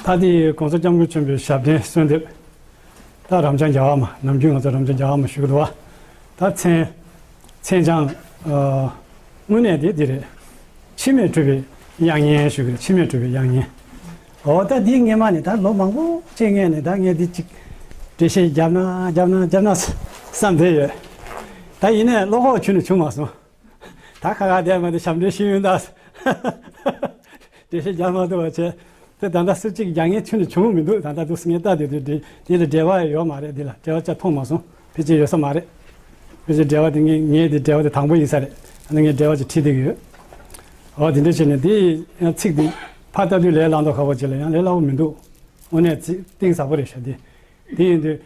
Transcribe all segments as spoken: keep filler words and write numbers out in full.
ད་དེ་གོང་ས་སྐྱབས་མགོན་ཆེན་པོའི་ཞབས་བརྟན་གསོལ་འདེབས། ད་རབ་འབྱམས་རྒྱལ་བ་མ་ནམ་རྒྱུན་ང་ཚོ་རབ་འབྱམས་རྒྱལ་བ་མ་ཞུ་གི་འདུག་བ། ད་མཚན་མཚན་བྱང་། ཨ། དངོས་གནས་དེ་འདི་རེད། འཆི་མེད་གྲུབ་པའི་དབྱངས་སྙན་ཞུ་གི་རེད། འཆི་མེད་གྲུབ་པའི་དབྱངས་སྙན། འོ་ད་འདི་སྔས་མ་ནས་ད་ལོ་མང་པོ་ཅིག་སྔས་ནས་ད་ངས་འདི་ཅིག་འགྲེལ་བཤད་རྒྱབ་ན་རྒྱབ་ན་རྒྱབ་ན་བསམ་བསྡད་ཡོད། ད་ཡིན་ནའི་བློ་ཁོག་ཁྱོན་ནས་བྱུང་མ་སོང་། ད་ཁ་ཁ་བསྡད་མ་དེ་ཞབས་འདྲེན་ཞུས་ཡོང་ད། འགྲེལ་བཤད་རྒྱག་མ་ཐུབ་པ་བྱས། དེ་ད་ལྟ་སུ་གཅིག་རྒྱག་མཁན་ཁྱོན་ནས་བྱུང་མི་འདུག་ད་ལྟ་འདུག་ངས་ལྟ་དེ་དུས་འདི་འདི་ལ་འབྲེལ་བ་ཡོད་མ་རེད། འདི་ལ་འབྲེལ་བ་ཅིག་མཐོང་མ་སོང་། ཕལ་ཆེར་ཡོད་ས་མ་རེད། ཕལ་ཆེར་འབྲེལ་བ་དེ་ངས་ངས་དེ་འབྲེལ་བ་དེ་དང་པོ་ཡིན་ས་རེད། ཨ་ནི་ངས་འབྲེལ་བ་ཅིག་བྲིས་བསྡད་ཀྱི་ཡོད། འོ་དེ་འདྲ་བྱས་ནས་དེ་ཡང་ཚིག་དེ་ཕར་ལྟ་དུས་ལས་སླ་མདོག་ཁ་པོ་ཅིག་ལ་ཡང་ལས་སླ་པོ་མི་འདུག་དངོས་གནས་ཚིག་གཏིང་ཟབ་པོ་རེད་ཤག་དེ་དེ་ཡིན་དུས།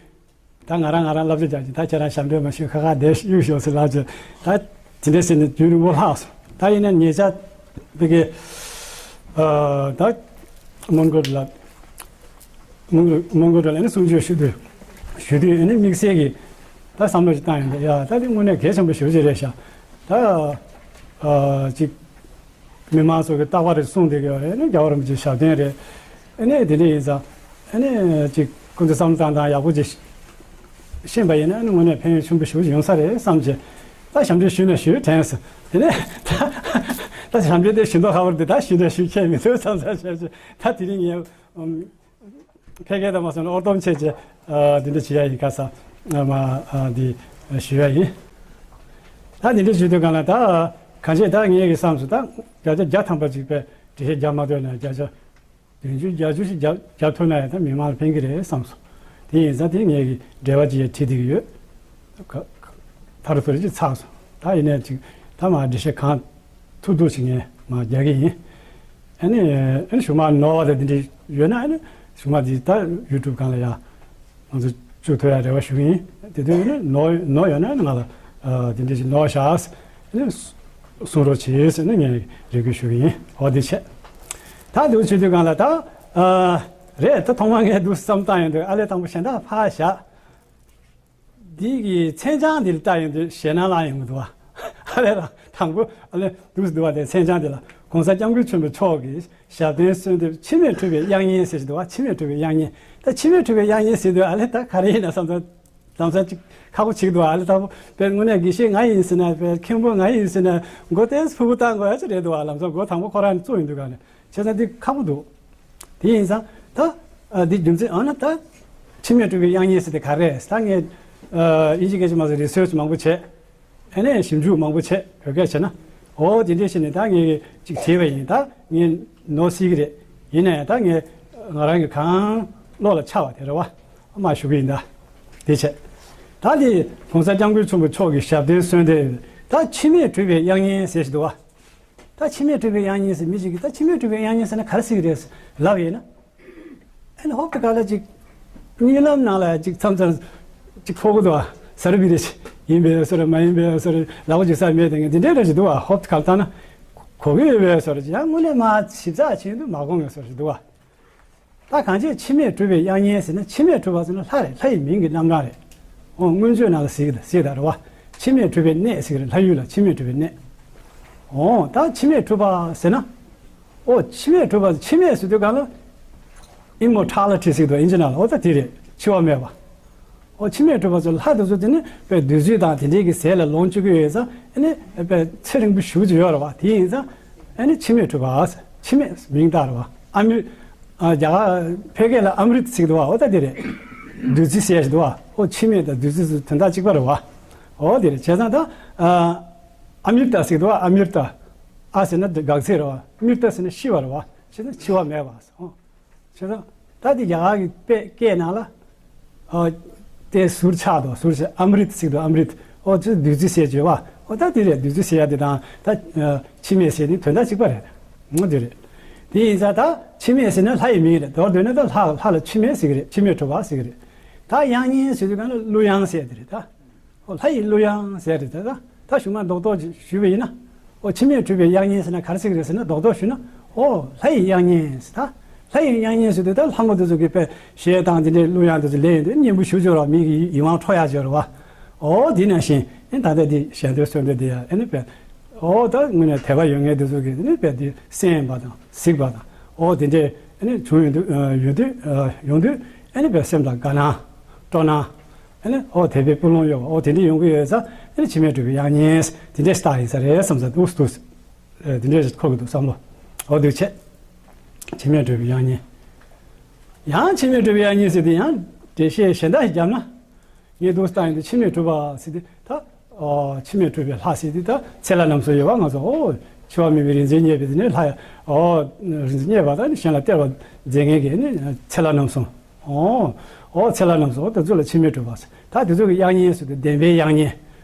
ད་ང་རང་ང་རང་བསླབ་བྱ་རྒྱག་གི། ད་ཁྱེད་རང་ཞབས་འདྲེན་མ་ཞུས་ཁ་ཁ་བསྡད་གཡུག་ཞོག་ཟེར་ལབ་བྱས། ད་དེ་འདྲ་ཟེར་ནས་དུས་རིང་པོ་ལྷག་སོང་། ད་ཡིན་ན་ཉེ་ཆར་དེ་གའི་ཨ་ད་མོན་གྷོ་ལ་མོན་གྷོ་མོན་གྷོ་ལ་ནི་གསུང་ཆོས་ཞུ་དུས་ཞུ་དུས་ཨ་ནི་དམིགས་བསལ་གྱི་ད་བསམ་བློ་ཞིག་བཏང་ཡོང་དུས། ཡ་ད་འདི་དངོས་གནས་གལ་ཆེན་པོ་ཞེ་པོ་ཅིག་རེད་ཤག་ད་ཨ་ཅིག་མི་མང་ཚོ་གི་རྟག་པར་གསུངས་བསྡད་ཀྱི་ཡོད་རེད། ཨ་ནི་རྒྱལ་བ་རིན་པོ་ཆེའི་ཞབས་བརྟན་རེད། ཨ་ནི་དེ་འདྲ་ཡིན་ཙང་ཨ་ནི་ཅིག་ཁོང་ཚོ་བསམ་བློ་བཏང་སྟངས་ཡག་པོ་ཅིག་ཤེས་པ་ཡིན་ན་ཨ་ནི་དངོས་གནས་ཕན་ཡོན་ཆེན་པོ་ཞེ་པོ་ཅིག་ཡོང་ས་རེད་བསམ་བྱས། ད་ཞབས་འདྲེན་ཞུས་ན་ཞུས་དྲན་སོང་། དེ་ནས་ད་ད་ཞབས་འདྲེན་དེ་ཞུ་མདོག་ཁ་པོ་འདུག་ད་ཞུས་ན་ཞུས་ཁྱད་མི་འདུག་བསམ་བསམ་བྱས་བྱས། ད་དེ་རིང་ངས་ཨམ། ཕལ་སྐད་དུ་མ་སོང་ན་ཨོར་ཏོམ་ཆེ་ཆེ། ཨ་འདི་འདྲ་བྱེད་ཡ་ཡིན་ཁ་ས། ཨ་མ་ཨ་འདི་ཞུ་ཡ་ཡིན། ད་འདི་འདྲ་ཞུ་དུས་གང་ལ་ད་གང་བྱས་ད་ངེད་ཀྱི་བསམ་སོང་། ད་བརྒྱ་ཆ་བརྒྱ་ཐམ་པ་ཅིག་པས་འགྲེལ་བཤད་རྒྱག་མ་ཐུབ་ན་བརྒྱ་ཆ་བདུན་ཅུ་བརྒྱད་ཅུ་ཞིག་རྒྱབ་རྒྱབ་ཐུབ་ན་ཡང་ད་མི་མང་ལ་ཕན་གྱི་རེད་བསམ་སོང་། དེ་ཡིན་ཙང་དེ་ངེད་ཀྱི་འབྲེལ་བ་ཅིག་ཡང་བྲིས་བསྡད་ཀྱི་ཡོད། ཁ་ཁ་ཐར་ཐོར་ཅིག་ཚར་སོང་། ད་ཡིན་ནའི་ཅིག་ད་མ་འགྲེལ་བཤད་གང་ཐུབ་ཐུབ་ཅིག་ངས་མ་རྒྱག་གི་ཡིན། ཨ་ནི་ཨ་ནི་གཞུག་མ་ནོར་བ་དང་དེ་འདྲ་ཡོད་ན་ཨ་ནི་གཞུག་མ་དེ་ད་ཡུ་ཊུབ་སྒང་ལ་ཡ་ང་ཚོ་བཅུག་ཐུབ་ཡ་རེ་བ་ཞུ་གི་ཡིན། དེ་དུས་ཨ་ནི་ནོར་ནོར་ཡོད་ན་ཨ་ནི་ང་ལ་ཨ་དེ་འདྲ་ཞིག་ནོར་བཞག་ཨ་ནི་གསུང་རོགས་བྱེད་ཟེར་ནས་ངས་རེ་སྐུལ་ཞུ་གི་ཡིན། འོ་དེ་བྱས། ད་འདུག་བྱེད་དུས་སྒང་ལ་ད་ཨ་རེད། ད་ཐོག་མ་ངས་འདུག་བསམ་བཏང་ཡོང་དུས་ཨ་ལས་དང་པོ་གཞན་དག་ཕར་བཞག་འདི་གི་མཚན་བྱང་འདི་ལ་ལྟ་ཡོང་དུས་ཞེད་སྣང་ལངས་ཡོང་གི་འདུག་བ། ཨ་ལས་ལ་དང་པོ་ཨ་ལས་འདུག་འདུག་བ་དེ་མཚན་བྱང་འདི་ལ་གོང་ས་སྐྱབས་མགོན་ཆེན་པོ་མཆོག་གི་ཞབས་བརྟན་གསོལ་འདེབས་འཆི་མེད་གྲུབ་པའི་དབྱངས་སྙན་ཟེར་གྱི་འདུག་བ། འཆི་མེད་གྲུབ་པའི་དབྱངས་སྙན། ད་འཆི་མེད་གྲུབ་པའི་དབྱངས་སྙན་ཟེར་དུས་ཨ་ལས་ད་ག་རེ་ཡིན་ན་བསམ་ཚར་ལམ་སང་ཅིག་ཁག་པོ་ཆགས་འདུག་བ། ཨ་ལས་ད་དཔེ་དངོས་གནས་དགེ་བཤེས་ང་ཡིན་ཟེར་ན་དཔེ་མཁན་པོ་ང་ཡིན་ཟེར་ན་མགོ་ཏོག་ཙམ་ཕུར་བུ་བཏང་དགོས་ཡ་ཅིག་རེད་འདུག་བ། ལམ་སང་མགོ་དང་པོ་ཁོ་རང་ནས་བཙུགས་ཡོང་དུས་ག་ནས་བྱས་ཙང་འདི་ཁག་པོ་འདུག་དེ་ཡིན་ཙང་ད་ཨ་འདི་རྒྱུ་མཚན་ཨ་ན་ད་འཆི་མེད་གྲུབ་པའི་དབྱངས་སྙན་ཟེར་དེ་ག་རེ་རེད། ད་ངས་ཨ་དབྱིན་ཇི་སྐད་ཆ་མ་ཟད་རི་སར་ཆི་མང་པོ་བྱས། ཨ་ནས་ཞིབ་འཇུག་མང་པོ་བྱས། བོད་སྐད་བྱས་ན། འོ་དེ་འདྲས་བྱས་ནས་ད་ངས་ཅིག་བྲིས་པ་ཡིན། ད་ངས་ནོར་སྲིད་ཀྱི་རེད། ཡིན་ནའི་ད་ངས་ང་རང་གི་གང་བློ་ལ་འཆར་བ་དེ་རེད་བ། མར་ཞུ་གི་ཡིན་ད། དེ་བྱས། ད་དེ་གོང་ས་སྐྱབས་མགོན་ཆེན་པོ་མཆོག་གི་ཞབས་བརྟན་གསོལ་འདེབས་ད་འཆི་མེད་གྲུབ་པའི་དབྱངས་སྙན་ཟེར་ཞིག་འདུག་བ། ད་འཆི་མེད་གྲུབ་པའི་དབྱངས་སྙན་ཟེར་མི་ཞིག་གིས་ད་འཆི་མེད་གྲུབ་པའི་དབྱངས་སྙན་ཟེར་ན་ག་རེ་ཟེར་གི་རེད་ལབ་ཡིན་ན། ཨ་ནི་ཧོབ་ཏེ་ག་ལ་ཅིག་གཉིད་ལམ་ནང་ལ་ཅིག་མཚམས་མཚམས་ཅིག་ཕོག་གི་འདུག་བ། ཟ་རུ་བི་རེ་ཡིན་པའི་བཟོ་འདྲ་མ་ཡིན་པའི་བཟོ་འདྲ་ལག་པ་ཅིག་ཟ་མེད་དེ་ངས་འདི་འདྲའི་འདྲ་ཞིག་འདུག་བ། ཧོབ་ཏེ་ག་ལ་བཏང་ན་གོ་གི་ཡོད་པའི་བཟོ་འདྲ་ཅིག་ཡང་དངོས་གནས་མ་ཞིབ་ཚགས་བྱས་འདུག་མ་གོ་ངའི་བཟོ་འདྲ་ཞིག་འདུག་བ། ད་གང་ཅི་འཆི་མེད་གྲུབ་པའི་དབྱངས་སྙན་ཟེར་ན་འཆི་མེད་གྲུབ་པ་ཟེར་ན་ལྷ་རེད། ལྷ་ཡི་མིང་གི་རྣམ་གྲངས་རེད། འོ་མངོན་བརྗོད་ནང་ལ་ཟེར་གི་ཟེར་ད་རེད་བ། འཆི་མེད་གྲུབ་པའི་གནས་ཟེར་གི་རེད། ལྷ་ཡུལ་ལ་འཆི་མེད་གྲུབ་པའི་གནས། འོ་ད་འཆི་མེད་གྲུབ་པ་ཟེར་ན། ཨོ་འཆི་མེད་གྲུབ་པ། འཆི་མེད་ཟེར་དུས་གང་ལ་Immortality ཟེར་དུས་ཨིན་ཇི་ནང་ལ་ཨོ་ད་དེ་རེད། འཆི་བ་མེད་པ། ཨོ་འཆི་མེད་གྲུབ་པ་ཚོ་ལྷ་དེ་ཚོ་དེ་ནི་དཔེ་བདུད་རྩི་དང་དེ་འདྲའི་གི་ཟས་ལ་ལོངས་སྤྱོད་ཀྱི་ཡོད་ཙང་ཨ་ནི་དཔེ་ཚེ་རིང་པོ་ཞེ་པོ་ཅིག་ཡོད་རེད་བ། དེ་ཡིན་ཙང་ཨ་ནི་འཆི་མེད་གྲུབ་པ། འཆི་མེད་མིང་བཏགས་རེད་བ། ཨ་མྱུར། ཨ་རྒྱ་གར་ཕལ་སྐད་ལ་ཨ་མྲིད་ཟེར་གི་འདུག་བ། ཨོ་ད་དེ་རེད། བདུད་རྩི་ཟེར་ཞིག་འདུག་བ། ཨོ་འཆི་མེད་དང་བདུད་རྩི་ཚོ་དོན་དག་གཅིག་པ་རེད་བ། ཨོ་དེ་རེད། བྱས་ཙང་ད་ཨ་ཨ་མྱུར་ད་ཟེར་གི་འདུག་བ། ཨ་མྱུར་ད། ཨ་ཟེར་ན་འགག་ཚད་རེད་བ། མྱུར་ད་ཟེར་ན་ཤི་བ་རེད་བ། བྱས་ཙང་འཆི་བ་མེད་པ། ཨོ། བྱས་ཙང་ད་དེ་རྒྱ་གར་གྱི་དཔེ་སྐད་ནང་ལ། ཨོ། དེ་ཟུར་ཆག་དོ། ཟུར་ཆག་ཨ་མྲིད་ཟེར་དོ། ཨ་མྲིད། ཨོ་ཅི་བདུད་རྩི་ཟེར་བརྗོད་བ། ཨོ་ད་དེ་རེད། བདུད་རྩི་ཟེར་ཡ་དེ་དང་ད་འཆི་མེད་ཟེར་དེ་དོན་དག་གཅིག་པ་རེད། ཨོ་དེ་རེད། དེ་ཡིན་ཙང་ད་འཆི་མེད་ཟེར་ན་ལྷ་ཡི་མིང་རེད། མདོར་བསྡུས་ན་ད་ལྷ་ལྷ་ལ་འཆི་མེད་ཟེར་གི་རེད། འཆི་མེད་གྲུབ་པ་ཟེར་གི་རེད། ད་དབྱངས་སྙན་ཟེར་དུས་གང་ལ་གླུ་དབྱངས་ཟེར་དེ་རེད་ད། ཨོ་ལྷ་ཡི་གླུ་དབྱངས་ཟེར་རེད། ད་ད་ད་གཞུག་མ་རྡོག་རྡོག་ཅིག་ཞུས་པ་ཡིན་ན། ཨོ་འཆི་མེད་གྲུབ་པའི་དབྱངས་སྙན་ཟེར་ན་ག་རེ་ཟེར་གི་རེད་ཟེར་ན་རྡོག་རྡོག་ཞུས་ན། ཨོ་ལྷ་ཡི་དབྱངས་སྙན་ཟེར། ད་ལྷ་ཡི་དབྱངས་སྙན་ཟེར་དུས་ད་ལྷ་མོ་དེ་ཚོ་གི་དཔེ་གཞས་དང་དེ་འདྲའི་གླུ་དབྱངས་དེ་ཚོ་ལེན་ཡོང་དུས་སྙན་པོ་ཞེ་པོ་ཅིག་ཡོད་རེད་བ། མིག་གི་ཡིད་དབང་འཕྲོག་ཡག་ཅིག་ཡོད་རེད་བ། ཨོ་དེ་ནང་བཞིན་ཨེ་ད་ལྟ་དེ་ཞལ་འདོན་གསོལ་འདེབས་དེ་ཡང་ཨེ་ནི་དཔེ། ཨོ་ད་དངོས་གནས་དད་པ་ཡོད་མཁན་དེ་ཚོ་གི་ཨེ་ནི་དཔེ་དེ་གསན་པ་དང་གཟིགས་པ་དང་། ཨོ་དེ་འདྲའི་ ཨ་ནི་བྱུང་ཡོང་དུས་ཡོང་དུས་ཡོང་དུས་ཨ་ནི་བའི་སེམས་ལ་དགའ་སྣང་སྤྲོ་སྣང་ཨ་ནི་ཨོ་དད་པའི་སྤུ་ལོང་ཡོད་པ་ཨོ་དེ་འདྲ་ཡོང་གི་ཡོད་ཙང་ཨ་ནི་འཆི་མེད་གྲུབ་པའི་དབྱངས་སྙན་དེ་འདྲའི་སྟ་ཡིན་ས་རེད་བསམ་ས་འདུག་འདུག་དེ་འདྲའི་ཁོ་གི་འདུག་བསམ་བློ་ཨོ་འདུག་བྱས། འཆི་མེད་གྲུབ་པའི་དབྱངས་སྙན། ཡང་འཆི་མེད་གྲུབ་པའི་དབྱངས་སྙན་ཟེར་དེ་ཡང་འགྲེལ་བཤད་གཞན་དག་ཞིག་བརྒྱབ་ན། ངས་འདུག་སྟངས་ཡིན་དུས་འཆི་མེད་གྲུབ་པ་ཟེར་དེ་ད། འཆི་མེད་གྲུབ་པའི་ལྷ་ཟེར་དེ་ད་ཚེ་ལྷ་རྣམ་གསུམ་ཡོད་པ་ང་ཚོ་ཨོ། འཆི་བ་མེད་པའི་རིག་འཛིན་བརྙེས་པའི་དེ་ནས་ལྷ་ཡ་ཨོ། རིག་འཛིན་བརྙེས་པ་ད་ནི་གཞན་ལ་སྟེར་བ་མཛད་མཁན་གྱི་ནི་ཚེ་ལྷ་རྣམ་གསུམ། ཨོ། ཨོ་ཚེ་ལྷ་རྣམ་གསུམ་ཨོ་དེ་ཚོ་ལ་འཆི་མེད་གྲུབ་པ་ཟེར་ད་དེ་ཚོ་གི་དབྱངས་སྙན་ཟེར་དུས་བདེན་པའི་དབྱངས་སྙན།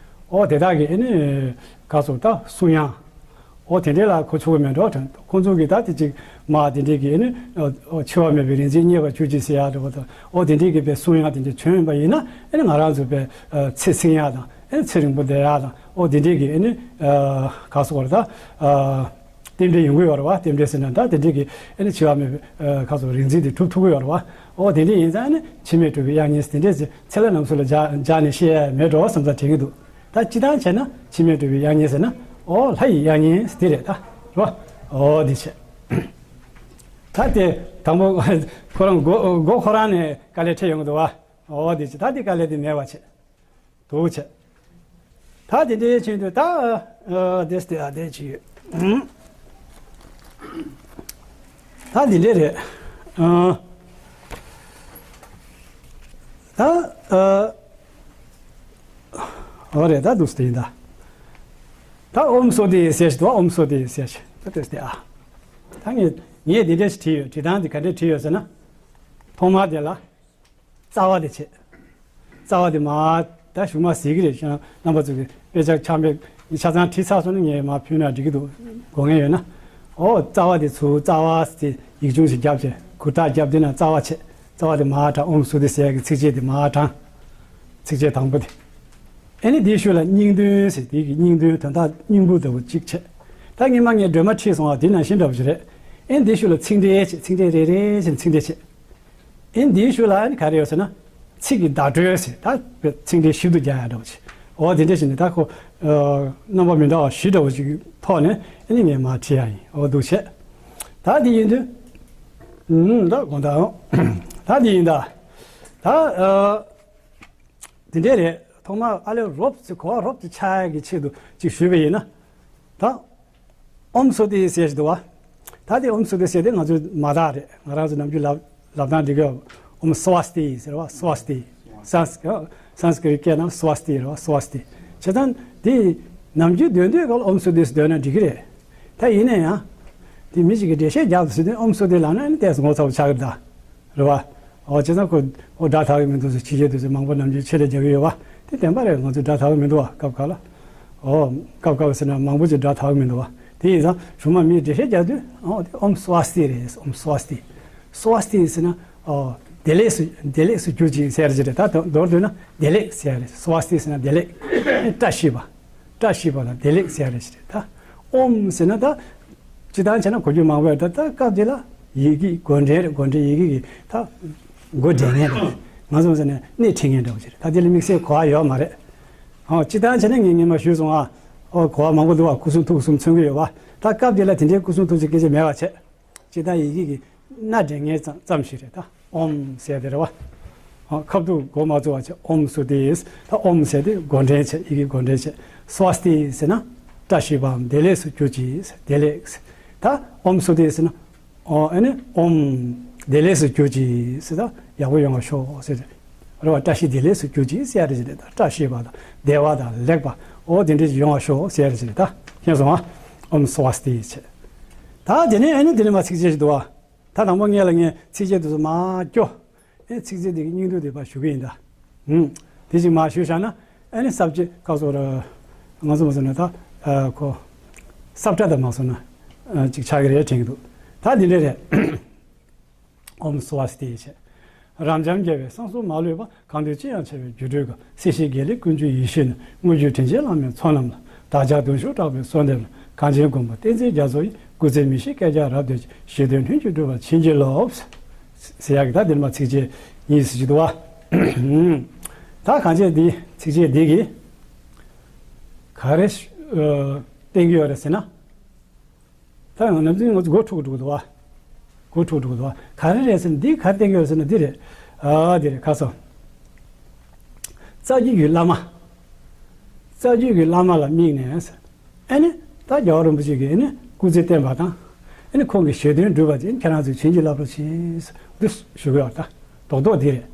ཨོ་དེ་དག་གི་ནི་ག་སོ་ད་གསུང་དབྱངས། ཨོ་དེ་འདྲས་ལ་གོ་ཆོག་གི་མེད་འགྲོ་དྲན་ཁོང་ཚོ་གིས་ད་དེ་ཅིག་མ་དེ་འདྲས་ཀྱི་ནི་འཆི་བ་མེད་པའི་རིག་འཛིན་བརྙེས་པར་གྱུར་ཅིག་ཟེར་ཡག་འདྲ་བོ་དང་ཨོ་དེ་འདྲས་ཀྱི་པའི་གསུང་དབྱངས་དེ་འདྲས་བྱོན་ཡོད་པ་ཡིན་ན་ཨ་ནི་ང་རང་ཚོ་པའི་ཚེ་ཚིང་ཡག་དང་ཨ་ནི་ཚེ་རིང་པོ་བསྡད་ཡག་དང་ཨོ་དེ་འདྲས་ཀྱི་ཨ་ནི་ག་སོ་བར་ད་རྟེན་འབྲེལ་ཡོང་གི་ཡོད་རེད་བ། རྟེན་འབྲེལ་ཟེར་ན་ད་དེ་འདྲས་ཀྱི་ཨ་ནི་འཆི་བ་མེད་པའི་ག་སོ་རིག་འཛིན་དེ་གྲུབ་ཐུབ་ཀྱི་ཡོད་རེད་བ། ཨོ་དེ་འདྲས་ཡིན་ཙང་ཨ་ནི་འཆི་མེད་གྲུབ་པའི་དབྱངས་སྙན་ཟེར་དེ་འདྲས་ཚེ་ལྷ་རྣམ་གསུམ་ལ་སྦྱར་ནས་བཤད་ཡག་མེད་འགྲོ་བསམ་ས་དྲན་གྱི་འདུག་ད་སྤྱི་བཏང་བྱས་ན་འཆི་མེད་གྲུབ་པའི་དབྱངས་སྙན་ཟེར་ན་ཨོ་ལྷ་ཡི་དབྱངས་སྙན་ཟེར་དེ་རེད་ད་རོ། ཨོ་འདི་བྱས། ད་དེ་དང་པོ་ཁོ་རང་མགོ་མགོ་ཁོ་རང་ནས་དཀའ་ལས་འཕྲད་ཡོང་གི་འདུག་བ། ཨོ་འདི་བྱས་ད་དེ་དཀའ་ལས་དེ་མེད་པ་བྱས། འདུག་བྱས། ད་དེ་འདྲའི་ཕྱིན་དུས་ད་ཨ་དེ་སྟེ་ཨ་དེ་ཅི་ཡོད། ད་འདི་འདྲས་རེད། ཨ་ད་ཨ། ཨོ་རེད་ད་འདུག་སྟེ་ཡིན་ད། ད་ཨོམ་སོ་ཏི་ཟེར་ཞིག་འདུག་ཨོམ་སོ་ཏི་ཟེར་ཞིག་ད་དེ་སྟེ་ཨ། ད་ངས་ངས་འདི་འདྲས་ཞིག་བྲིས་ཡོད། བྲིས་སྟངས་འདི་ག་འདྲས་བྲིས་ཡོད་ཟེར་ན། ཐོག་མར་དེ་ལ། རྩ་བ་དེ་བྱས། རྩ་བ་དེ་མར་ད་གཞུག་མ་ཟེར་གི་རེད་ཤག་རྣམ་པ་ཚོ་གི་དཔེ་ཆ་ཆ་མེད་ཆ་ཚང་བྲིས་ཚར་སོང་ན་ངས་མར་ཕུལ་ན་འགྲིག་གི་འདུག་དགོས་ངེས་ཡོད་ན། ཨོ་རྩ་བ་དེ་ཚུར་རྩ་བ་ཟེར་ཡིག་ཆུང་ཞིག་བརྒྱབ་བྱས་གུར་ཐག་བརྒྱབ་དེ་ན་རྩ་བ་བྱས། རྩ་བ་དེ་མར་དྲངས། ཨོམ་སོ་ཏི་ཟེར་ཡག་གི་ཚིགས་བཅད་དེ་མར་དྲངས། ཚིགས་བཅད་དང་པོ་དེ། ཨེ་ནི་དེའི་ཤུལ་ལ་སྙིང་དོན་ཟེར་དེ་གི་སྙིང་དོན་དོན་དག་སྙིང་པོ་འདྲ་བོ་གཅིག་བྱས། ད་སྔོན་མ་ངས་སྒྲོལ་མ་ཁྲིད་སོང་བ་དེ་ནང་བཞིན་འདྲ་བོ་ཞིག་རེད། ཨེ་ནི་དེའི་ཤུལ་ལ་ཚིག་འགྲེལ་བྱས། ཚིག་འགྲེལ་རེ་རེ་བྱས་ཚིག་འགྲེལ་བྱས། ཨེ་ནི་དེའི་ཤུལ་ལ་ཨེ་ནི་ག་རེ་ཡོད་ཟེར་ན། ཚིག་གི་བརྡ་སྤྲོད་ཟེར་ད་ཚིག་འགྲེལ་ཞིབ་ཏུ་རྒྱག་ཡག་འདྲ་བོ་ཞིག་འོ་དེ་འདྲ་ཞིག་ནི་ད་ཁོ། རྣམ་པ་མི་འདྲ་བ་བཞི་འདྲ་བོ་ཞིག་ཐོག་ནས་ཨེ་ནི་ངས་མར་ཁྲིད་ཡག་ཡིན། འོ་འདུག་བྱས། ད་དེ་ཡིན་དུས། ཨུམ་ད་དགོངས་དག་ད་དེ་ཡིན་ད། ད། དེ་འདྲས་རེད། ཐོག་མར་ཨ་ལས་རོབ་ཙམ་གོ་བ་རོབ་ཙམ་ཆགས་ཡག་གི་ཆེད་དུ་ཅིག་ཞུས་པ་ཡིན་ན། ད། ཨོམ་སོ་ཏི་ཟེར་ཞིག་འདུག་བ། ད་དེ་ཨོམ་སོ་ཏི་ཟེར་དེ་ང་ཚོའི་མ་དག་རེད། ང་རང་ཚོ་ནམ་རྒྱུན་ལབ་ལབ་སྟངས་འགྲིག་གི་ཡོད། ཨོམ་སྭ་སྟི་ཟེར་བ། སྭ་སྟི། སཾ་སཾ་སྐྲྀཏ་སྐད་ནང་སྭ་སྟི་རེད་བ། སྭ་སྟི། བྱས་ཙང་དེ་ནམ་རྒྱུན་འདོན་དུས་སྐབས་ལ་ཨོམ་སོ་ཏི་ཟེར་འདོན་ན་འགྲིག་གི་རེད། ད་ཡིན་ན་ཡང་། དེ་མི་ཞིག་གིས་འགྲེལ་བཤད་རྒྱག་ཟེར་དུས་ཨོམ་སོ་ཏི་ལབ་ན་ཨ་ནི་ཏོག་ཙམ་ངོ་ཚ་པོ་ཆགས་ཀྱི་རེད་ད། རེད་བ། ཨོ་བྱས་ཙང་ཁོ་ཨོ་སྒྲ་དག་གི་མི་འདུག་ཟེར་ཕྱི་རྒྱལ་དུས་ཚོད་མང་པོ་ནམ་རྒྱུན་ཆེད་ལས་རྒྱག་གི་ཡོད་བ། དེ་བདེན་པ་རེད། ང་ཚོས་སྒྲ་དག་གི་མི་འདུག་བ་སྐབས་ཁག་ལ། ཨོ། སྐབས་ཁག་ཟེར་ན་མང་པོ་ཅིག་སྒྲ་དག་གི་མི་འདུག་བ། དེ་ཡིན་ཙང་གཞུག་མ་མིས་འགྲེལ་བཤད་རྒྱག་དུས་ཨོ་དེ་ཨོམ་སྭ་སྟི་རེད། ཨོམ་སྭ་སྟི། སྭ་སྟི་ཟེར་ན་ཨོ་བདེ་ལེགས་སུ་བདེ་ལེགས་སུ་གྱུར་ཅིག་ཟེར་གྱི་རེད། ད་མདོར་བསྡུས་ན་བདེ་ལེགས་ཟེར་རེད། སྭ་སྟི་ཟེར་ན་བདེ་ལེགས། བཀྲ་ཤིས་པ། བཀྲ་ཤིས་པ་ལ་བདེ་ལེགས་ཟེར་རེད་ཟེར། ད་ཨོམ་ཟེར་ན་ད། སྤྱིར་བཏང་བྱས་ན་གོ་རྒྱུ་མང་པོ་ཡོད། ད་ད་སྐབས་དེ་ལ་ཡི་གེ་མགོ་འདྲེན་རེད། མགོ་འདྲེན་ཡི་གེ་གི་ད་མགོ་འདྲེན་མཁན་རེད། ང་ཚོ་ཟེར་ན་སྣེ་ཁྲིད་མཁན་འདྲ་བོ་ཞིག་རེད། ད་དེ་ལ་དམིགས་བསལ་གོ་བ་ཡོད་མ་རེད། ཨོ་སྤྱིར་བཏང་བྱས་ན་ངས་སྔོན་མ་ཞུས་སོང་ཨ། ཨོ་གོ་བ་མང་པོ་འདུག་བ། སྐུ་གསུང་ཐུགས་གསུམ་མཚོན་གྱི་ཡོད་བ། ད་སྐབས་དེ་ལ་དེ་འདྲའི་སྐུ་གསུང་ཐུགས་ཀྱི་སྐད་ཆ་མེད་པ་བྱས། སྤྱིར་བཏང་ཡི་གེ་གི་སྣ་འདྲེན་མཁན་ཙམ་ཙམ་ཞིག་རེད་ད། ཨོམ་ཟེར་དེ་རེད་བ། ཨོ་ཁ་ཐུག་མགོ་མ་ཚོས་པ་བྱས་ཨོམ་སྭ་སྟི། ད་ཨོམ་ཟེར་དེ་མགོ་འདྲེན་བྱས། ཡི་གེ་མགོ་འདྲེན་བྱས། སྭ་སྟི་ཟེར་ན་བཀྲ་ཤིས་པའམ་བདེ་ལེགས་སུ་གྱུར་ཅིག་ཟེར། བདེ་ལེགས་ཟེར། ད་ཨོམ་སྭ་སྟི་ཟེར་ན་ཨོ་ཨ་ནི་ཨོམ་བདེ་ལེགས་སུ་གྱུར་ཅིག་ཟེར། ད་ཡག་པོ་ཡོང་བ་ཤོག་ཟེར། རེད་བ། བཀྲ་ཤིས་བདེ་ལེགས་སུ་གྱུར་ཅིག་ཟེར་ཡ་རེད་ཟེར། ད་བཀྲ་ཤིས་པ་དང་བདེ་བ་དང་ལེགས་པ་ཨོ་དེ་འདྲ་ཞིག་ཡོང་བ་ཤོག་ཟེར་ཡ་རེད་ཟེར། ད་མཁྱེན་སོང་ཨ། ཨོམ་སྭ་སྟི་བྱས། ད་དེ་ནས་ཨ་ནི་དེ་ནས་མ་ཚིགས་བཅད་ཞིག་འདུག་བ། ད་དང་པོ་སྔོན་ལ་ངས་ཚིགས་བཅད་དེ་ཚོ་མར་སྐྱོར། ཨེ་ཚིགས་བཅད་དེ་གི་སྙིང་བསྡུས་དེ་ཕར་ཞུ་གི་ཡིན་ད། ཧུམ། དེ་ཅིག་མར་ཞུས་བཞག་ན་ཨེ་ནི་ས་བཅད་ཁག་སོགས་ར། ང་ཚོ་མ་སོང་ན་ད་ཨ་ཁོ་ས་བཀྲ་དང་མ་སོང་ན་ཨ་ཅིག་ཆགས་ཀྱི་རེད་དྲན་གྱི་འདུག་ད་འདི་འདྲ་རེད། ཨོམ་སྭ་སྟི་བྱས། རབ་འབྱམས་རྒྱལ་བའི་གསང་གསུམ་མ་ལུས་པ། གང་འདུལ་ཅི་ཡང་འཆད་པའི་སྒྱུ་འཕྲུལ་གྱི། སྲིད་ཞིའི་དགེ་ལེགས་ཀུན་སྤྱོད་ཡིད་བཞིན་ནོར། དངོས་བརྒྱུད་དྲིན་ཅན་བླ་མའི་ཚོགས་རྣམས་ལ། བདག་ཅག་གདུང་ཤུགས་དྲག་པོས་གསོལ་འདེབས་ལ། གངས་ཅན་མགོན་པོ་བསྟན་འཛིན་རྒྱ་མཚོ་ཡི། སྐུ་ཚེ་མི་ཤིགས་བསྐལ་བརྒྱར་རབ་བརྟན་ཅིང་། ཞི་དུལ་ལྷུན་གྱིས་གྲུབ་པར་བྱིན་གྱིས་རློབས། ཟེར་ཡག་གི་ད་འདིར་མ་ཚིགས་བཅད་གཉིས་ཟེར་གྱི་འདུག་བ། ད་གང་བྱས་འདི་ཚིགས་བཅད་འདི་གིས་ག་རེ་བསྟན་གྱི་ཡོད་རེད་ཟེར་ན། ད་ཡང་ནམ་རྒྱུན་ང་ཚོ་མགོ་འཁྲུག་འགྲོ་གི་འདུག་བ། བུ་ཕྲུག་འགྲོ་གི་འདུག་ག་རེ་རེད་ཟེར་ན་འདི་ག་རེ་བསྟན་གྱི་ཡོད་ཟེར་ན་འདི་རེད། ཨ་འདི་རེད་ཁ་སང་། རྩ་རྒྱུད་ཀྱི་བླ་མ། རྩ་རྒྱུད་ཀྱི་བླ་མ་ལ་དམིགས་ནས། ཨ་ནི་ད་རྒྱལ་བ་རིན་པོ་ཆེ་གིས་ཨ་ནི་སྐུ་ཚེ་བསྟན་པ་དང་། ཨ་ནི་ཁོང་གི་བཞེད་དོན་སྒྲུབ་པ་ཅིག་ཁྱེད་རང་ཚོས་བྱིན་གྱིས་བརླབ་རོགས་གྱིས། འདི་ཞུ་གི་ཡོད་ད། རྡོག་རྡོག་འདི་རེད།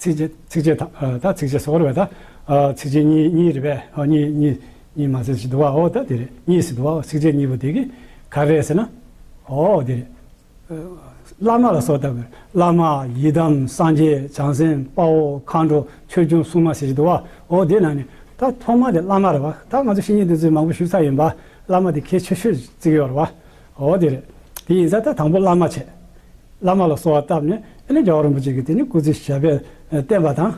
ཚིགས་བཅད་ཚིགས་བཅད་ད་ཚིགས་བཅད་སོགས་རེད་པས་ད། ཚིགས་བཅད་གཉིས་གཉིས་རེད་པས། གཉིས་གཉིས་གཉིས་མ་ཟད་ཅིག་འདུག་བ། འོ་ད་འདི་རེད། གཉིས་སུ་འདུག་བ། ཚིགས་བཅད་གཉིས་པོ་དེ་གིས་ག་རེ་རེད་ཟེར་ན། འོ་འདི་རེད། བླ་མ་ལ་གསོལ་བ་བཏབ་དགོས། བླ་མ་ཡི་དམ་སངས་རྒྱས་བྱང་སེམས་དཔའ་བོ་མཁའ་འགྲོ་ཆོས་སྐྱོང་སྲུང་མ་ཟེར་གྱི་འདུག་བ། འོ་དེ་ནང་ནས་ད་ཐོག་མ་དེ་བླ་མ་རེད་བ། ད་ང་ཚོ་བཤེས་གཉེན་འདི་ཚོས་མང་པོ་ཞུས་ཚར་ཡིན་པ། བླ་མ་དེ་གལ་ཆེ་ཤོས་བརྩི་གི་ཡོད་རེད་བ། འོ་དེ་རེད། དེ་ཡིན་ཙང་ད་དང་པོ་བླ་མ་བྱས། བླ་མ་ལ་གསོལ་བ་བཏབ་ནས་ཨ་ནི་རྒྱལ་བ་རིན་པོ་ཆེ་གིས་དེ་ནི་སྐུ་ཚེ་ཞབས་པད་བརྟན་པ་དང་།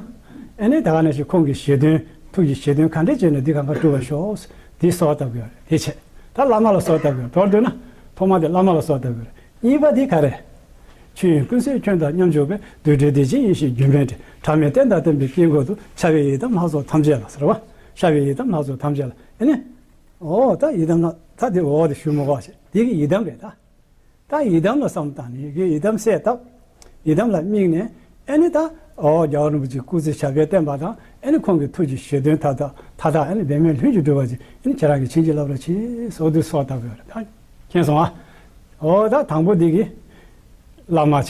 ཨ་ནི་ད་ག་ནང་བཞིན་ཁོང་གི་བཞེད་དོན་ཐུགས་ཀྱི་བཞེད་དོན་ག་འདྲས་བྱས་ནས་འདི་གང་ག་འགྲུབ་པར་ཤོག་དེ་གསོལ་བ་བཏབ་དགོས་རེད། དེ་བྱས། ད་བླ་མ་ལ་གསོལ་བ་བཏབ་དགོས་རེད། མདོར་བསྡུས་ན་ཐོག་མ་དེ་བླ་མ་ལ་གསོལ་བ་བཏབ་དགོས་རེད། གཉིས་པ་དེ་ག་རེ། ཆོས་དབྱིངས་ཀུན་གསལ་ཁྱོད་དང་མཉམ་འཇུག་པའི། རྡུལ་བྲལ་བདེ་ཆེན་ཡེ་ཤེས་རྒྱུད་སྨིན་འབྲས། ཕྲ་མེན་བསྟན་དང་བསྟན་པའི་དཀྱིལ་འཁོར་དུ། ཤར་བའི་ཡི་དམ་ལྷ་ཚོགས་ཐམས་ཅད་ལ་ཟེར་བ། ཤར་བའི་ཡི་དམ་ལྷ་ཚོགས་ཐམས་ཅད་ལ་ཨ་ནི། འོ་ད་ཡི་དམ་ལ་ད་དེ་འོ་དེ་ཞུ་མི་དགོས་ཤིག་དེ་གི་ཡི་དམ་རེད་ད། ད་ཡི་དམ་ལ་བསམ་བཏང་ནས་ཡི་དམ་གསལ་བཏབ། ཡི་དམ་ལ་དམིགས་ནས་ཨ་ནི་ད་འོ་རྒྱལ་བ་རིན་པོ་ཆེ་སྐུ་ཚེ་ཞབས་པད་བརྟན་པ་དང་ཨ་ནི་ཁོང་གི་ཐུགས་ཀྱི་བཞེད་དོན་མཐའ་དག་མཐའ་དག་ཨ་ནི་འབད་མེད་ལྷུན་གྱིས་འགྲུབ་པ་ཅིག་ཨ་ནི་ཁྱེད་རང་གིས་བྱིན་གྱིས་བརླབ་རོགས་གྱིས་ཟེར་འོ་དེ་གསོལ་བ་བཏབ་དགོས་རེད་ད། མཁྱེན་སོང་ཨ། འོ་ད་དང་པོ་འདི་གི་བླ་མ་བྱས་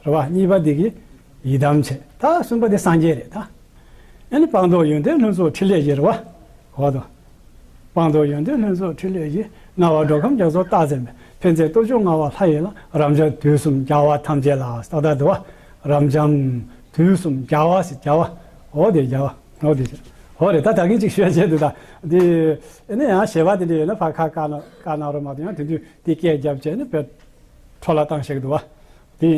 རེད་བ། གཉིས་པ་འདི་གི་ཡི་དམ་བྱས། ད་གསུམ་པ་འདི་སངས་རྒྱས་རེད་ད། ཨ་ནི་སྤངས་རྟོགས་ཡོན་ཏན་ལྷུན་རྫོགས་ཕྲིན་ལས་ཀྱི་རེད་བ། འོ་ད། སྤངས་རྟོགས་ཡོན་ཏན་ལྷུན་རྫོགས་ཕྲིན་ལས་ཀྱི། སྣང་བ་འགྲོ་ཁམས་རྒྱ་མཚོ་རྟག་འཛིན་པའི། ཕན་མཛད་སྟོབས་བཅུ་མངའ་བ་ལྷ་ཡི་ལྷ། རབ་འབྱམས་དུས་གསུམ་རྒྱལ་བ་ཐམས་ཅད་ལ། ད་ད་འདི་བ། རབ་འབྱམས་དུས་གསུམ་རྒྱལ་བ་ཟེར་རྒྱལ་བ། འོ་དེ་རྒྱལ་བ། འོ་དེ་ཅི། འོ་རེད་ད། ད་གིན་ཅིག་ཤོད་བྱས་འདུག་ད། འདི། ཨ་ནི་ཡང་ཞེས་པ་དེ་འདྲ་ཡོད་ན་ཕར་ཁ་བཀག་ན་བཀག་གནང་རོགས་མ་གཏོགས་ཡང་དེ་དུས་དེ་སྐད་རྒྱབ་བྱས་ནས་བོད་འཕྲོ་བརླག་བཏང་བཞག་གི་འདུག་བ། དེ་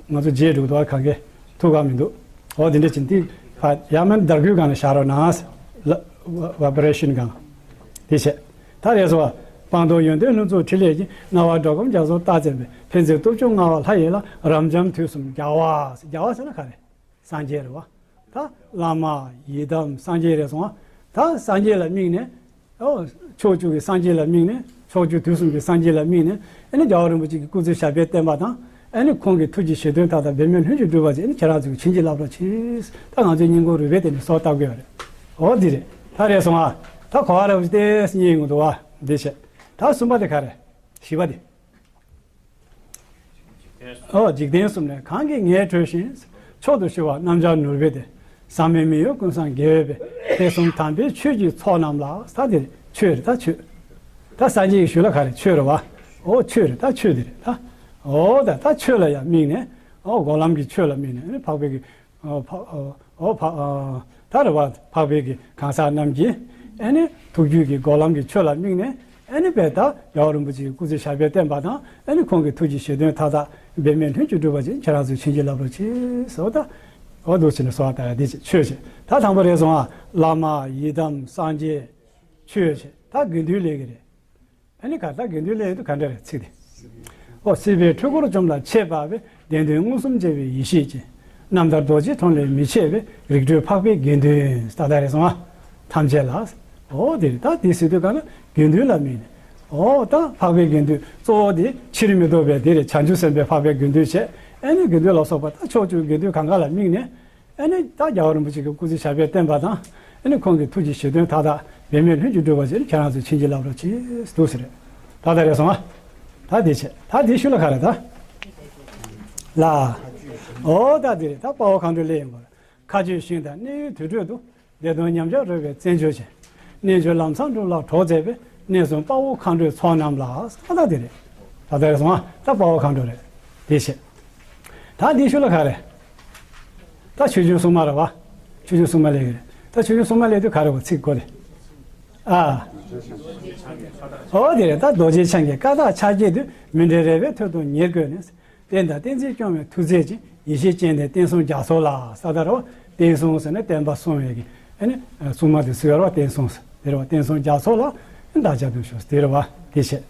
ང་ཚོ་རྗེས་འགྲོ་གི་འདུག་བ། གང་གས་ཐུགས་ཁག་མི་འདུག་འོ་དེ་འདྲ་ཅིག་དེ་ཕར་ཡང་མིན་དར་གུའི་སྒང་ལ་བཞག་རོགས་གནང་། ལ་བ་བ་བ་བ་རེ་ཤིན་སྒང་། དེ་བྱས། ད་རེས་སོ། སྤངས་རྟོགས་ཡོན་ཏན་ལྷུན་རྫོགས་ཕྲིན་ལས་ཀྱི། སྣང་བ་འགྲོ་ཁམས་རྒྱ་མཚོ་རྟག་འཛིན་པའི། ཕན་མཛད་སྟོབས་བཅུ་མངའ་བ་ལྷ་ཡི་ལྷ། རབ་འབྱམས་དུས་གསུམ་རྒྱལ་བ། རྒྱལ་བ་ཟེར་ན་ག་རེ། སངས་རྒྱས་རེད་བ། ད་བླ་མ་ཡི་དམ་སངས་རྒྱས་རེད་སོང་བ། ད་སངས་རྒྱས་ལ་དམིགས་ནས། ཨོ། ཕྱོགས་བཅུ་གི་སངས་རྒྱས་ལ་དམིགས་ནས། ཕྱོགས་བཅུ་དུས་གསུམ་གྱི་སངས་རྒྱས་ལ་དམིགས་ནས། ཨ་ནི་རྒྱལ་བ་རིན་པོ་ཆེ་གི་སྐུ་ཚེ་ཞབས་པད་བརྟན་པ་དང་། ཨ་ནི་ཁོང་གི་ཐུགས་ཀྱི་བཞེད་དོན་མཐའ་དག་འབད་མེད་ལྷུན་གྱིས་འགྲུབ་པ་ཅིག་ཨ་ནི་ཁྱེད་རང་ཚོས་བྱིན་གྱིས་བརླབ་རོགས་གྱིས། ད་ང་ཚོས་སྙིང་ཁོང་རུས་པའི་གཏིང་ནས་གསོལ་བ་བཏབ་དགོས་པ་རེད། ཨོ་འདི་རེད། ད་རེད་སོང་ཨ། ད་གོ་བ་རེ་བ་ཅིག་ཏེ་སྙིང་ངུ་འདུག་བ། འདི་བྱས། ད་གསུམ་པ་དེ་ག་རེ། བཞི་པ་དེ། ཨོ་འཇིག་རྟེན་གསུམ་ལས་གང་གིས་ངལ་གྲོལ་ཞིང་། མཆོག་ཏུ་ཞི་བ་རྣམ་སྦྱར་ནོར་བུའི་སྡེ། ཟག་མེད་མི་གཡོ་ཀུན་བཟང་དགེ་བའི་དཔལ། དེ་གསུམ་དམ་པའི་ཆོས་ཀྱི་ཚོགས་རྣམས་ལ། ད་དེ་རེད། ཆོས་རེད་ད་ཆོས། ད་སངས་རྒྱས་ཀྱི་ཞུ་ལ་ག་རེ་ཆོས་རེད་བ། ཨོ་ཆོས་རེད་ད་ཆོས་དེ་རེད་ད། ཨོ་ད་ད་ཆོས་ལ་ཡང་དམིགས་ནས། ཨོ་སྒོམ་ལམ་གྱི་ཆོས་ལ་དམིགས་ནས་ཨ་ནི་འཕགས་པའི་གི། ཨོ་འཕགས་ཨོ་འོ་འཕགས་ཨ་ད་རེད་བ། འཕགས་པའི་གི་གང་ཟག་རྣམས་ཀྱིས་ཨ་ནི་ཐུགས་རྒྱུད་ཀྱི་སྒོམ་ལམ་གྱི་ཆོས་ལ་དམིགས་ནས་ཨ་ནི་དཔེ་ད་རྒྱལ་བ་རིན་པོ་ཆེའི་སྐུ་ཚེ་ཞབས་པད་བརྟན་པ་དང་ཨ་ནི་ཁོང་གི་ཐུགས་ཀྱི་བཞེད་དོན་མཐའ་དག་འབད་མེད་ལྷུན་གྱིས་འགྲུབ་པ་ཅིག་ཁྱེད་རང་ཚོས་བྱིན་གྱིས་བརླབ་རོགས་གྱིས་ཟེར་བ་ད། འོ་འདུག་ཟེར་ནས་གསོལ་བ་བཏབ་ཡ་འདི་བྱས་ཆོས་བྱས། ད་དང་པོ་རེད་སོང་ཨ། བླ་མ་ཡི་དམ་སངས་རྒྱས་ཆོས་བྱས། ད་དགེ་འདུན་ལས་ཀྱི་རེད། ཨ་ནི་ག་ད་དགེ་འདུན་ལས་དུ་ག་འདྲ་རེད་ཚིག་དེ། ཨོ་སྲིད་པའི་འཁྲུལ་འཁོར་བཅོམ་ལ་ཆས་པ་བའི། བདེན་དོན་མངོན་སུམ་མཇལ་བའི་ཡེ་ཤེས་ཀྱི། རྣམ་ཐར་རྡོ་རྗེ་ཐོགས་ལས་མི་ཕྱེད་པའི། རིགས་གྲོལ་འཕགས་པའི་དགེ་འདུན་ད་ལྟ་རེད་སོང་ཨ། ཐམས་ཅད་ལ། ཨོ་དེ་རེད་ད་དེ་སྲིད་དུ་ག་ན་དགེ་འདུན་ལ་དམིགས་ནས། ཨོ་ད་འཕགས་པའི་དགེ་འདུན་གཙོ་བོ་དེ་ཕྱིར་མི་ལྡོག་པའི་དེ་རེད། བྱང་ཆུབ་སེམས་དཔའི་འཕགས་པའི་དགེ་འདུན་བྱས། ཨ་ནི་དགེ་འདུན་ལ་སོགས་པ་ད་ཕྱོགས་བཅུའི་དགེ་འདུན་གང་ག་ལ་དམིགས་ནས། ཨ་ནི་ད་རྒྱལ་བ་རིན་པོ་ཆེ་གི་སྐུ་ཚེ་ཞབས་པད་བརྟན་པ་དང་། ཨ་ནི་ཁོང་གི་ཐུགས་ཀྱི་བཞེད་དོན་མཐའ་དག་འབད་མེད་ལྷུན་གྱིས་འགྲུབ་པ་ཅིག་ཁྱེད་རང་ཚོས་བྱིན་གྱིས་བརླབ་རོགས་གྱིས་འདུག་ཟེར། ད་ལྟ་རེད་སོང་ཨ། ད་དེ་བྱས་ད་དེ་ཤུལ་ལ་ག་རེ་ད། ལ། ཨོ་ད་དེ་རེད་ད། དཔའ་བོ་མཁའ་འགྲོའི་ལས་ཡིན་པར། མཁའ་སྤྱོད་ཞིང་དང་གནས་ཡུལ་དུར་ཁྲོད་དུ། བདེ་སྟོང་ཉམས་ཆག་རོལ་པའི་བཙན་བྱོལ་ཅན། རྣལ་འབྱོར་ལམ་བཟང་སྒྲུབ་ལ་གྲོགས་མཛད་པའི། གནས་གསུམ་དཔའ་བོ་མཁའ་འགྲོའི་ཚོགས་རྣམས་ལ། ད་ལྟ་དེ་རེད། ད་ལྟ་རེད་སོང་ཨ། ད་དཔའ་བོ་མཁའ་འགྲོ་རེད། དེ་བྱས། ད་འདི་ཤུལ་ལ་ག་རེ། ད་ཆོས་སྐྱོང་སྲུང་མ་རེད་བ། ཆོས་སྐྱོང་སྲུང་མ་ལས་ཀྱི་རེད། ད་ཆོས་སྐྱོང་སྲུང་མ་ལས་དུས་ག་རེ་བ་ཚིག་གོ་རེ། ཨ། ཨོ་དེ་རེད། ད་རྡོ་རྗེ་འཆང་གི་བཀའ་རྟགས་ཕྱག་རྒྱས་དུས། མི་འབྲལ་རལ་པའི་ཐོད་དུ་ཉེར་བཀོད་ནས། བསྟན་དང་བསྟན་འཛིན་སྐྱོང་བའི་མཐུ་རྩལ་ཅན། ཡེ་ཤེས་སྤྱན་ལྡན་བསྟན་སྲུང་རྒྱ་མཚོ་ལ། ས་དར་བ་བསྟན་སྲུང་ཟེར་ན་བསྟན་པ་སྲུང་བའི་གི། ཨ་ནི་སྲུང་མ་དེ་ཟེར་བ་བསྟན་སྲུང་ཟེར། དེ་རེད་བ། བསྟན་སྲུང་རྒྱ་མཚོ་ལ་བདག་ཅག་ཐུགས་ཞུགས་དེ་རེད་བ། དེ་བྱས།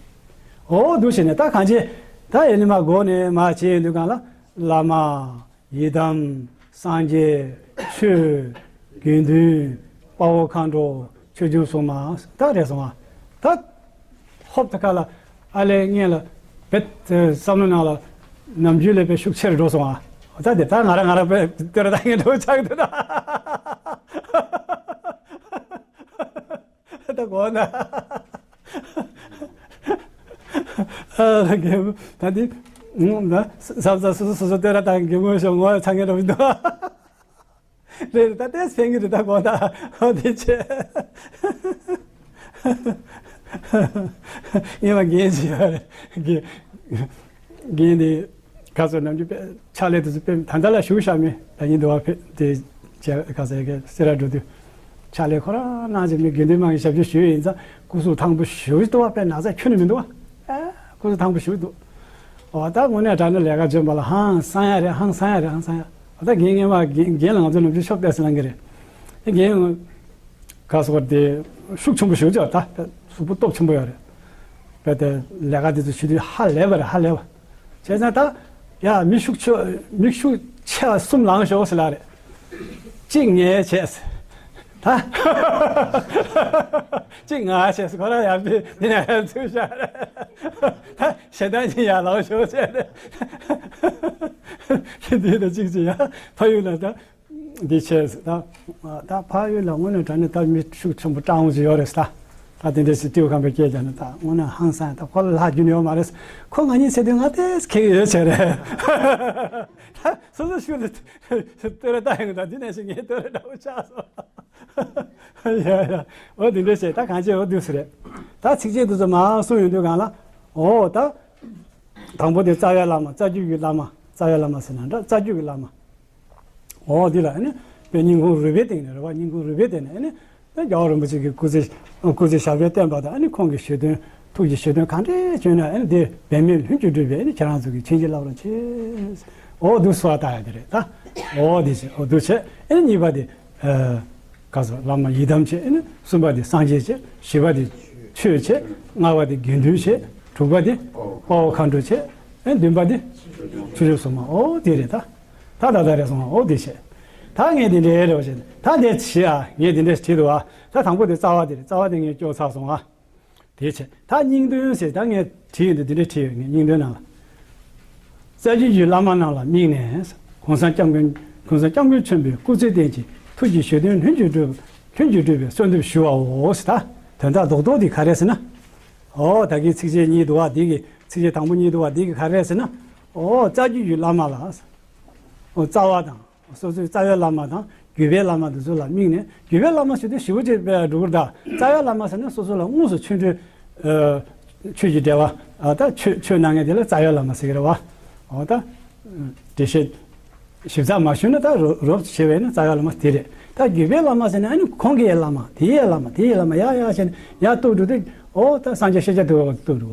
ཨོ་འདུག་བྱས་ནས་ད་གང་བྱེད། ད་ཡེ་ནས་མ་སྒོ་ནས་མ་བྱེད་འདུག་གང་ལ། བླ་མ། ཡི་དམ། སངས་རྒྱས། ཆོས། དགེ་འདུན། དཔའ་བོ་མཁའ་འགྲོ། ཆོས་སྐྱོང་སྲུང་མ། ད་རེད་སོང་ཨ། ད། ཧོབ་ཏེ་ཁ་ལ་ཨ་ལས་ངན་ལ་བེད་བསམ་བློ་ནང་ལ་ ནམ་རྒྱུན་ལས་པའི་ཤུགས་ཆེར་འགྲོ་སོང་ཨ། ད་དེ་ད་ང་རང་ང་རང་པའི་ལྟོས་ར་ད་ངས་འགྲོ་ཆགས་འདུག་ད། ད་གོ་ན། ཨ་རྒན་མོ་ད་འདི་ད་ས་ས་སོ་སོ་སོ་སོ་ལྟོས་ར་ད་རྒན་མོ་ཤོག་ངོ་ཚ་ངན་འགྲོ་མི་འདུག་རེད། ད་ལྟའི་སེང་གེ་རེད། ད་གོ་ད་འོ་དེ་ཆེ། ངས་མ་རྒན་ཞིག་ཡོད་རེད། རྒན་རྒན་དེ་ག་ཚོད་ནམ་རྒྱུན་དཔེ་ཕྱག་ལས་དེ་ཚོ་དཔེ་ད་ལྟ་ལ་ཞུགས་ཤག་མེད། ད་ཡིན་འདུག་བ་ཕེ་དེ་བྱས་ག་ཚོད་ག་སེ་ར་འགྲོ་དུས་ཕྱག་ལས་ཁོ་རང་གནང་བྱས་མི་དགེ་འདུན་དམངས་ཀྱི་ཞབས་ཕྱི་ཞུས་ཡིན་ཙང་སྐུ་གཟུགས་ཐང་པོ་ཞུགས་འདུག་བ། དཔེ་ན་ཚ་ཁྱོན་ནས་མི་འདུག་བ། ཨ་སྐུ་གཟུགས་ཐང་པོ་ཞུགས་འདུག་འོ་ད་དངོས་གནས་དྲང་གནས་ལས་ཀ་འཇོན་པ་ལ་ཧང་སང་ཡ་རེད། ཧང་སང་ཡ་རེད། ཧང་སང་ཡ། འོ་ད་རྒན་ངས་མ་རྒན་རྒན་ལ་ང་ཚོ་ནམ་རྒྱུན་ཤོབ་ཏེ་སི་ལང་གི་རེད། རྒན་ག་སོགས་དེ་ཤུགས་ཆེན་པོ་ཞུགས་ཀྱང་ད་གཟུགས་པོ་སྟོབས་ཆེན་པོ་ཡོད་རེད། བས་དེ་ལས་ཀ་དེ་ཚོ་བྱེད་དུས་ཧ་ལས་པ་རེད། ཧ་ལས་པ། བྱས་ཙང་ད་ཡ་མི་ཤུགས་ཆེ་མི་ཤུགས་ཆེ་བ་གསུམ་ལངས་ཤོག་ཟེར་ལ་རེད། གཅིག་ངས་བྱས། ད་གཅིག་ང་བྱས། ཁོ་རང་ཡར་དེ་འདི་ན་ཡར་ཚུར་བཞག་རེད། ད་ཞེ་སྡང་གཉིས་ཡར་ལངས་ཤོག་བྱས་ཏེ། འདི་ད་གཅིག་གཅིག་ཡ་ཕ་ཡུལ་ལ་ད། འདི་བྱས་ད། ད་ཕ་ཡུལ་ལ་དངོས་གནས་དྲང་གནས་ད་མི་ཤུགས་ཆེན་པོ་སྤྲང་བོ་ཅིག་ཡོད་རེད་ད། ད་དེ་འདྲ་ཞིག་ཏིའུ་ཁང་པའི་སྐད་རྒྱག་ན་ད་དངོས་གནས་ཧང་སང་། ད་ཁོ་ལ་ལྷག་རྒྱུ་ཡོད་མ་རེད། ཁོ་ང་གཉིས་ཚེ་དུས་ང་ཏེས་ཁེག་ཡོད་བྱས་རེད། ད་སོ་སོ་ཤུགས་ལ་ལྟོས་ར་ད་ཡོང་ད་འདི་ནས་ཞིག་ངས་ལྟོས་ར་འདྲ་བོ་ཆགས་སོང་། ཡ་ཡ། འོ་དེ་འདྲ་བྱས་ད་གང་བྱས་འོ་དུས་སུ་རེད། ད་ཚིགས་བཅད་དུ་ཚོ་མ་གསུངས་ཡོང་དུས་གང་ལ། འོ་ད། དང་པོ་དེ་རྩ་བའི་བླ་མ། རྩ་རྒྱུད་ཀྱི་བླ་མ། རྩ་བའི་བླ་མ་ཟེར་ན་འདྲ། རྩ་རྒྱུད་ཀྱི་བླ་མ། འོ་འདི་ལ་ནི་དཔེ་སྙིང་ཁུང་རུས་པའི་གཏིང་ནས་རེད་བ། སྙིང་ཁུང་རུས་པའི་གཏིང་ནས་ནི་རྒྱལ་བ་རིན་པོ་ཆེ་གི་སྐུ་ཚེ་སྐུ་ཚེ་ཞབས་པད་བརྟན་པ་དང་ནི་ཁོང་གི་ཞལ་འདོན་ཐུགས་ཀྱི་ཞལ་འདོན་གང་འདྲས་བྱོན་ན་ནི་དེ་འབད་མེད་ལྷུན་གྱིས་གྲུབ་པའི་ནི་ཁྱེད་རང་ཚོ་གི་མཁྱེན་ཅིང་བླ་འོག་ལ་མཆོད། འོ་འདུག་སེ་བ་ལྟ་ཡ་དེ་རེད་ད། འོ་འདི་བྱས། འོ་འདུག་བྱས། ཨེ་ནི་གཉིས་པ་དེ། ག་ཚོད་བླ་མ་ཡི་དམ་བྱས། ཨེ་ནི་གསུམ་པ་དེ་སངས་རྒྱས་བྱས། བཞི་པ་དེ་ཆོས་བྱས། ལྔ་པ་དེ་དགེ་འདུན་བྱས། དྲུག་པ་དེ་དཔའ་བོ་མཁའ་འགྲོ་བྱས། ཨེ་བདུན་པ་དེ་ཆོས་སྐྱོང་སྲུང་མ། འོ་དེ་རེད་ད། ད་ད་ད་རེད་སོང་། འོ་དེ་བྱས། ད་ངས་དེ་འདྲའི་རེ་བ་བྱས། ད་འདི་བྱས་ཨ། ངས་དེ་འདྲ་བྲིས་འདུག་ཨ། ད་དང་པོ་དེ་རྩ་བ་དེ་རེད། རྩ་བ་དེ་ངས་སྐྱོར་ཚར་སོང་ཨ། དེ་བྱས། ད་སྙིང་དོན་ཟེར་ད་ངས་བྲིས་ཡོད་འདུག་འདི་འདྲ་བྲིས་ཡོད། ངས་སྙིང་དོན་ནང་ལ། རྩ་རྒྱུད་ཀྱི་བླ་མ་རྣམས་ལ་དམིགས་ནས། གོང་ས་སྐྱབས་མགོན་གོང་ས་སྐྱབས་མགོན་ཆེན་པོའི་སྐུ་ཚེ་བརྟན་ཅིང་ཐུགས་ཀྱི་བཞེད་དོན་ལྷུན་གྱིས་གྲུབ་ལྷུན་གྱིས་གྲུབ་པའི་གསོལ་འདེབས་ཞུ་བའོ་ཟེར། ད་དོན་དག་རྡོག་རྡོག་འདི་ག་རེ་ཟེར་ན། འོ་ད་གིན་ཚིགས་བཅད་གཉིས་འདུག་བ། འདི་གི་ཚིགས་བཅད་དང་པོ་གཉིས་འདུག་བ། འདི་གི་ག་རེ་ཟེར་ན། འོ་རྩ་རྒྱུད་ཀྱི་བླ་མ་ལ། འོ་རྩ་བ་དང་། སོ་སོའི་རྩ་བའི་བླ་མ་དང་བརྒྱུད་པའི་བླ་མ་འདི་ཚོ་ལ་དམིགས་ནས། བརྒྱུད་པའི་བླ་མ་ཟེར་དུས་ཞེ་པོ་ཅིག་དཔེ་འགྲོ་གི་རེད་ད། རྩ་བའི་བླ་མ་ཟེར་ན་སོ་སོ་ལ་དངོས་སུ་ཆོས་འབྲེལ། ཨ། ཆོས་ཀྱི་འབྲེལ་བ། ཨ། ད་ཆོས་ཆོས་གནང་མཁན་དེ་ལ་རྩ་བའི་བླ་མ་ཟེར་གི་རེད་བ། འོ་ད། འགྲེལ་བཤད་ཞིབ་ཚགས་མ་ཞུས་ན་ད་རོབ་རོབ་བྱས་པས་ན་རྩ་བའི་བླ་མ་དེ་རེད། ད་བརྒྱུད་པའི་བླ་མ་ཟེར་ན་ཨ་ནི་གོང་གི་བླ་མ། དེའི་བླ་མ། དེའི་བླ་མ། ཡ་ཡ་བྱས་ནས་ཡར་གཏུག་འགྲོ་དུས་འོ་ད་སངས་རྒྱས་ཤཱཀྱ་ཐུབ་པ་གཏུག་འགྲོ་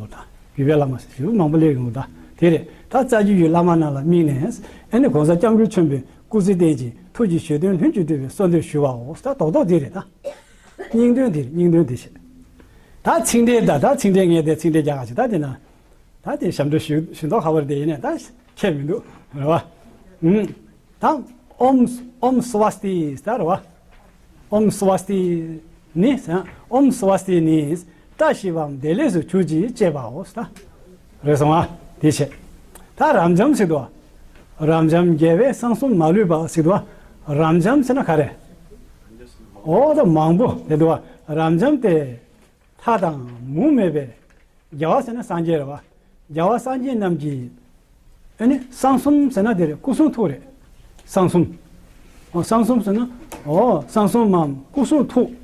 གི་རེད་ད། བརྒྱུད་པའི་བླ་མ་ཞེ་པོ་མང་པོ་སླེབས་ཡོང་གི་རེད་ད། དེ་རེད། ད་རྩ་རྒྱུད་ཀྱི་བླ་མ་རྣམས་ལ་དམིགས་ནས། ཨ་ནི་གོང་ས་སྐྱབས་མགོན་ཆེན་པོའི་སྐུ་ཚེ་བརྟན་ཅིང་ཐུགས་ཀྱི་བཞེད་དོན་ལྷུན་གྱིས་གྲུབ་པའི་གསོལ་འདེབས་ཞུ་བའོ། ད་རྡོག་རྡོག་འདི་རེད་ད། སྙིང་དོན་འདི་རེད། སྙིང་དོན་འདི་བྱས། ད་ཚིག་འགྲེལ་ད། ད་ཚིག་འགྲེལ་ངས་དེ་ཚིག་འགྲེལ་རྒྱག་ག་ཅིག་ད་དེ་ན། ད་དེ་ཞབས་འདྲེན་ཞུ་ཞུ་མདོག་ཁ་པོ་རེད། དེ་ཡིན་ནས་ད་ཁྱད་མི་འདུག་རེད་བ། ཨུམ། ད་ཨོམ་ཨོམ་སྭ་སྟི་ད་རེད་བ། ཨོམ་སྭ་སྟི་ནི་ཟེར། ཨོམ་སྭ་སྟི་ནི་བཀྲ་ཤིས་པའམ་བདེ་ལེགས་སུ་གྱུར་ཅིག་ཅེས་པའོ་ཟེར། རེད་སོང་ཨ། དེ་བྱས། ད་རབ་འབྱམས་ཟེར་འདུག་བ། རབ་འབྱམས་རྒྱལ་བའི་གསང་གསུམ་མ་ལུས་པ་ཟེར་འདུག་བ། རབ་འབྱམས་ཟེར་ན་ག་རེ། འོ་ད་མང་པོ་དེ་འདུག་བ། རབ་འབྱམས་དེ་ལྷ་དང་མུ་མེད་པའི། རྒྱལ་བ་ཟེར་ན་སངས་རྒྱས་རེད་བ། རྒྱལ་བ་སངས་རྒྱས་རྣམས་ཀྱི། ཨ་ནི་གསང་གསུམ་ཟེར་ན་དེ་རེད། སྐུ་གསུང་ཐུགས་རེད། གསང་གསུམ། འོ་གསང་གསུམ་ཟེར་ན། འོ་གསང་གསུམ་མམ་སྐུ་གསུང་ཐུགས།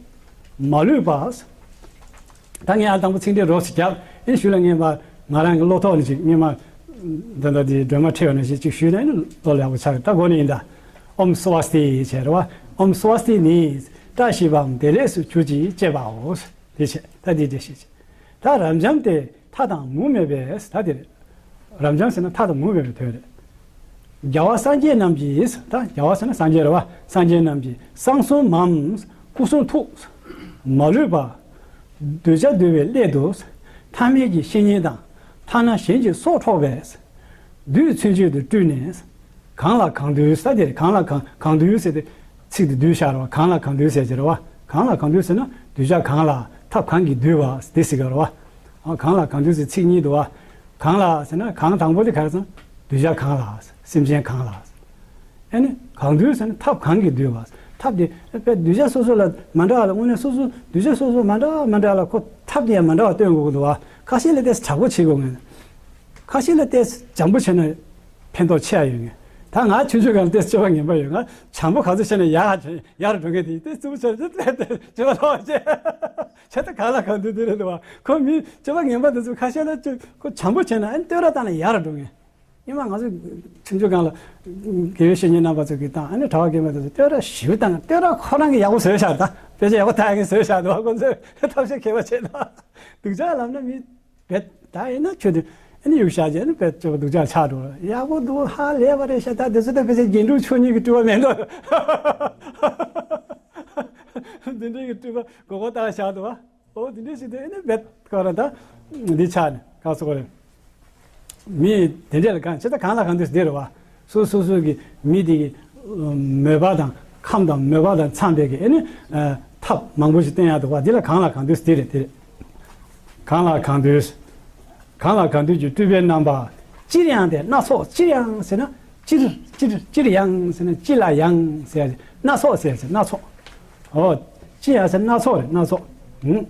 མ་ལུས་པ། ད་ངས་ཨ་དང་པོ་ཚིག་འགྲེལ་རོབ་ཙམ་རྒྱབ། ཨེ་ཞུ་ལ་ངས་མ་ང་རང་གི་བློ་ཐོག་ནས་ཅིག་སྔོན་མ། འདི་འདྲ་དེ་སྒྲོལ་མ་ཁྲིད་ཡོང་ནས་ཅིག་ཞུས་ན་ཨེ་བློ་ཡག་པོ་ཆགས་ཀྱི། ད་གོ་ནས་ཡིན་ད། ཨོམ་སྭ་སྟི་བྱས་རེད་བ། ཨོམ་སྭ་སྟི་ནི་བཀྲ་ཤིས་པའམ་བདེ་ལེགས་སུ་གྱུར་ཅིག་ཅེས་པའོ། དེ་བྱས། ད་དེ་འགྲེལ་བཤད་བྱས། ད་རབ་འབྱམས་དེ་ལྷ་དང་མུ་མེད་པས། ད་དེ་རེད། རབ་འབྱམས་ཟེར་ན་ལྷ་དང་མུ་མེད་པའི་དོན་རེད། རྒྱལ་བ་སངས་རྒྱས་རྣམས་ཀྱིས། ད་རྒྱལ་བ་ཟེར་ན་སངས་རྒྱས་རེད་བ། སངས་རྒྱས་རྣམས་ཀྱིས་གསང་གསུམ་མམ་སྐུ་གསུང་ཐུགས་མ་ལུས་པ། གདུལ་བྱ་འདུལ་བའི་སླད་དུ། ཐ་མལ་གྱི་བཤེས་གཉེན་དང་ཐ་ན་གཞན་གྱི་སྲོག་འཕྲོག་པས། བདུད་མཚོན་བྱེད་དུ་སྤྲུལ་ནས། གང་ལ་གང་འདུལ་ཟེར་དེ་རེད། གང་ལ་གང་གང་འདུལ་ཟེར་ཏེ་ཚིག་དེ་བསྡུས་བཞག་རེད་བ། གང་ལ་གང་འདུལ་ཟེར་གྱི་རེད་བ། གང་ལ་གང་འདུལ་ཟེར་ན་གདུལ་བྱ་གང་ལ་ཐབས་གང་གིས་འདུལ་བ་དེ་ཟེར་གྱི་རེད་བ། ཨ། གང་ལ་གང་འདུལ་ཟེར་ཚིག་གཉིས་འདུག་བ། གང་ལ་ཟེར་ན་གང་དང་པོ་དེ་ག་རེ་ཟེར་ན། གདུལ་བྱ་གང་ལ། སེམས་ཅན་གང་ལ། ཨ་ནི་གང་འདུལ་ཟེར་ན་ཐབས་གང་གིས་འདུལ་བ། ཐབས་དེ་དཔེ་གདུལ་བྱ་སོ་སོ་ལ་མ་འདྲ་བ་ལ། དངོས་གནས་སོ་སོ་གདུལ་བྱ་སོ་སོ་མ་འདྲ་མ་འདྲ་ལ་ཁོ་ཐབས་དེ་ཡང་མ་འདྲ་བ་སྟོན་དགོས་ཀྱི་འདུག་བ། ཁ་ཤས་ལ་ཏོག་ཙམ་དྲག་པོ་བྱེད་དགོས་ངེས། ཁ་ཤས་ལ་ཏོག་ཙམ་འཇམ་པོ་བྱས་ན་ཕན་ཐོགས་ཆེ་བ་ཡོད་ངེས། ད་ང་ཆུང་ཆུང་སྒང་ལ་ཏོག་ཙམ་སྤྱོད་པ་ངན་པ་ཡོད། ང་འཇམ་པོ་ག་ཚོད་བྱས་ན་ཡག་ཡག་རུ་འགྲོ་མཁན་དེ། ཏོག་ཙམ་རྩུབ་པོ་བྱས་ན་ཏོག་ཙམ་སྤྱོད་པ་ལྷག་པ་བྱས། བྱས་ད་གང་ལ་གང་འདུལ་དེ་རེད་འདུག་བ། ཁོ་མི་སྤྱོད་པ་ངན་པ་དེ་ཚོ་ཁ་ཤས་ལ་ཁོ་འཇམ་པོ་བྱས་ན་ཨ་ནི་བསྟོད་ར་བཏང་ན་ཡག་རུ་འགྲོ་ངེས། ཉི་མ་ང་ཚོ་ཆུང་ཆུང་སྒང་ལ་དགེ་བའི་བཤེས་གཉེན་རྣམ་པ་ཚོ་གིས་དང་ཨ་ནི་གྲྭ་པ་རྒན་པ་དེ་ཚོ་བསྟོད་ར་ཞེ་པོ་བཏང་། བསྟོད་ར་ཁོ་རང་གིས་ཡག་པོ་བཟོས་བཞག་ད། དཔེ་ཆ་ཡག་པོ་ལྟ་ཡག་གི་བཟོས་བཞག་འདུག་བ། ཁོ་ཚོས་ཐབས་ཤེས་མཁས་པ་བྱས་ད། སྡུག་ཅག་ལབ་ན་མི་བེད་ད་ཡིན་ན་ཆོས་དེ་ཨ་ནི་ཡུག་བཞག་རྗེས་ནི་བེད་སྤྱོད་པ་སྡུག་ཅག་ཆགས་འགྲོ། ཡག་པོ་འདུག་ཧ་ལས་པ་རེད་ཤག་ད་དེ་ཚོ་ད་དཔེ་ཆ་རྒྱན་དྲུག་མཆོག་གཉིས་ཀྱི་སྤྲུལ་པ་མེད་འདུག་འདི་འདྲའི་གི་སྤྲུལ་པ་མགོ་སྐོར་བཏང་བཞག་འདུག་བ། ཨོ་དེ་འདྲ་ཞིག་དེ་ཨེ་ནི་བེད་ཀ་ར་ད་འདི་ཆགས་ནས་ག་སོ་གོ་རེད། མི་དེ་འདྲ་ལ་གང་བྱེད་ད་གང་ལ་གང་འདུལ་དེ་རེད་བ། སོ་སོ་སོ་གི་མི་དེ་གི་མོས་པ་དང་ཁམས་དང་མོས་པ་དང་འཚམས་པའི་གི་ཨེ་ནི་ཐབས་མང་པོ་ཞིག་བསྟེན་ཡག་འདུག་བ། འདི་ལ་གང་ལ་གང་འདུལ་དེ་རེད། དེ་རེད། གང་ལ་གང་འདུལ། གང་ལ་གང་འདུལ་གྱི་སྤྲུལ་པའི་རྣམ་པ། སྤྱིར་ཡང་དེ་སྣ་ཚོགས། སྤྱིར་ཡང་ཟེར་ན་སྤྱིར་སྤྱིར་སྤྱིར་ཡང་ཟེར་ན་སྤྱི་ལ་ཡང་ཟེར་ཡ། སྣ་ཚོགས་ཟེར་ཟེར་སྣ་ཚོགས། ཨོ། སྤྱི་ཡང་ཟེར་སྣ་ཚོགས་རེད། སྣ་ཚོགས། ཧུམ།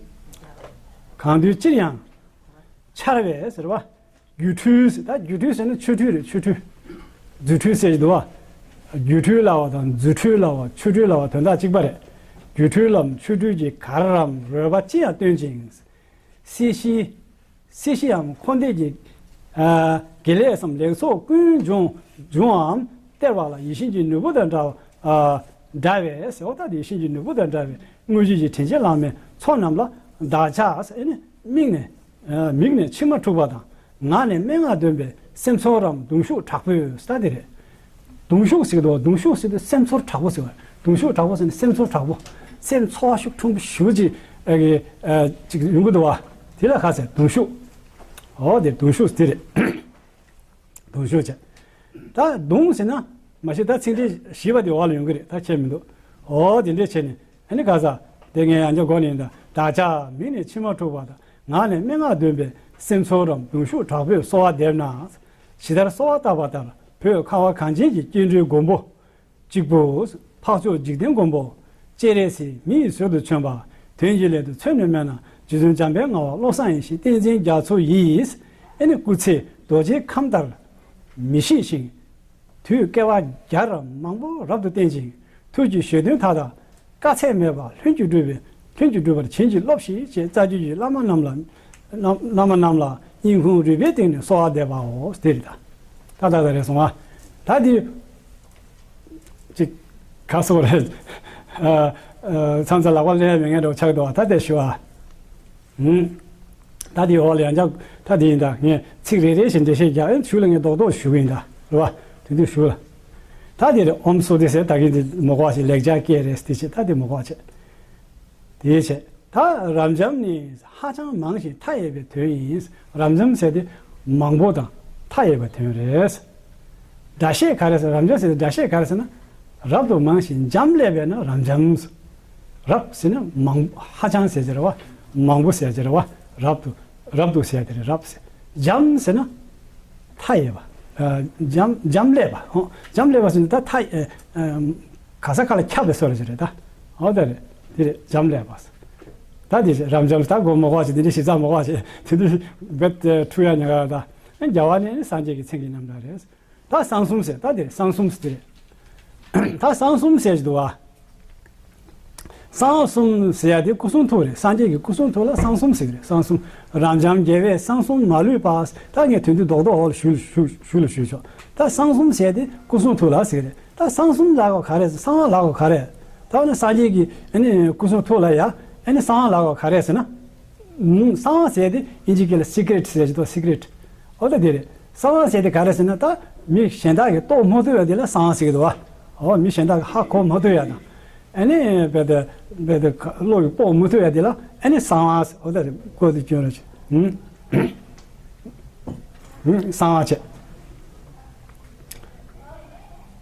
གང་འདུལ་སྤྱིར་ཡང་འཆར་བས་ཟེར་བ། སྒྱུ་འཕྲུལ་ཟེར། ད་སྒྱུ་འཕྲུལ་ཟེར་ན་ཆོ་འཕྲུལ་རེད། ཆོ་འཕྲུལ། རྫུ་འཕྲུལ་ཟེར་གྱི་འདུག་བ། སྒྱུ་འཕྲུལ་ལབ་པ་དང་རྫུ་འཕྲུལ་ལབ་པ་ཆོ་འཕྲུལ་ལབ་པ་དོན་དག་གཅིག་པ་རེད། སྒྱུ་འཕྲུལ་ལམ་ཆོ་འཕྲུལ་གྱི་གར་རམ་རོལ་པ་ཅི་ཡང་སྟོན་ཅིང་། སྲིད་ཞི། སྲིད་ཞིའམ་འཁོར་འདས་ཀྱི་ཨ་དགེ་ལེགས་སམ་ལེགས་ཚོགས་ཀུན་འབྱུང་འབྱུང་བའམ་སྟེར་བ་ལ་ཡིད་བཞིན་གྱི་ནོར་བུ་དང་འདྲ་བ་ཨ་འདྲ་བས་ཟེར་བ། ད་དེ་ཡིད་བཞིན་གྱི་ནོར་བུ་དང་འདྲ་བའི་དངོས་གཞི་གྱི་དྲིན་ཅན་བླ་མའི་ཚོགས་རྣམས་ལ་བདག་ཅག་ཟེར་ཨེ་ནི་དམིགས་ནས་ཨ་མིག་ནས་མཆི་མ་འཁྲུགས་པ་དང་ངག་ནས་སྨྲེ་སྔགས་འདོན་པའི་སེམས་ཚོར་རམ་གདུང་ཤུགས་དྲག་པོས་ཟེར་ད་དེ་རེད། གདུང་ཤུགས་ཟེར་གི་འདུག་གདུང་ཤུགས་ཟེར་དུས་སེམས་ཚོར་དྲག་པོ་ཟེར་བ། གདུང་ཤུགས་དྲག་པོ་ཟེར་ནས་སེམས་ཚོར་དྲག་པོ། སེམས་ཚོར་བ་ཤུགས་ཆེན་པོ་ཞེ་པོ་ཅིག་ཨ་གི་ཨ་ཅིག་ཡོང་གི་འདུག་བ། དེ་ལ་ག་ཟེར། གདུང་ཤུགས། འོ་དེ་གདུང་ཤུགས་དེ་རེད། གདུང་ཤུགས་བྱས། ད་གདུང་ཟེར་ན་མ་གཞི་ད་ཚིག་ཕྲད་བཞི་པ་དེ་འོག་ལ་ཡོང་གི་རེད། ད་ཁྱད་མི་འདུག་འོ་དེ་འདྲས་བྱས་ནས་ཨ་ནི་ག་ས་དེ་ངས་ཡང་བསྐྱར་གོ་ནས་ཡིན། ད་བདག་ཅག་མིག་ནས་མཆི་མ་འཁྲུགས་པ་དང་ངག་ནས་སྨྲེ་སྔགས་འདོན་པའི་སེམས་ཚོར་རམ་གདུང་ཤུགས་དྲག་པོས་གསོལ་བ་འདེབས་ན། ཇི་ལྟར་གསོལ་བ་བཏབ་པ་ལྟར་བོད་ཁ་བ་གངས་ཅན་གྱི་སྐྱེ་འགྲོའི་མགོན་པོ་གཅིག་པུ། འཕགས་མཆོག་འཇིག་རྟེན་མགོན་པོ་སྤྱན་རས་གཟིགས་མི་ཡི་ཟུར་དུ་བྱོན་པ། དོན་གྱི་སླད་དུ་མཚོན་ནུས་མེད་ན། རྗེ་བཙུན་འཇམ་དཔལ་ངག་དབང་བློ་བཟང་ཡེ་ཤེས་བསྟན་འཛིན་རྒྱ་མཚོ་ཡིས་ཨེ་ནི་སྐུ་ཚེ་རྡོ་རྗེའི་ཁམས་ལྟར་མི་བཤིག་ཞིང་། དུས་བསྐལ་པ་བརྒྱ་ར་མང་པོ་རབ་ཏུ་བརྟན་ཅིང་། ཐུགས་ཀྱི་བཞེད་དོན་མཐའ་དག་དཀའ་ཚེགས་མེད་པར་ལྷུན་གྱིས་གྲུབ་པའི་ལྷུན་གྱིས་གྲུབ་པར་བྱིན་གྱིས་རློབས་ཤིག་ཅེས་རྩ་བརྒྱུད་ཀྱི་བླ་མ་རྣམས་ལ་བླ་མ་རྣམས་ལ་སྙིང་ཁུང་རུས་པའི་གཏིང་ནས་གསོལ་བ་འདེབས་པའོ། དེ་རེད་ད། ད་ད་ད་རེད་སོང་ཨ། ད་འདི་ཅིག་ག་སོགས་རེད། ཨ་ཨ་མཚམས་མཚམས་ལག་པ་ལེན་ཡ་མེད་མཁན་འདྲ་བོ་ཆགས་འདུག་ཨ། ད་དེ་ཞུ་ཨ། ཧུམ། ད་དེའི་འོག་ལ་ཡང་བསྐྱར་ད་དེ་ཡིན་ད། ངས་ཚིག་རེ་རེ་བཞིན་འགྲེལ་བཤད་རྒྱག་ཨེ་ཞུ་ལ་ངས་རྡོག་རྡོག་ཞུ་གི་ཡིན་ད། རེད་བ། དེ་དུས་ཞུ་ལ། ད་དེ་རེད། ཨོཾ་སྭསྟི་ཟེར་ད་གིན་དེ་མ་གོ་བ་ཞིག་ལེགས་སྦྱར་སྐད་རེད་དེ་བྱས་ད་དེ་མ་གོ་བ་བྱས། དེའི་ཕྱིར་ད་རབ་འབྱམས་ནི་ཧ་ཅང་མང་ཞིང་མཐའ་ཡས་པའི་དོན་ཡིན། རབ་འབྱམས་ཟེར་དེ་མང་པོ་དང་མཐའ་ཡས་པའི་དོན་རེད། སྒྲ་བཤད་ག་རེ་ཟེར། རབ་འབྱམས་ཟེར་དེ་སྒྲ་བཤད་ག་རེ་ཟེར་ན། རབ་ཏུ་མང་ཞིང་འབྱམས་ཀླས་པས་ན་རབ་འབྱམས། རབ་ཟེར་ན་མང་ཧ་ཅང་ཟེར་གྱི་རེད་བ། མང་པོ་ཟེར་གྱི་རེད་བ། རབ་ཏུ་རབ་ཏུ་ཟེར་དེ་རེད། རབ་ཟེར། འབྱམས་ཟེར་ན། མཐའ་ཡས་པ། ཨ་འབྱམས་འབྱམས་ཀླས་པ། ཧོ། འབྱམས་ཀླས་པ་ཟེར་ན་ད་མཐའ་ཨ་ཨ་ག་ས་ག་ལ་ཁྱབ་པའི་བཟོ་འདྲ་ཞིག་རེད་ད། འོ་ད་རེད། དེ་རེད། འབྱམས་ཀླས་པ། ད་དེ་རེད། རབ་འབྱམས་ད་གོ་མ་གོ་བ་ཞིག་དེ་འདྲ་ཞིབ་ཚགས་མ་གོ་བ་ཞིག་དེ་འདྲ་རྦད་དེ་འཁྲུལ་ཡ་ཉེན་ཁ་ད། རྒྱལ་བ་ནི་སངས་རྒྱས་ཀྱི་མཚན་གྱི་རྣམ་གྲངས་རེད། ད་གསང་གསུམ་ཟེར། ད་དེ་རེད། གསང་གསུམ་ཟེར་དེ་རེད། ད་གསང་གསུམ་ཟེར་གྱི་འདུག་བ། གསང་གསུམ་ཟེར་ཡ་དེ་སྐུ་གསུང་ཐུགས་རེད། སངས་རྒྱས་ཀྱི་སྐུ་གསུང་ཐུགས་ལ་གསང་གསུམ་ཟེར་གྱི་རེད། གསང་གསུམ། རབ་འབྱམས་རྒྱལ་བས་གསང་གསུམ་མ་ལུས་པ། ད་ངས་དོན་དུ་རྡོག་རྡོག་འོག་ལ་ཞུ་ཞུ་ཞུ་ལ་ཞུས་ཆོག་ད་གསང་གསུམ་ཟེར་ཡ་དེ་སྐུ་གསུང་ཐུགས་ལ་ཟེར་གྱི་རེད། ད་གསང་གསུམ་ལབ་དགོས་ག་རེ། གསང་བ་ལབ་དགོས་ག་རེ། ད་ནི་སངས་རྒྱས་ཀྱི་ཨ་ནི་སྐུ་གསུང་ཐུགས་ལ་ཡ་ཨ་ནི་གསང་བ་ལབ་དགོས་ག་རེ་ཟེར་ན། ཨུམ། གསང་བ་ཟེར་དེ་དབྱིན་ཇིའི་སྐད་ལ་སི་ཀི་རེཊ་ཟེར་གྱི་འདུག་སི་ཀི་རེཊ། འོ་ད་དེ་རེད། གསང་བ་ཟེར་དེ་ག་རེ་ཟེར་ན་ད་མི་གཞན་དག་གིས་རྟོགས་མ་ཐུབ་ཡ་དེ་ལ་གསང་བ་ཟེར་གྱི་འདུག་བ། འོ་མི་གཞན་དག་གིས་ཧ་གོ་མ་ཐུབ་ཡ་དང་། ཨ་ནི་རྦད་དེ་རྦད་དེ་བློ་ཡིས་དཔོག་མ་ཐུབ་ཡ་དེ་ལ་ཨ་ནི་གསང་བ་ཟེར། འོ་ད་རེད། གོ་དེ་སྐྱོན་ར་ཆེ། ཨུམ། ཨུམ། གསང་བ་བྱས།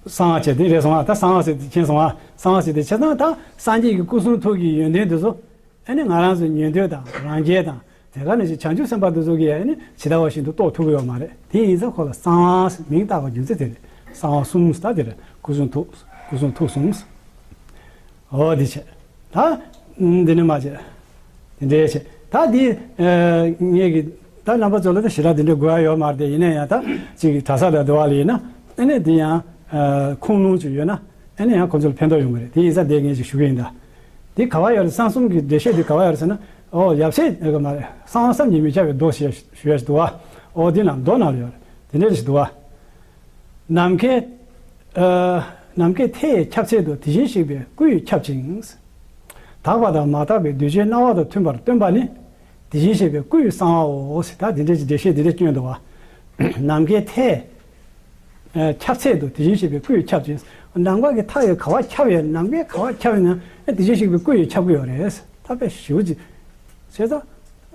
གསང་བ་བྱས་དེ་རེད་སོང་བ། ད་གསང་བ་ཟེར་དེ་མཁྱེན་སོང་བ། གསང་བ་ཟེར་དེ་བྱས་ཙང་ད་སངས་རྒྱས་ཀྱི་སྐུ་གསུང་ཐུགས་ཀྱི་ཡོན་ཏན་དེ་ཚོ། ཨ་ནི་ང་རང་ཚོའི་ཉན་ཐོས་དང་རང་རྒྱལ་དང་ དེ་ག་ནང་བཞིན་བྱང་ཆུབ་སེམས་དཔའ་དེ་ཚོ་གིས་ཡང་ནི་ཇི་ལྟ་བ་བཞིན་དུ་རྟོགས་ཐུབ་ཀྱི་ཡོད་མ་རེད། དེ་ཡིན་ཙང་ཁོ་ལ་གསང་བ་མིང་བཏགས་པའི་རྒྱུ་མཚན་དེ་རེད། གསང་བ་གསུམ་ཟེར་དེ་རེད། སྐུ་གསུང་ཐུགས། སྐུ་གསུང་ཐུགས་གསུམ། འོ་དེ་བྱས། ད་འདི་ནི་མ་བྱས། དེ་འདྲའི་བྱས། ད་འདི་ངས་ཀྱི་ད་རྣམ་པ་ཚོ་ལ་ད་ཞེ་དྲག་དེ་འདྲའི་དགོས་ཡ་ཡོད་མ་རེད་དེ། ཡིན་ན་ཡང་ད་ཅིག་གྲྭ་ས་དང་འདྲ་བ་ལ་ཡིན་ན་ཨ་ནི་འདི་ཡང་ཁུངས་ལུང་ཅིག་ཡོད་ན་ཨ་ནི་ཡང་ཁོ་ཚོ་ལ་ཕན་ཐོགས་ཡོང་གི་རེད། དེ་ཡིན་ཙང་དེ་ངས་ཅིག་ཞུ་གི་ཡིན་ད། དེ་ག་བ་ཡོད་རེད། གསང་གསུམ་གྱི་འགྲེལ་བཤད་དེ་ག་བ་ཡོད་རེད་ཟེར་ན། ཨོ་ཡབ་སྲས་ཨེ་ག་མ་རེད། གསང་བ་བསམ་གྱིས་མི་ཁྱབ་པའི་མདོ་ཞེས་ཞུ་ཡ་ཞིག་འདུག་བ། ཨོ་དེ་ནང་མདོ་ནང་ལ་ཡོད་རེད། དེ་འདྲ་ཞིག་འདུག་བ། ནམ་མཁའི་ཨ་ནམ་མཁའི་མཐའ་ཡས་ཁྱབ་ཚད་དུ་དེ་བཞིན་གཤེགས་པའི་སྐུས་ཁྱབ་ཅིང་། དག་པ་དང་མ་དག་པའི་གདུལ་བྱའི་སྣང་བ་དང་མཐུན་པར་སྟོན་པ་ནི་དེ་བཞིན་གཤེགས་པའི་སྐུའི་གསང་བའོ། ད་དེ་འདྲ་ཞིག་འགྲེལ་བཤད་དེ་འདྲ་བསྐྱོན་འདུག་བ། ནམ་མཁའི་མཐའ་ཁྱབ་ཚད་དུ་དེ་བཞིན་གཤེགས་པའི་སྐུ་ཡིས་ཁྱབ་ཅིང་། ནམ་མཁའ་གི་མཐའ་ཡི་ག་བ་ཁྱབ་ཡོད། ནམ་མཁའི་ག་བ་ཁྱབ་ཡོད་ན་དེ་བཞིན་གཤེགས་པའི་སྐུ་ཡིས་ཁྱབ་ཀྱི་ཡོད་རེད། ད་དཔེ་ཞེ་པོ་ཅིག་བྱས་ཙང་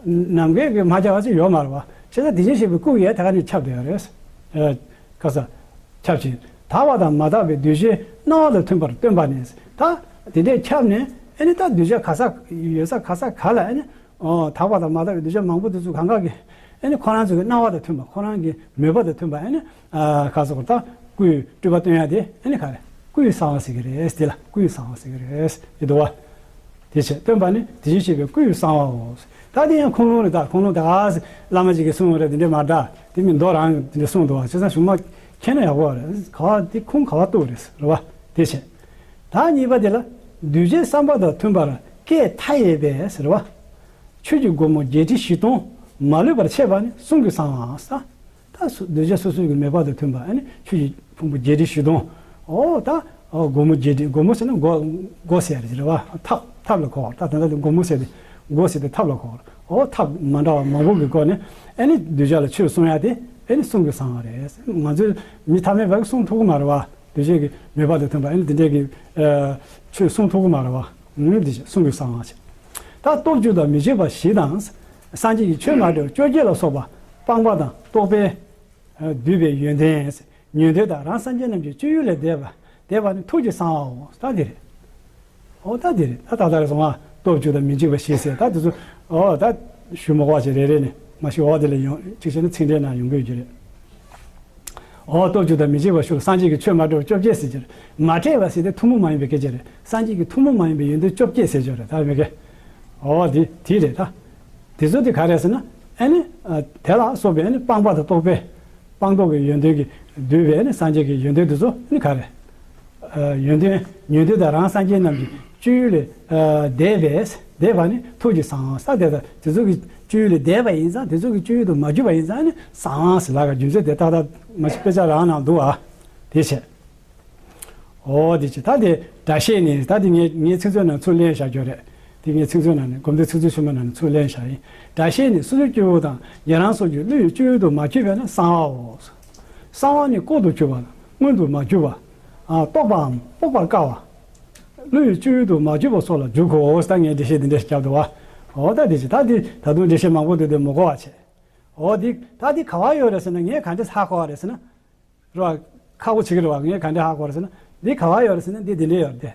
ནམ་མཁའི་གི་མ་ཁྱབ་པ་ཅིག་ཡོད་མ་རེད་བ། བྱས་ཙང་དེ་བཞིན་གཤེགས་པའི་སྐུ་ཡིས་ད་ག་ནས་ཁྱབ་བསྡད་ཡོད་རེད། ཁ་ས་ཁྱབ་ཅིང་། དག་པ་དང་མ་དག་པའི་གདུལ་བྱའི་སྣང་བ་དང་མཐུན་པར་སྟོན་པ་ནི། ད་དེ་འདྲས་ཁྱབ་ནས་ཨ་ནི་ད་གདུལ་བྱ་ག་ས་ཡོད་ས་ག་ས་ག་ལ་ཨ་ནི། ཨོ། དག་པ་དང་མ་དག་པའི་གདུལ་བྱ་མང་པོ་དེ་ཚོ་གང་ག་གི་ཨ་ནི་ཁོ་རང་ཚོ་གི་སྣང་བ་དང་མཐུན་པ། ཁོ་རང་གི་མོས་པ་དང་མཐུན་པ། ཨ་ནི་ཨ་ག་ཟེར་དགོས་རེད། ད་སྐུའི་སྤྲུལ་པ་སྟོན་ཡ་དེ་ཨ་ནི་ག་རེ། སྐུའི་གསང་བ་ཟེར་གི་རེད། དེ་ལ་སྐུའི་གསང་བ་ཟེར་གི་རེད། དེ་འདུག་བ། དེ་བྱས་སྟོན་པ་ནི་དེ་བཞིན་གཤེགས་པའི་སྐུའི་གསང་བའོ། ད་དེ་ཡང་ཁུངས་ལུང་རེད། ད་ཁུངས་ལུང་ད་ག་བླ་མ་ཅིག་གིས་གསུངས་པ་རེད། དེ་འདྲས་མ་འདྲ། དེ་མིན་མདོ་རང་དེ་འདྲས་གསུངས་འདུག་བ། བྱས་ཙང་གཞུང་མ་མཁྱེན་ན་ཡག་པོ་རེད། ག་བ་དེ་ཁུངས་ག་བ་གཏུགས་རེད་རེད་བ། དེ་བྱས། ད་གཉིས་པ་དེ་ལ་གདུལ་བྱའི་བསམ་པ་དང་མཐུན་པར་སྐད་མཐའ་ཡས་པས་ཟེར་བ། ཆོས་ཀྱི་སྒོ་མོ་བརྒྱད་ཁྲི་བཞི་སྟོང་མ་ལུས་པར་ཕྱེ་བ་ནི་གསུང་གི་གསང་བ། ད་སུ་གདུལ་བྱ་སོ་སོའི་གི་མོས་པ་དང་མཐུན་པ་ཨ་ནི་ཆོས་ཀྱི་ཕུང་པོ་བརྒྱད་ཁྲི་བཞི་སྟོང་། ཨོ་ད་ཨོ་སྒོ་མོ་བརྒྱད་ཁྲི། སྒོ་མོ་ཟེར་ན་སྒོ་སྒོ་ཟེར་རེད་བ། ཐབ་ཐབ་ལ་གོ་བ། ད་ད་ལྟ་དེ་སྒོ་མོ་ཟེར་ཏེ་སྒོ་ཟེར་ཏེ་ཐབ་ལ་གོ་བ། ཨོ་ཐབ་མ་འདྲ་བ་མང་པོ་གི་སྒོ་ནས་ཨ་ནི་གདུལ་བྱ་ལ་ཆོས་གསུང་ཡ་དེ་ཨ་ནི་གསུང་གི་གསང་བ་རེད། ང་ཚོས་མི་ཐ་མལ་པ་གིས་གསུང་ཐུབ་ཀྱི་མ་རེད་བ། གདུལ་བྱའི་གི་མོས་པ་དང་མཐུན་པ་ཨ་ནི་དེ་འདྲའི་གི་ཨ་ཆོས་གསུང་ཐུབ་ཀྱི་མ་རེད་བ། ཨུམ་དེ་བཞིན་གསུང་གི་གསང་བ་བྱས། ད་སྟོབས་བཅུ་དང་མི་འཇིགས་པ་བཞི་དང་། སངས་རྒྱས་ཀྱི་ཆོས་མ་འདྲེས་པ་བཅོ་བརྒྱད་ལ་སོགས་པ་སྤངས་པ་དང་རྟོགས་པས་བསྡུས་པའི་ཡོན་ཏན། ཡོན་ཏན་དང་རང་སངས་རྒྱས་རྣམས་ཀྱི་སྤྱོད་ཡུལ་ལས་འདས་པ་འདས་པ་ནི་ཐུགས་ཀྱི་གསང་བའོ། ད་འདི་རེད། ཨོ་ད་འདི་རེད། ད་ད་ལྟ་རེ་སོང་ང་། སྟོབས་བཅུ་དང་མི་འཇིགས་པ་བཞི་ཟེར་ད་དེ་ཚོ། ཨོ་ད་ཞུ་མ་དགོས་པ་ཅིག་རེ་རེ་ནས་མ་ཞུ། ཨོ་དེ་ལ་ཡོང་གཅིག་བྱས་ན་ཚིག་འགྲེལ་ནང་ཡོང་གི་ཡོད་ཀྱི་རེད། ཨོ་སྟོབས་བཅུ་དང་མི་འཇིགས་པ་ཞུ་ལ། སངས་རྒྱས་ཀྱི་ཆོས་མ་འདྲེས་པ་བཅོ་བརྒྱད་ཟེར་གྱི་རེད། མ་འདྲེས་པ་ཟེར་དེ་ཐུན་མོང་མ་ཡིན་པའི་སྐད་ཆ་རེད། སངས་རྒྱས་ཀྱི་ཐུན་མོང་མ་ཡིན་པའི་ཡོན་ཏན་བཅོ་བརྒྱད་ཟེར་གྱི་རེད། ད་མི་དགེ། ཨོ་དེ་དེ་རེད་ད། དེ་ཚོ་དེ་ག་རེད་ཟེར་ན། ཨ་ནི་དེ་ལ་སོགས་པའི་ཨ་ནི་སྤངས་པ་དང་རྟོགས་པས་སྤངས་རྟོགས་ཀྱི་ཡོན་ཏན་གྱིས་བསྡུས་པའི་ཨ་ནི་སངས་རྒྱས་ཀྱི་ཡོན་ཏན་དེ་ཚོ་ཨ་ནི་ག་རེད། ཡོན་ཏན་ཡོན་ཏན་དང་རང་སངས་རྒྱས་རྣམས་ཀྱི་སྤྱོད་ཡུལ་ལས་འདས་པས་འདས་པ་ནི་ཐུགས་ཀྱི་གསང་བ། ས་དེ་དང་དེ་ཚོ་གི་སྤྱོད་ཡུལ་ལས་འདས་པ་ཡིན་ཙང་། དེ་ཚོ་གི་སྤྱོད་ཡུལ་དུ་མ་གྱུར་པ་ཡིན་ཙང་ནི་གསང་བ་ཟེར་ལབ་ག་རྒྱུ་མཚན་དེ་ཏག་ཏག་མ་ཤི་དཔེ་ཆ་རང་ནང་འདུག་ཨ། དེ་བྱས། ཨོ་དེ་བྱས། ད་དེ་སྒྲ་བཤད་ནི་ད་དེ་ངས་ངའི་ཚིག་མཛོད་ནང་ཚུར་ལེན་བཞག་རྒྱུ་རེད། དེ་ངའི་ཚིག་མཛོད་ནང་ནས་སྒོམ་བཟླས་ཚིག་མཛོད་ཆེན་མོ་ནང་ནས་ཚུར་ལེན་བཞག་ཡིན། སྒྲ་བཤད་ནི་སོ་སོའི་སྤྱོད་ཡུལ་དང་ཉན་རང་སོགས་ཀྱི་བློ་ཡི་སྤྱོད་ཡུལ་དུ་མ་གྱུར་པས་ན་གསང་བའོ། གསང་བ་ནི་ལྐོག་ཏུ་གྱུར་པ་དང་མངོན་དུ་མ་གྱུར་པ། ཨ་རྟོགས་པའམ་དཔོག་པར་དཀའ་བ། བློ་ཡི་སྤྱོད་ཡུལ་དུ་མ་གྱུར་པ་སོགས་ལ་འཇུག་གོ། ད་ངས་འགྲེལ་བཤད་འདི་འདྲ་ཞིག་བརྒྱབ་འདུག་བ། འོ་ད་འདི་ཞིག་ད་འདི་ད་དུང་འགྲེལ་བཤད་མང་པོ་འདུག་དེ་མི་གོ་བ་བྱས། འོ་འདི་ད་འདི་ག་བ་ཡོད་རེད་ཟེར་ན། ངས་ག་འདྲས་ཧ་གོ་བ་རེད་ཟེར་ན། རེད་བ། ཁག་པོ་བྱེད་ཀྱི་རེད་བ། ངས་ག་འདྲས་ཧ་གོ་བ་རེད་ཟེར་ན། འདི་ག་བ་ཡོད་རེད་ཟེར་ན་འདི་འདི་འདྲས་ཡོད་རེད་དེ།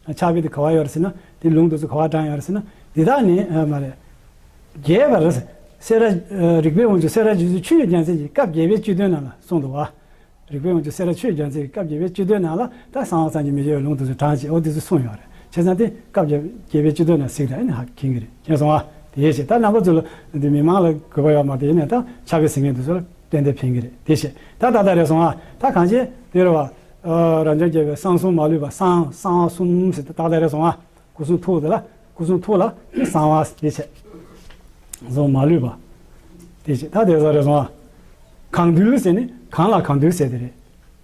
ཕྱག་དཔེ་འདི་ག་བ་ཡོད་རེད་ཟེར་ན། འདི་ལུང་འདི་ཚོ་ག་བ་དྲངས་ཡོད་རེད་ཟེར་ན། འདི་དག་ནི་ཨ་མ་རེད། རྒྱས་པར་སེ་ར། རིགས་པའི་དབང་ཕྱུག་སེ་ར་འབྱུང་ཆེན་ཆོས་ཀྱི་རྒྱལ་མཚན་གྱིས་སྐབས་བརྒྱད་པའི་སྤྱི་དོན་ནང་ལ་གསུངས་འདུག་བ། རིགས་པའི་དབང་ཕྱུག་སེ་ར་ཆོས་ཀྱི་རྒྱལ་མཚན་གྱིས་སྐབས་བརྒྱད་པའི་སྤྱི་དོན་ནང་ལ་ད་གསང་བ་བསམ་གྱིས་མི་ཁྱབ་པའི་ལུང་དེ་ཚོ་དྲངས་བྱས། འོ་དེ་ཚོ་གསུངས་ཡོད་རེད། བྱས་ཙང་དེ་སྐབས་བརྒྱད་པའི་སྤྱི་དོན་ནང་གཟིགས་དང་ཨ་ནི་ཧ་མཁྱེན་གྱི་རེད། མཁྱེན་སོང་ང་། དེ་བྱས་ད་རྣམ་པ་ཚོ་ལ་འདི་མི་མང་ལ་དགོས་པ་ཡོད་མ་རེད། ཡིན་ནའི་ད་ཕྱག་དཔེ་གཟིགས་མཁན་དེ་ཚོ་ལ་ཏན་ཏན་ཕན་གྱི་རེད། དེ་བྱས་ད་ད་ལྟ་རེད་སོང་ང་། ད་གང་བྱས་དེ་རེད་བ། རབ་འབྱམས་རྒྱལ་པོའི་གསང་གསུམ་མ་ལུས་པ། གསང་གསང་བ་གསུམ་ཟེར་ད་ད་ལྟ་རེད་སོང་ང་། སྐུ་གསུང་ཐུགས་དེ་ལ། སྐུ་གསུང་ཐུགས་ལ་གསང་བ་དེ་བྱས། གསང་མ་ལུས་པ། དེ་བྱས་ད་དེ་ཚོ་རེད་སོང་ང་། གང་འདུལ་ཟེར་ནི་གང་ལ་གང་འདུལ་ཟེར་དེ་རེད།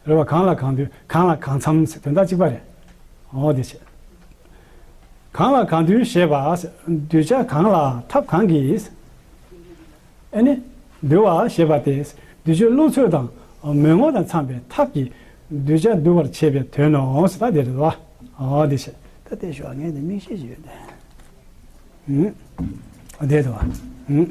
རེད་བ། གང་ལ་གང་འདུལ། གང་ལ་གང་འཚམ་ཟེར་དོན་དག་གཅིག་པ་རེད། འོ་དེ་བྱས། གང་ལ་གང་འདུལ་ཞེས་པ། གདུལ་བྱ་གང་ལ་ཐབས་གང་གིས། ཨ་ནི། འདུལ་བ་ཞེས་པ་སྟེ། གདུལ་བྱའི་བློ་ཚོད་དང་མོས་ངོ་དང་འཚམས་པའི་ཐབས་ཀྱིས་གདུལ་བྱ་འདུལ་བར་བྱེད་པའི་དོན་ནོ། ད་དེ་རེད་བ། ཨོ་དེ་བྱས། ད་དེ་ཞུ་བ་ངས་དེ་མིག་ཤེས་ཀྱི་ཡོད་དེ། ཨུམ། ཨོ་དེ་རེད་བ། ཨུམ།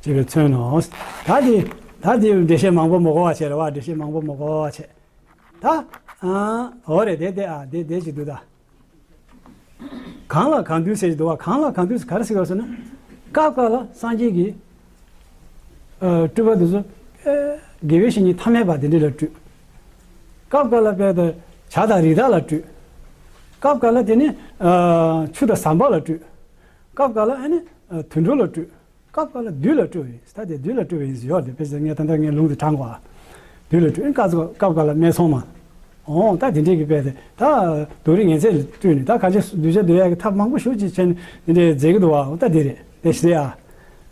བྱེད་པའི་མཚོན་ནོ། ད་དེ་ད་དེ་འགྲེལ་བཤད་མང་པོ་མ་དགོས་པ་བྱས་རེད་བ། འགྲེལ་བཤད་མང་པོ་མ་དགོས་པ་བྱས། ད་ཨ་འོ་རེད་དེ་དེ་ཨ་དེ་དེ་ཅིག་འདུག་ད། གང་ལ་གང་འདུལ་ཟེར་གྱི་འདུག་བ། གང་ལ་གང་འདུལ་ཟེར་ག་རེ་ཟེར་གྱི་ཡོད་ཟེར་ན། སྐབས་འགའ་ལ་སངས་རྒྱས་ཀྱི་ཨ་སྤྲུལ་པ་དེ་ཚོ་ཨ་དགེ་བའི་བཤེས་གཉེན་ཐ་མལ་པ་དེ་འདྲ་ལ་སྤྲུལ། སྐབས་འགའ་ལ་དཔེ་དེ་བྱ་དང་རི་དྭགས་ལ་སྤྲུལ། སྐབས་འགའ་ལ་དེ་ནི་ཨ་ཆུ་དང་ཟམ་པ་ལ་སྤྲུལ། སྐབས་འགའ་ལ་ཨ་ནི་ཨ་དུད་འགྲོ་ལ་སྤྲུལ། སྐབས་འགའ་ལ་བདུད་ལ་སྤྲུལ་བ་ཡིན། ད་དེ་བདུད་ལ་སྤྲུལ་བ་ཡིན་ཟེར་ཡོད་རེད། དཔེ་ཆ་ངས་ད་ལྟ་ངས་ལུང་དེ་དྲངས་པ། བདུད་ལ་སྤྲུལ། སྐབས་སྐབས་འགའ་ལ་སྨད་འཚོང་མ། འོ་ད་དེ་འདྲས་ཀྱི་དཔེ་དེ་ད་རྡོ་རིང་ངན་ཚད་ལ་སྤྲུལ་ནས་ད་ག་ཅི་གདུལ་བྱ་འདུལ་ཡག་གི་ཐབས་མང་པོ་ཞེ་ཅིག་བྱས་ནས་དེ་འདྲས་མཛད་ཀྱི་འདུག་བ། འོ་ད་དེ་རེད། དེ་ཞིག་རེད་ཨ།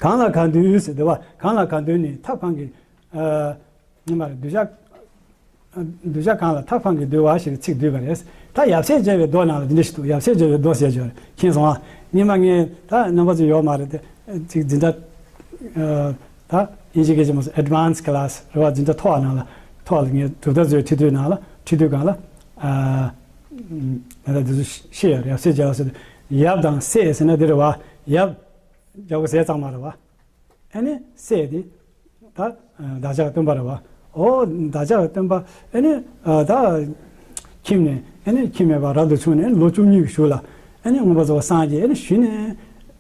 གང་ལ་གང་འདུལ་ཟེར་འདུག་བ། གང་ལ་གང་འདུལ་ནི་ཐབས་གང་གིས་ཨ། ཉི་མར་གདུལ་བྱ། གདུལ་བྱ་གང་ལ་ཐབས་གང་གིས་འདུལ་བ་ཞེས་ཚིག་བསྡུས་པ་རེད། ད་ཡབ་སྲས་མཇལ་བའི་མདོ་ནང་ལ་འདི་འདྲ་ཞིག་འདུག་ཡབ་སྲས་མཇལ་བའི་མདོ་ཟེར་ཅིག་ཡོད་རེད། མཁྱེན་སོང་ཨ། སྔོན་མ་ངས་ད་རྣམ་པ་ཚོ་ཡོད་མ་རེད་དེ། ཚིག་འཛིན་གྲྭ། ད་དབྱིན་ཇི་སྐད་ཆ་མ་སོང་advanced class རེད་བ། འཛིན་གྲྭ་མཐོ་བ་ནང་ལ་མཐོ་བ་ལ་ངས་གྲུབ་མཐའ་བཟོའི་ཁྲིད་དུས་ནང་ལ་ཁྲིད་དུས་སྒང་ལ། ད་ལྟ་འདི་ཚོ་ཤེས་ཡོད་རེད། ཡབ་སྲས་མཇལ་བ་ཟེར་དུས་ཡབ་དང་སྲས་ཟེར་ན་འདི་རེད་བ། ཡབ་རྒྱལ་པོ་ཟས་གཙང་མ་རེད་བ། ཨ་ནི་སྲས་དེ་ད་བདག་ཅག་སྟོན་པ་རེད་བ། ཨོ་བདག་ཅག་སྟོན་པ་ཨ་ནི་ད་ཁྱིམ་ནས་ཨ་ནི་ཁྱིམ་མེད་པར་རབ་ཏུ་བྱུང་ནས་ལོ་བཅུ་གཉིས་ཀྱི་གཞུག་ལ་ཨ་ནི་མངོན་པར་རྫོགས་པར་སངས་རྒྱས། ཨ་ནི་གཞི་ནས་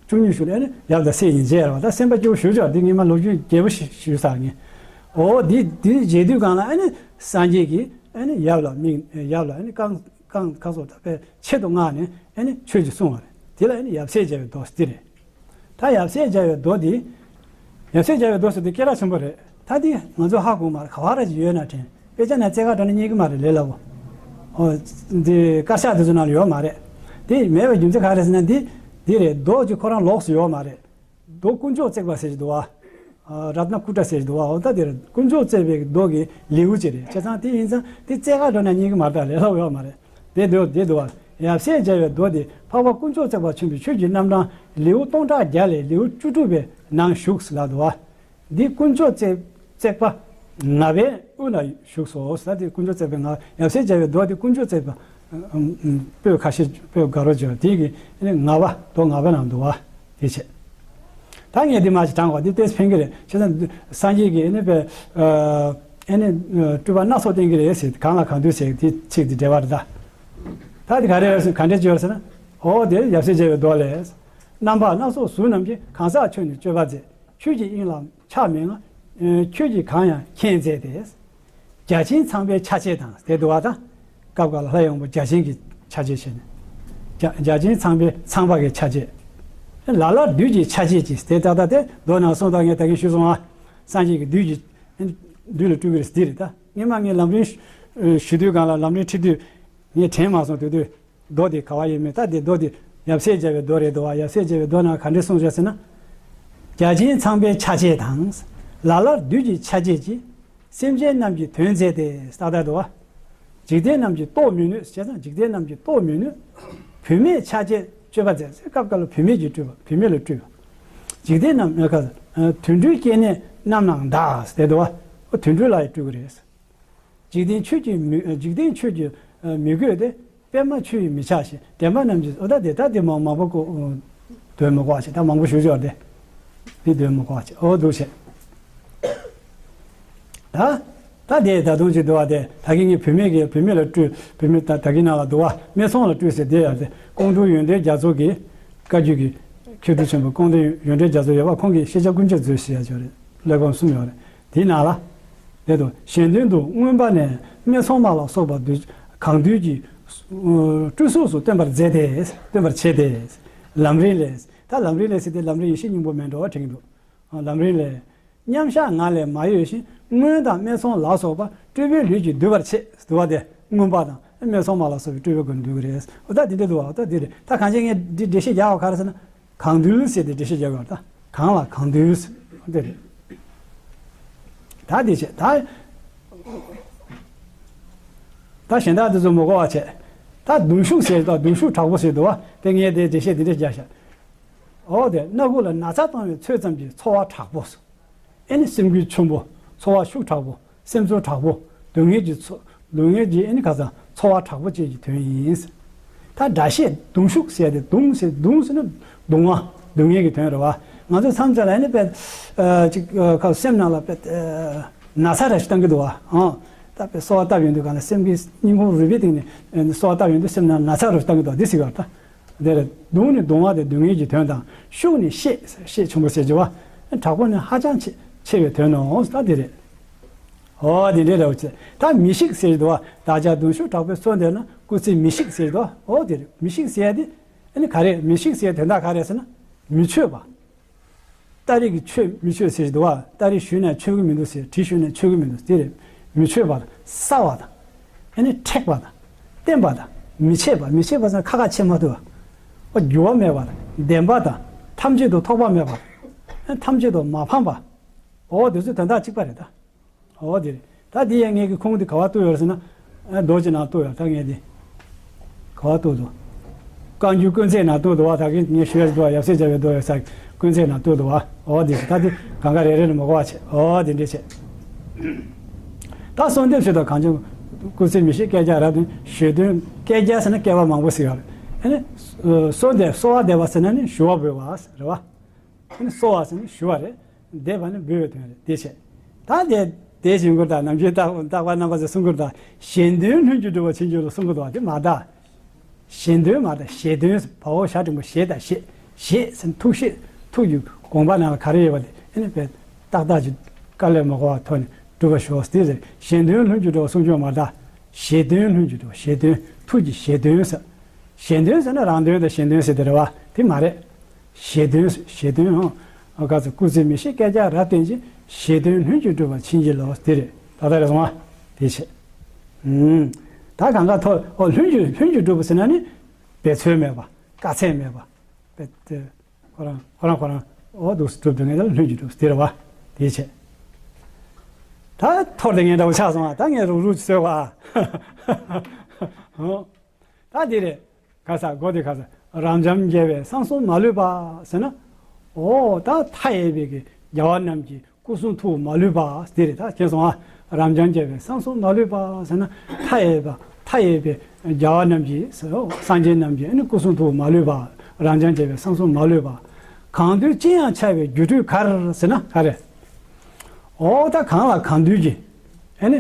བཅུ་གཉིས་གཞུག་ལ་ཨ་ནི་ཡབ་དང་སྲས་གཉིས་མཇལ་བ། ད་སེམས་པ་སྐྱོ་བོ་ཞེ་ཅིག་འདི་སྔོན་མ་ལོ་རྒྱུས་རྒྱས་པོ་ཞིག་ཞུས་ཚར་ངས། ཨོ་འདི་འདི་མཇལ་དུས་སྒང་ལ་ཨ་ནི་སངས་རྒྱས་ཀྱིས་ཨ་ནི་ཡབ་ལ་དམིགས། ཡབ་ལ་ཨ་ནི་རྐང་རྐང་ཁ་སོགས་ད་དཔེ་ཆེད་དུ་མངགས་ནས་ཨ་ནི་ཆོས་ཅིག་གསུངས་པ་རེད། དེ་ལ་ཨ་ནི་ཡབ་སྲས་མཇལ་བའི་མདོ་ཟེར་དེ་རེད། ད་ཡབ་སྲས་མཇལ་བའི་མདོ་འདི། ཡབ་སྲས་མཇལ་བའི་མདོ་ཟེར་དུས་སྐད་གྲགས་ཆེན་པོ་རེད། ད་འདི་ང་ཚོ་ཧ་གོ་མ་རེད། ག་བ་ར་ཅིག་ཡོད་ན་དྲན། དཔེ་ཆ་ནང་རྩེ་ག་འགྲོ་ན་རྙེད་ཀྱི་མ་རེད་ལས་སླ་པོ། ཨོ། འདི་དཀར་ཆག་དེ་ཚོ་ནང་ལ་ཡོད་མ་རེད། དེ་མེད་པའི་རྒྱུ་མཚན་ག་རེ་ཟེར་ན་འདི། འདི་རེད། མདོ་ཅིག་ཁོ་རང་ལོགས་སུ་ཡོད་མ་རེད། མདོ་དཀོན་མཆོག་བརྩེགས་པ་ཟེར་གྱི་འདུག་བ། རཏྣ་ཀུ་ཊ་ཟེར་གྱི་འདུག་བ། འོ་ད་དེར་དཀོན་མཆོག་བརྩེགས་པའི་མདོ་གི་ལེའུ་ཅིག་རེད། བྱས་ཙང་དེ་ཡིན་ཙང་དེ་རྩེ་ག་འགྲོ་ན་རྙེད་ཀྱི་མ་རེད། ད་ལས་སླ་པོ་ཡོད་མ་རེད། དེ་འདུག་དེ་འདུག་བ། ཡབ་སྲས་མཇལ་བའི་མདོ་དེ་འཕགས་པ་དཀོན་མཆོག་བརྩེགས་པ་ཆེན་པོའི་ཆོས་ཀྱི་རྣམ་གྲངས་ལེའུ་སྟོང་ཕྲག་བརྒྱ་ལས་ལེའུ་བཅུ་དྲུག་པའི་ནང་བཞུགས་ལབ་འདུག་བ། འདི་དཀོན་མཆོག་བརྩེགས་བརྩེགས་པ་ལྔ་པའི་དབུ་ན་བཞུགས་སོ། ད་དེ་དཀོན་མཆོག་བརྩེགས་པའི་ལྔ། ཡབ་སྲས་མཇལ་བའི་མདོ་དེ་དཀོན་མཆོག་བརྩེགས་པ་ཨམ་ཨམ་པོད་ཁ་ཤས་པོད་དགའ་རབ་བརྗོད་དེ་གི་ལྔ་པ་མདོ་ལྔ་པ་ནང་འདུག་བ། དེ་བྱས། ད་ངས་འདི་མ་ཞིག་དྲངས་པ་འདི་ཏོག་ཙམ་ཕན་གི་རེད། བྱས་ཙང་སངས་རྒྱས་ཀྱིས་ཨ་ནི་པའི་ཨ་ནི་སྤྲུལ་པ་སྣ་ཚོགས་བསྟན་གྱི་རེད་ཟེར། གང་ལ་གང་འདུལ་ཟེར་དེ་ཚིག་དེ་འགྲེལ་བ་རེད་ད། ད་དེ་ག་རེ་རེད་ཟེར་ག་འདྲས་བརྗོད་ཟེར་ན། འོ་དེ་ཡབ་སྲས་མཇལ་བའི་མདོ་ལས། རྣམ་པ་སྣ་ཚོགས་གཟུགས་རྣམས་ཀྱིས། གང་ཟག་ཁྱོད་ནི་སྤྱོད་པ་མཛད། ཆོས་ཀྱི་དབྱིངས་ལ་ཆགས་མེད་ལྔ། ཁྱོད་ཀྱིས་གང་ཡང་མཁྱེན་མཛད་དེ། བརྒྱ་བྱིན་ཚངས་པའི་ཆ་བྱད་དང་དེ་འདུག་བ་དང་། སྐབས་འགའ་ལ་ལྷ་ཡི་དབང་པོ་བརྒྱ་བྱིན་གྱི་ཆ་བྱད་བྱས་ནས། བརྒྱ་བརྒྱ་བྱིན་ཚངས་པའི་ཚངས་པ་གི་ཆ་བྱད། ལ་ལར་བདུད་ཀྱི་ཆ་བྱད་ཀྱིས་དེ་ལྟ་ལྟ་སྟེ་མདོ་ནང་གསུངས་དང་ངས་ད་གིན་ཞུས་སོང་ང་། སངས་རྒྱས་ཀྱིས་བདུད་ཀྱི་བདུད་ལ་སྤྲུལ་གྱི་རེད་ཟེར་དེ་རེད་ད། སྔོན་མ་ངས་ལམ་རིམ་ཞུ་དུས་སྒང་ལ་ལམ་རིམ་ཁྲིད་དུས་ངས་དྲན་མ་སོང་དུས་དུས། མདོ་དེ་ག་བ་ཡོད་མེད། ད་དེ་མདོ་དེ་ཡབ་སྲས་མཇལ་བའི་མདོ་རེད་འདུག་བ། ཡབ་སྲས་མཇལ་བའི་མདོ་ནང་ག་འདྲས་གསུངས་བཞག་ཟེར་ན། བརྒྱ་བྱིན་ཚངས་པའི་ཆ་བྱད་དང་། ལ་ལར་བདུད་ཀྱི་ཆ་བྱད་ཀྱིས། སེམས་ཅན་རྣམས་ཀྱི་དོན་མཛད་དེ་ལྟ་ལྟ་འདུག་བ། འཇིག་རྟེན་རྣམས་ཀྱིས་རྟོགས་མི་ནུས། བྱས་ཙང་འཇིག་རྟེན་རྣམས་ཀྱིས་རྟོགས་མི་ནུས། བུད་མེད་ཆ་བྱད་སྤྱོད་པ་མཛད་ཟེར། སྐབས་འགའ་ལ་བུད་མེད་ཀྱིས་སྤྲུལ་པ། བུད་མེད་ལ་སྤྲུལ་པ། འཇིག་རྟེན་རྣམས་དུད་འགྲོའི་སྐྱེ་གནས་རྣམས་ནའང་གདའ་ཟེར་འདུག་བ། དུད་འགྲོ་ལ་ཡང་སྤྲུལ་གྱི་རེད། འཇིག་རྟེན་ཆོས་ཀྱི་མི་འཇིག་རྟེན་ཆོས་ཀྱི་མི་དགོས་ཏེ། པདྨ་ཆོས་ཡིན་མི་ཆགས་ཤིང་། འདྲེན་པ་རྣམས་ཀྱིས། ཨོ་ད་དེ་ད་དེ་མང་མང་པོ་ཀོ་འདོན་མི་དགོས་པ་ཞིག་ད་མང་པོ་ཞུ་ཆོག་དེ། དེ་འདོན་མི་དགོས་པ་ཞིག་ཨོ་འདུག་བྱས། ད་ད་དེ་ད་དུང་ཅིག་འདུག་བ། དེ་ད་གིན་ངས་བུད་མེད་ཀྱི་བུད་མེད་ལ་སྤྲུལ། བུད་མེད་ད་ད་གིན་ནང་ལ་འདུག་བ། སྨད་འཚོང་ལ་སྤྲུལ་ཟེར་དེ་ཡང་དེ་ཀོང་སྤྲུལ་ཡོན་ཏན་རྒྱ་མཚོ་གི་བཀའ་བརྒྱུད་ཀྱི་མཁས་གྲུབ་ཆེན་པོ་ཀོང་སྤྲུལ་ཡོན་ཏན་རྒྱ་མཚོ་ཡོད་པ། ཁོང་གིས་ཤེས་བྱ་ཀུན་ཁྱབ་མཛོད་ཟེར་ཡ་ཅིག་ཡོད་རེད། ཀློག་སྐབས་གསུམ་ཡོད་རེད། དེའི་ནང་ལ། དེ་དང་གཞན་དོན་དུ་མངོན་པ་ནས་སྨད་འཚོང་མ་ལ་སོགས་པ་འདུལ་གང་འདུལ་གྱི་སྤྲུལ་གཟུགས་སུ་སྟོན་པར་མཛད་དེ། སྟོན་པར་བྱེད་དེ། ལམ་རིམ་ལས། ད་ལམ་རིམ་ལས་ཟེར་དེ་ལམ་རིམ་ཡེ་ཤེས་སྙིང་པོ་མཎྜལ་བ་དྲན་གྱི་འདུག་ལམ་རིམ་ལས། མཉམ་བཞག་ངང་ལས་མ་གཡོས་ཤིང་སྔོན་དང་སྨད་འཚོང་ལ་སོགས་པ་སྤྲུལ་པའི་ལུས་ཀྱིས་འདུལ་བར་བྱེད་འདུལ་བ་དེ་མངོན་པ་དང་སྨད་འཚོང་མ་ལ་སོགས་པའི་སྤྲུལ་པའི་སྒོ་ནས་འདུལ་གྱི་རེད། འོ་ད་དེ་འདྲ་འདུག་བ། འོ་ད་དེ་རེད། ད་གང་ཅི་ངས་འདི་འགྲེལ་བཤད་རྒྱག་པ་ག་རེ་ཟེར་ན། གང་འདུལ་ཟེར་ཏེ་འགྲེལ་བཤད་རྒྱག་དགོས་ད། གང་ལ་གང་འདུལ་ཟེར་དེ་རེད། ད་དེ་བྱས་ད། ད་གཞན་དག་དེ་ཚོ་མི་གོ་བ་བྱས། ད་གདུང་ཤུགས་ཟེར་ད་གདུང་ཤུགས་དྲག་པོ་ཟེར་འདུག་བ། དེ་ངས་དེ་འགྲེལ་བཤད་དེ་འདྲས་རྒྱག་ཤག་འོ་དེ་སྣ་ཁུག་ལ་ན་ཚ་བཏང་བའི་ཚོད་ཙམ་གྱིས་ཚོར་བ་དྲག་པོ། ཨེ་ནི་སེམས་འགུལ་ཆེན་པོ། ཚོར་བ་ཤུགས་དྲག་པོ། སེམས་ཚོར་དྲག་པོ། སྡུག་བསྔལ་གྱི་ཚོ། སྡུག་བསྔལ་གྱི་ཨེ་ནི་ཁ་སང་ཚོར་བ་དྲག་པོ་བཅས་ཀྱི་དོན་ཡིན། ད་སྒྲ་བཤད་གདུང་ཤུགས་ཟེར་ཏེ་གདུང་ཟེར་གདུང་ཟེར་ན་གདུང་བ་སྡུག་བསྔལ་གྱི་དོན་རེད་བ། ང་ཚོ་མཚམས་མཚམས་ལ་ཨེ་ནི་དཔེ་ཨ་ཅིག་ཨ་ཁ་སེམས་ནང་ལ་དཔེ་ཨ་ན་ཚ་ར་ཞིག་བཏང་གི་འདུག་བ། ཨང་། ད་དཔེ་གསོལ་བ་བཏབ་ཡོང་དུས་གང་ལ་སེམས་ཀྱི་སྙིང་ཁུང་རུས་པའི་གཏིང་ནས་ཨེ་ནི་གསོལ་བ་བཏབ་ཡོང་དུས་སེམས་ནང་ན་ཚ་ར་ཞིག་བཏང་གི་འདུག་བ་འདི་ཟེར་བ་ད། འདིར་གདུང་ནི་གདུང་བ་སྟེ་སྡུག་བསྔལ་གྱི་དོན་དང་། ཤུགས་ནི་ཤེད། ཤེད་ཆེན་པོ་ཟེར་གྱི་བ། དྲག་པོ་ནི་ཧ་ཅང་ཆེ་ཆེ་བའི་དོན་ནོ། ད་འདི་རེད། འོ་དེ་འདྲའི་རེད་བ། ད་མི་ཤིགས་ཟེར་གྱི་འདུག་བ། བདག་ཅག་གདུང་ཤུགས་དྲག་པོས་གསོལ་འདེབས་ན། སྐུ་ཚེ་མི་ཤིགས་ཟེར་གྱི་འདུག་བ། འོ་དེ་རེད། མི་ཤིགས་ཟེར་ཡ་དེ་ཨ་ནི་ག་རེ། མི་ཤིགས་ཟེར་ཡ་དོན་དག་ག་རེ་ཟེར་ན། མི་ཆོད་པ། སྟ་རེ་གི་ཆོད་མི་ཆོད་ཟེར་གྱི་འདུག་བ། སྟ་རེ་གཞུས་ན་ཆོད་ཀྱི་མི་འདུག་ཟེར། གྲི་གཞུས་ན་ཆོད་ཀྱི་མི་འདུག་དེ་རེད། མི་ཆོད་པ་དང་། སྲ་བ་དང་། ཨ་ནི་མཁྲེགས་པ་དང་། བརྟན་པ་དང་། མི་ཆད་པ། མི་ཆད་པ་ཟེར་ན་ཁ་ཁ་ཆད་མ་ཐུབ་པ། འགྱུར་བ་མེད་པ་དང་། བདེན་པ་དང་། ཐམས་ཅད་དུ་ཐོགས་པ་མེད་པ་དང་། ཐམས་ཅད་དུ་མ་ཕམ་པ། འོ་དེ་ཚོའི་དོན་དག་གཅིག་པ་རེད་ད། འོ་དེ་རེད། ད་དེ་ཡང་ངས་ཀྱི་ཁུངས་དེ་ག་བ་གཏུགས་ཡོད་ཟེར་ན། ཨ་མདོ་ཅིག་ནང་གཏུགས་ཡོད། ད་ངས་དེ་ག་བ་གཏུགས་འདུག་བཀའ་འགྱུར་ཀུན་བརྩེགས་ནང་གཏུགས་འདུག་བ། ད་གིན་ངས་ཞུ་ཡ་འདུག་བ། ཡབ་སྲས་བྱ་བའི་མདོ་ཡོད་ས་ཀུན་བརྩེགས་ནང་གཏུགས་འདུག་བ། འོ་དེ་ད་དེ་གང་ག་རེ་རེ་ནས་མ་གོ་བ་བྱེད། འོ་དེ་འདྲས་བྱེད། ད་གསོལ་འདེབས་ཞུ་དང་གང་བྱུང་། སྐུ་ཚེ་མི་ཤིགས་བསྐལ་བརྒྱར་རབ་བརྟན། ཞེ་འདུན། བསྐལ་བརྒྱར་ཟེར་ན་བསྐལ་པ་མང་པོ་ཟེར་ཡོད་རེད། ཨ་ནི་གསོལ་འདེབས། གསོལ་བ་འདེབས་པ་ཟེར་ན་ནི་ཞུ་བ་འབུལ་བ་རེད་བ། ཨ་ནི་གསོལ་བ་ཟེར་ན་ཞུ་བ་རེད། འདེབས་པ་ནི་འབུལ་བའི་དོན་རེད། དེ་བྱས། ད་དེ་དེ་བཞིན་མགུར་དང་། ནམ་མཁའི་རྟག་རྟག་པར་རྣམ་པ་ཚོས་གསུང་མགུར་དང་། ཞེ་འདུན་ལྷུན་གྱིས་གྲུབ་པར་བྱིན་གྱིས་རློབས། གསུང་མགུར་དང་དེ་མ་གདའ། ཞེ་འདུན་མ་གདའ། ཞེ་འདུན། བ་འོག་ཞ་འགྲེང་བུ་ཞེ་དང་ཞེ། ཞེ་ཟེར་ན་ཐུགས་ཞེ། ཐུགས་ཀྱི་དགོངས་པ་ནང་ལ་ག་རེ་ཡོད་པ་དེ་ཨ་ནི་དཔེ་ཏག་ཏག་ཅིག་དཀའ་ལས་མ་གོ་བ་ཐོག་ནས་འགྲུབ་པར་ཤོག་ཟེར། ཞེ་འདུན་ལྷུན་གྱིས་གྲུབ་པར། གསུང་མགུར་མ་གདའ། ཞེ་འདུན་ལྷུན་གྱིས་གྲུབ་པར། ཞེ་འདུན། ཐུགས་ཀྱི་ཞེ་འདུན་ཟེར། ཞེ་འདུན་ཟེར་ན་རང་དོན་དང་གཞན་དོན་ཟེར་དེ་རེད་བ། དེ་མ་རེད། ཞེ་འདུན། ཞེ་འདུན། ཨ་ག་ཚོད། སྐུ་ཚེ་མི་ཤིགས་བསྐལ་བརྒྱར་རབ་བརྟན་ཅིང་། ཞེ་འདུན་ལྷུན་གྱིས་གྲུབ་པར་བྱིན་གྱིས་རློབས། དེ་རེད། ད་ལྟ་རེད་སོང་ང་། དེ་བྱས། ཨུམ། ད་གང་ག་ཐོག་འོ་ལྷུན་གྱིས་ལྷུན་གྱིས་གྲུབ་པ་ཟེར་ན་ནི། འབད་རྩོལ་མེད་པ། དཀའ་ཚེགས་མེད་པ། དཔེ་དེ་ཁོ་རང་ཁོ་རང་ཁོ་རང་འོ་འདུག་སེ་གྲུབ་དུས་ངེས་ལ་ལྷུན་གྱིས་གྲུབ་དེ་རེད་བ། དེ་བྱས། ད་ཐོར་དེ་ངས་འདྲ་བོ་ཆགས་སོང་ཨ། ད་ངས་རུག་རུག་བཟོས་བ། ཨོ། ད་འདི་རེད། ག་ས་གོ་དེ་ག་ས། རབ་འབྱམས་རྒྱལ་བའི་གསང་གསུམ་མ་ལུས་པ་ཟེར་ན། འོ་ད་མཐའ་ཡས་པའི་གི་རྒྱལ་བ་རྣམས་ཀྱི་སྐུ་གསུང་ཐུགས་མ་ལུས་པ་འདི་རེད། ད་མཁྱེན་སོང་ཨ། རབ་འབྱམས་རྒྱལ་བའི་གསང་གསུམ་མ་ལུས་པ་ཟེར་ན། མཐའ་ཡས་པ་མཐའ་ཡས་པའི་རྒྱལ་བ་རྣམས་ཀྱི་སངས་རྒྱས་རྣམས་ཀྱི་ཨ་ནི་སྐུ་གསུང་ཐུགས་མ་ལུས་པ། རབ་འབྱམས་རྒྱལ་བའི་གསང་གསུམ་མ་ལུས་པ། གང་འདུལ་ཅི་ཡང་འཆར་བའི་སྒྱུ་འཕྲུལ་གར་ཟེར་ན་ག་རེ། འོ་ད་གང་ལ་གང་འདུལ་གྱི་ཨ་ནི་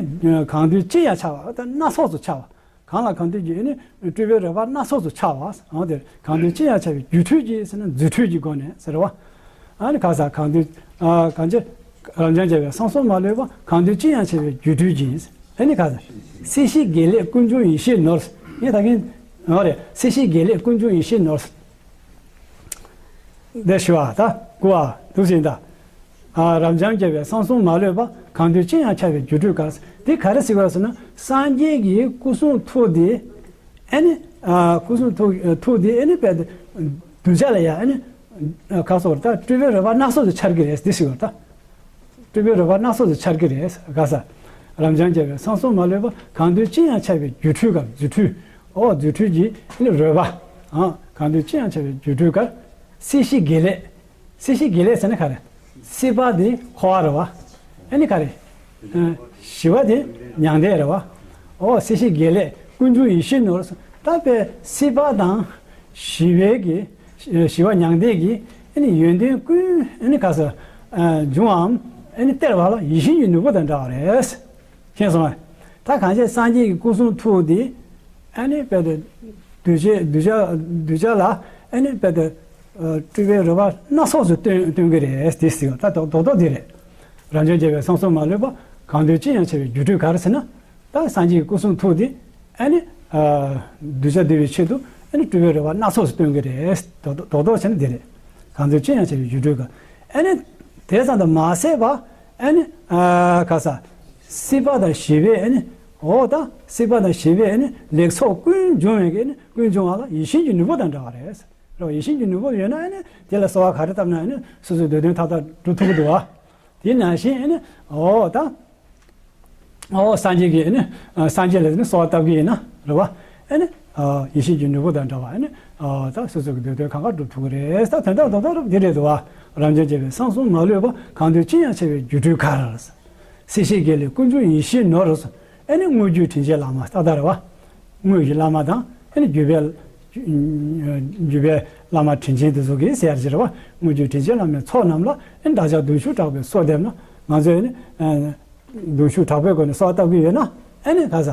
གང་འདུལ་ཅི་ཡང་འཆར་བ་ད་སྣ་ཚོགས་སུ་འཆར་བ། གང་ལ་གང་འདུལ་གྱི་ཨ་ནི་སྤྲུལ་པའི་རོལ་པ་སྣ་ཚོགས་སུ་འཆར་བ། འོ་དེ་གང་འདུལ་ཅི་ཡང་འཆར་བའི་སྒྱུ་འཕྲུལ་གྱི་ཟེར་ན་རྫུ་འཕྲུལ་གྱི་སྒོ་ནས་ཟེར་བ། ཨ་ནི་ག་ས་གང་འདུལ་ཨ་གང་ཅི། རབ་འབྱམས་རྒྱལ་བའི་གསང་གསུམ་མ་ལུས་པ། གང་འདུལ་ཅི་ཡང་འཆར་བའི་སྒྱུ་འཕྲུལ་གྱི། ཨ་ནི་ག་ས། སྲིད་ཞིའི་དགེ་ལེགས་ཀུན་འབྱུང་ཡེ་ཤེས་ནོར། ངས་ད་གིན་འོ་རེད། སྲིད་ཞིའི་དགེ་ལེགས་ཀུན་འབྱུང་ཡེ་ཤེས་ནོར། འདི་ཞུ་བ་ད་སྐུ་བ་འདུག་ཟིན་ད། ཨ་རབ་འབྱམས་རྒྱལ་བའི་གསང་གསུམ་མ་ལུས་པ། གང་འདུལ་ཅི་ཡང་འཆར་བའི་སྒྱུ་འཕྲུལ་གར། འདི་ག་རེ་ཟེར་བ་ཟེར་ན་སངས་རྒྱས་ཀྱི་སྐུ་གསུང་ཐུགས་འདི། ཨ་ནི་ཨ་སྐུ་གསུང་ཐུགས་ཐུགས་འདི་ཨ་ནི་དཔེ་གདུལ་བྱ་ལ་ཡང་ཨ་ནི་ཨ་ག་སོགས་ད་སྤྲུལ་པའི་རོལ་པ་སྣ་ཚོགས་སུ་འཆར་གྱི་རེད་འདི་ཟེར་བ་ད། སྤྲུལ་པའི་རོལ་པ་སྣ་ཚོགས་སུ་འཆར་གྱི་རེད་ག་ས། རབ་འབྱམས་རྒྱལ་བའི་གསང་གསུམ་མ་ལུས་པ། གང་འདུལ་ཅི་ཡང་འཆར་བའི་སྒྱུ་འཕྲུལ་གར། རྫུ་འཕྲུལ། ཨོ་རྫུ་འཕྲུལ་གྱི་ཨ་ནི་རོལ་པ། ཨ་གང་འདུལ་ཅི་ཡང་འཆར་བའི་སྒྱུ་འཕྲུལ་གར། སྲིད་ཞིའི་དགེ་ལེགས། སྲིད་ཞིའི་དགེ་ལེགས་ཟེར་ན་ག་རེ། སྲིད་པ་དེ་འཁོར་བ་རེད་བ། ཨ་ནི་ག་རེ། ཨ་ཞི་བ་དེ་མྱང་འདས་རེད་བ། ཨོ་སྲིད་ཞིའི་དགེ་ལེགས་ཀུན་འབྱུང་ཡེ་ཤེས་ནོར། ད་དཔེ་སྲིད་པ་དང་ཞི་བའི་གི་ཞི་བ་མྱང་འདས་ཀྱི་ཨ་ནི་ཡོན་ཏན་ཀུན་ཨ་ནི་ག་ས་ཨ་འབྱུང་བའམ་ཨ་ནི་སྟེར་བ་ལ་ཡིད་བཞིན་གྱི་ནོར་བུ་དང་འདྲ་བ་རེད། མཁྱེན་སོང་ངས། ད་གང་བྱས་སངས་རྒྱས་ཀྱི་སྐུ་གསུང་ཐུགས་འདི་ཨ་ནི་དཔེ་དེ་གདུལ་བྱའི་གདུལ་བྱ་གདུལ་བྱ་ལ་ཨ་ནི་དཔེ་དེ་སྤྲུལ་པའི་རོལ་པ་སྣ་ཚོགས་སུ་སྟོན་སྟོན་གྱི་རེད་དེ་ཟེར་ད་རྡོག་རྡོག་རྡོག་དེ་རེད། རབ་འབྱམས་རྒྱལ་བའི་གསང་གསུམ་མ་ལུས་པ། གང་འདུལ་ཅི་ཡང་འཆར་བའི་སྒྱུ་འཕྲུལ་གར་ཟེར་ན། ད་སངས་རྒྱས་ཀྱི་སྐུ་གསུང་ཐུགས་འདི་ཨ་ནི་གདུལ་བྱ་འདུལ་བའི་ཆེད་དུ་ཨ་ནི་སྤྲུལ་པའི་རོལ་པ་སྣ་ཚོགས་སུ་སྟོན་གྱི་རེད་རྡོག་རྡོག་རྡོག་རྡོག་བྱས་ན་འདི་རེད། གང་འདུལ་ཅི་ཡང་འཆར་བའི་སྒྱུ་འཕྲུལ་གར། ཨ་ནི་དེ་ཙམ་དུ་མ་ཟད་པ། ཨ་ནི་ཨ་ག་ས། སྲིད་པ་དང་ཞི་བའི་ཨ་ནི། འོ་ད་སྲིད་པ་དང་ཞི་བའི་ཨ་ནི་ལེགས་ཚོགས་ཀུན་འབྱུང་བའི་ཨ་ནི་ཀུན་འབྱུང་བ་ལ་ཡིད་བཞིན་གྱི་ནོར་བུ་དང་འདྲ་བ་རེད། རོ་ཡིད་བཞིན་གྱི་ནོར་བུ་ཡོད་ན་ཨ་ནི་དེ་ལ་གསོལ་བ་ག་རེ་བཏབ་ན་ཨ་ནི་སོ་སོའི་འདོད་དོན་མཐའ་དག་འགྲུབ་ཐུབ་ཀྱི་འདུག་བ། དེ་ནང་བཞིན་ཨ་ནི་འོ་ད། འོ་སངས་རྒྱས་ཀྱི་ཨ་ནི་སངས་རྒྱས་ལ་ཨ་ནི་གསོལ་བ་བཏབ་ཀྱི་ཡིན་ན་རེད་བ། ཨ་ནི་ཡིད་བཞིན་གྱི་ནོར་བུ་དང་འདྲ་བ་ཨ་ནི་ད་སོ་སོ་གི་འདོད་དོན་གང་ག་འགྲུབ་ཐུབ་ཀྱི་རེད། ད་དོན་དག་རྡོག་རྡོག་རེད་འདི་རེད་འདུག་བ། རབ་འབྱམས་རྒྱལ་བའི་གསང་གསུམ་མ་ལུས་པ། གང་འདུལ་ཅི་ཡང་འཆར་བའི་སྒྱུ་འཕྲུལ་གར། སྲིད་ཞིའི་དགེ་ལེགས་ཀུན་འབྱུང་ཡེ་ཤེས་ནོར། ཨ་ནི་དངོས་བརྒྱུད་དྲིན་ཅན་བླ་མ་ཏག་ཏག་རེད་བ། དངོས་ཀྱི་བླ་མ་དང་ཨ་ནི་བརྒྱུད་པའི་བརྒྱུད་པའི་བླ་མ་དྲིན་ཅན་དེ་ཚོ་གིས་ཟེར་ཡ་ཅིག་རེད་བ། དངོས་བརྒྱུད་དྲིན་ཅན་བླ་མའི་ཚོགས་རྣམས་ལ་ཨ་ནི་བདག་ཅག་གདུང་ཤུགས་དྲག་པོས་གསོལ་འདེབས་ན། ང་ཚོས་ཨ་ནི་གདུང་ཤུགས་དྲག་པོའི་སྒོ་ནས་གསོལ་བ་བཏབ་ཀྱི་ཡོད་ན་ཨ་ནི་ག་ས་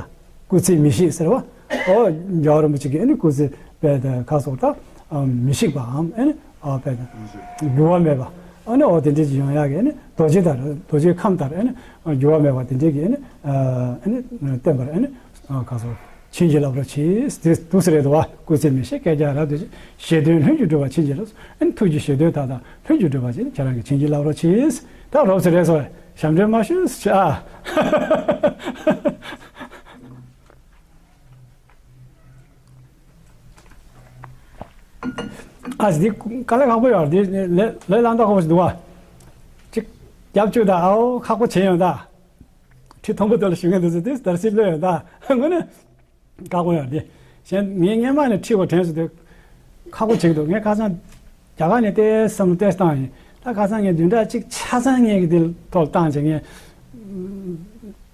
སྐུ་ཚེ་མི་ཤིགས་ཟེར་བ། ཨོ་རྒྱལ་བ་རིན་པོ་ཆེ་གིས་ཨ་ནི་སྐུ་ཚེ་དཔེ་དེ་ག་སོགས་ད་ ཨ་མི་ཤིགས་པའམ་ཨ་ནི་ཨ་བས་འགྱུར་བ་མེད་པ། ཨ་ནི་འོ་དེ་འདྲ་ཅིག་ཡོང་ཡག་གི་ཨ་ནི་རྡོ་རྗེ་ལྟར་རྡོ་རྗེ་ཁམས་ལྟར་ཨ་ནི་འགྱུར་བ་མེད་པ་དེ་འདྲ་གི་ཨ་ནི་ཨ་ནི་བསྟན་པར་ཨ་ནི་ག་སོ་བྱིན་གྱིས་བརླབ་རོགས་གྱིས། དེ་འདུག་ཟེར་རེད་དོ། སྐུ་ཚེ་མི་ཤིགས་བསྐལ་བརྒྱར་རབ་བརྟན་ཅིང་། བཞེད་དོན་ལྷུན་གྱིས་གྲུབ་པར་བྱིན་གྱིས་རློབས། ཨ་ནི་ཐུགས་ཀྱི་བཞེད་དོན་མཐའ་དག་ལྷུན་གྱིས་གྲུབ་པར་བྱིན་ཁྱེད་རང་གིས་བྱིན་གྱིས་བརླབ་རོགས་གྱིས། ད་རོབ་ཙམ་རེད་སོ། ཞབས་འདྲེན་མ་ཞུས་ཤག་ཨ། ཨ་ཙི་འདི་དཀའ་ལས་ཁག་པོ་ཡོད་རེད། འདི་ལས་ལས་སླ་མདོག་ཁ་པོ་ཞིག་འདུག་བ། གཅིག་རྒྱབ་བཅུག་དང་ཨའོ་ཁག་པོ་བྱེད་ཡོང་ད། ཁྲི་མཐོན་པོ་དེ་ལ་བཞུགས་མཁན་དེ་ཚོ་དེ་དར་སིལ་གློད་ཡོང་ད། དངོས་གནས་དཀའ་པོ་ཡོད་རེད། གཞན་ངས་སྔན་མ་ནས་ཁྲི་བ་དྲན་སོང་དུས་ཁག་པོ་བྱེད་ཀྱི་འདུག་ངས་ཁ་སང་རྒྱ་གར་ནས་ཏོག་ཙམ་བསམ་བློ་ཏོག་ཙམ་བཏང་ཡིན། ད་ཁ་སང་ངས་བདུན་ཕྲག་གཅིག་ཆ་ཚང་ངས་ཀྱི་དེ་ཐོག་བཏང་བྱས་ངས།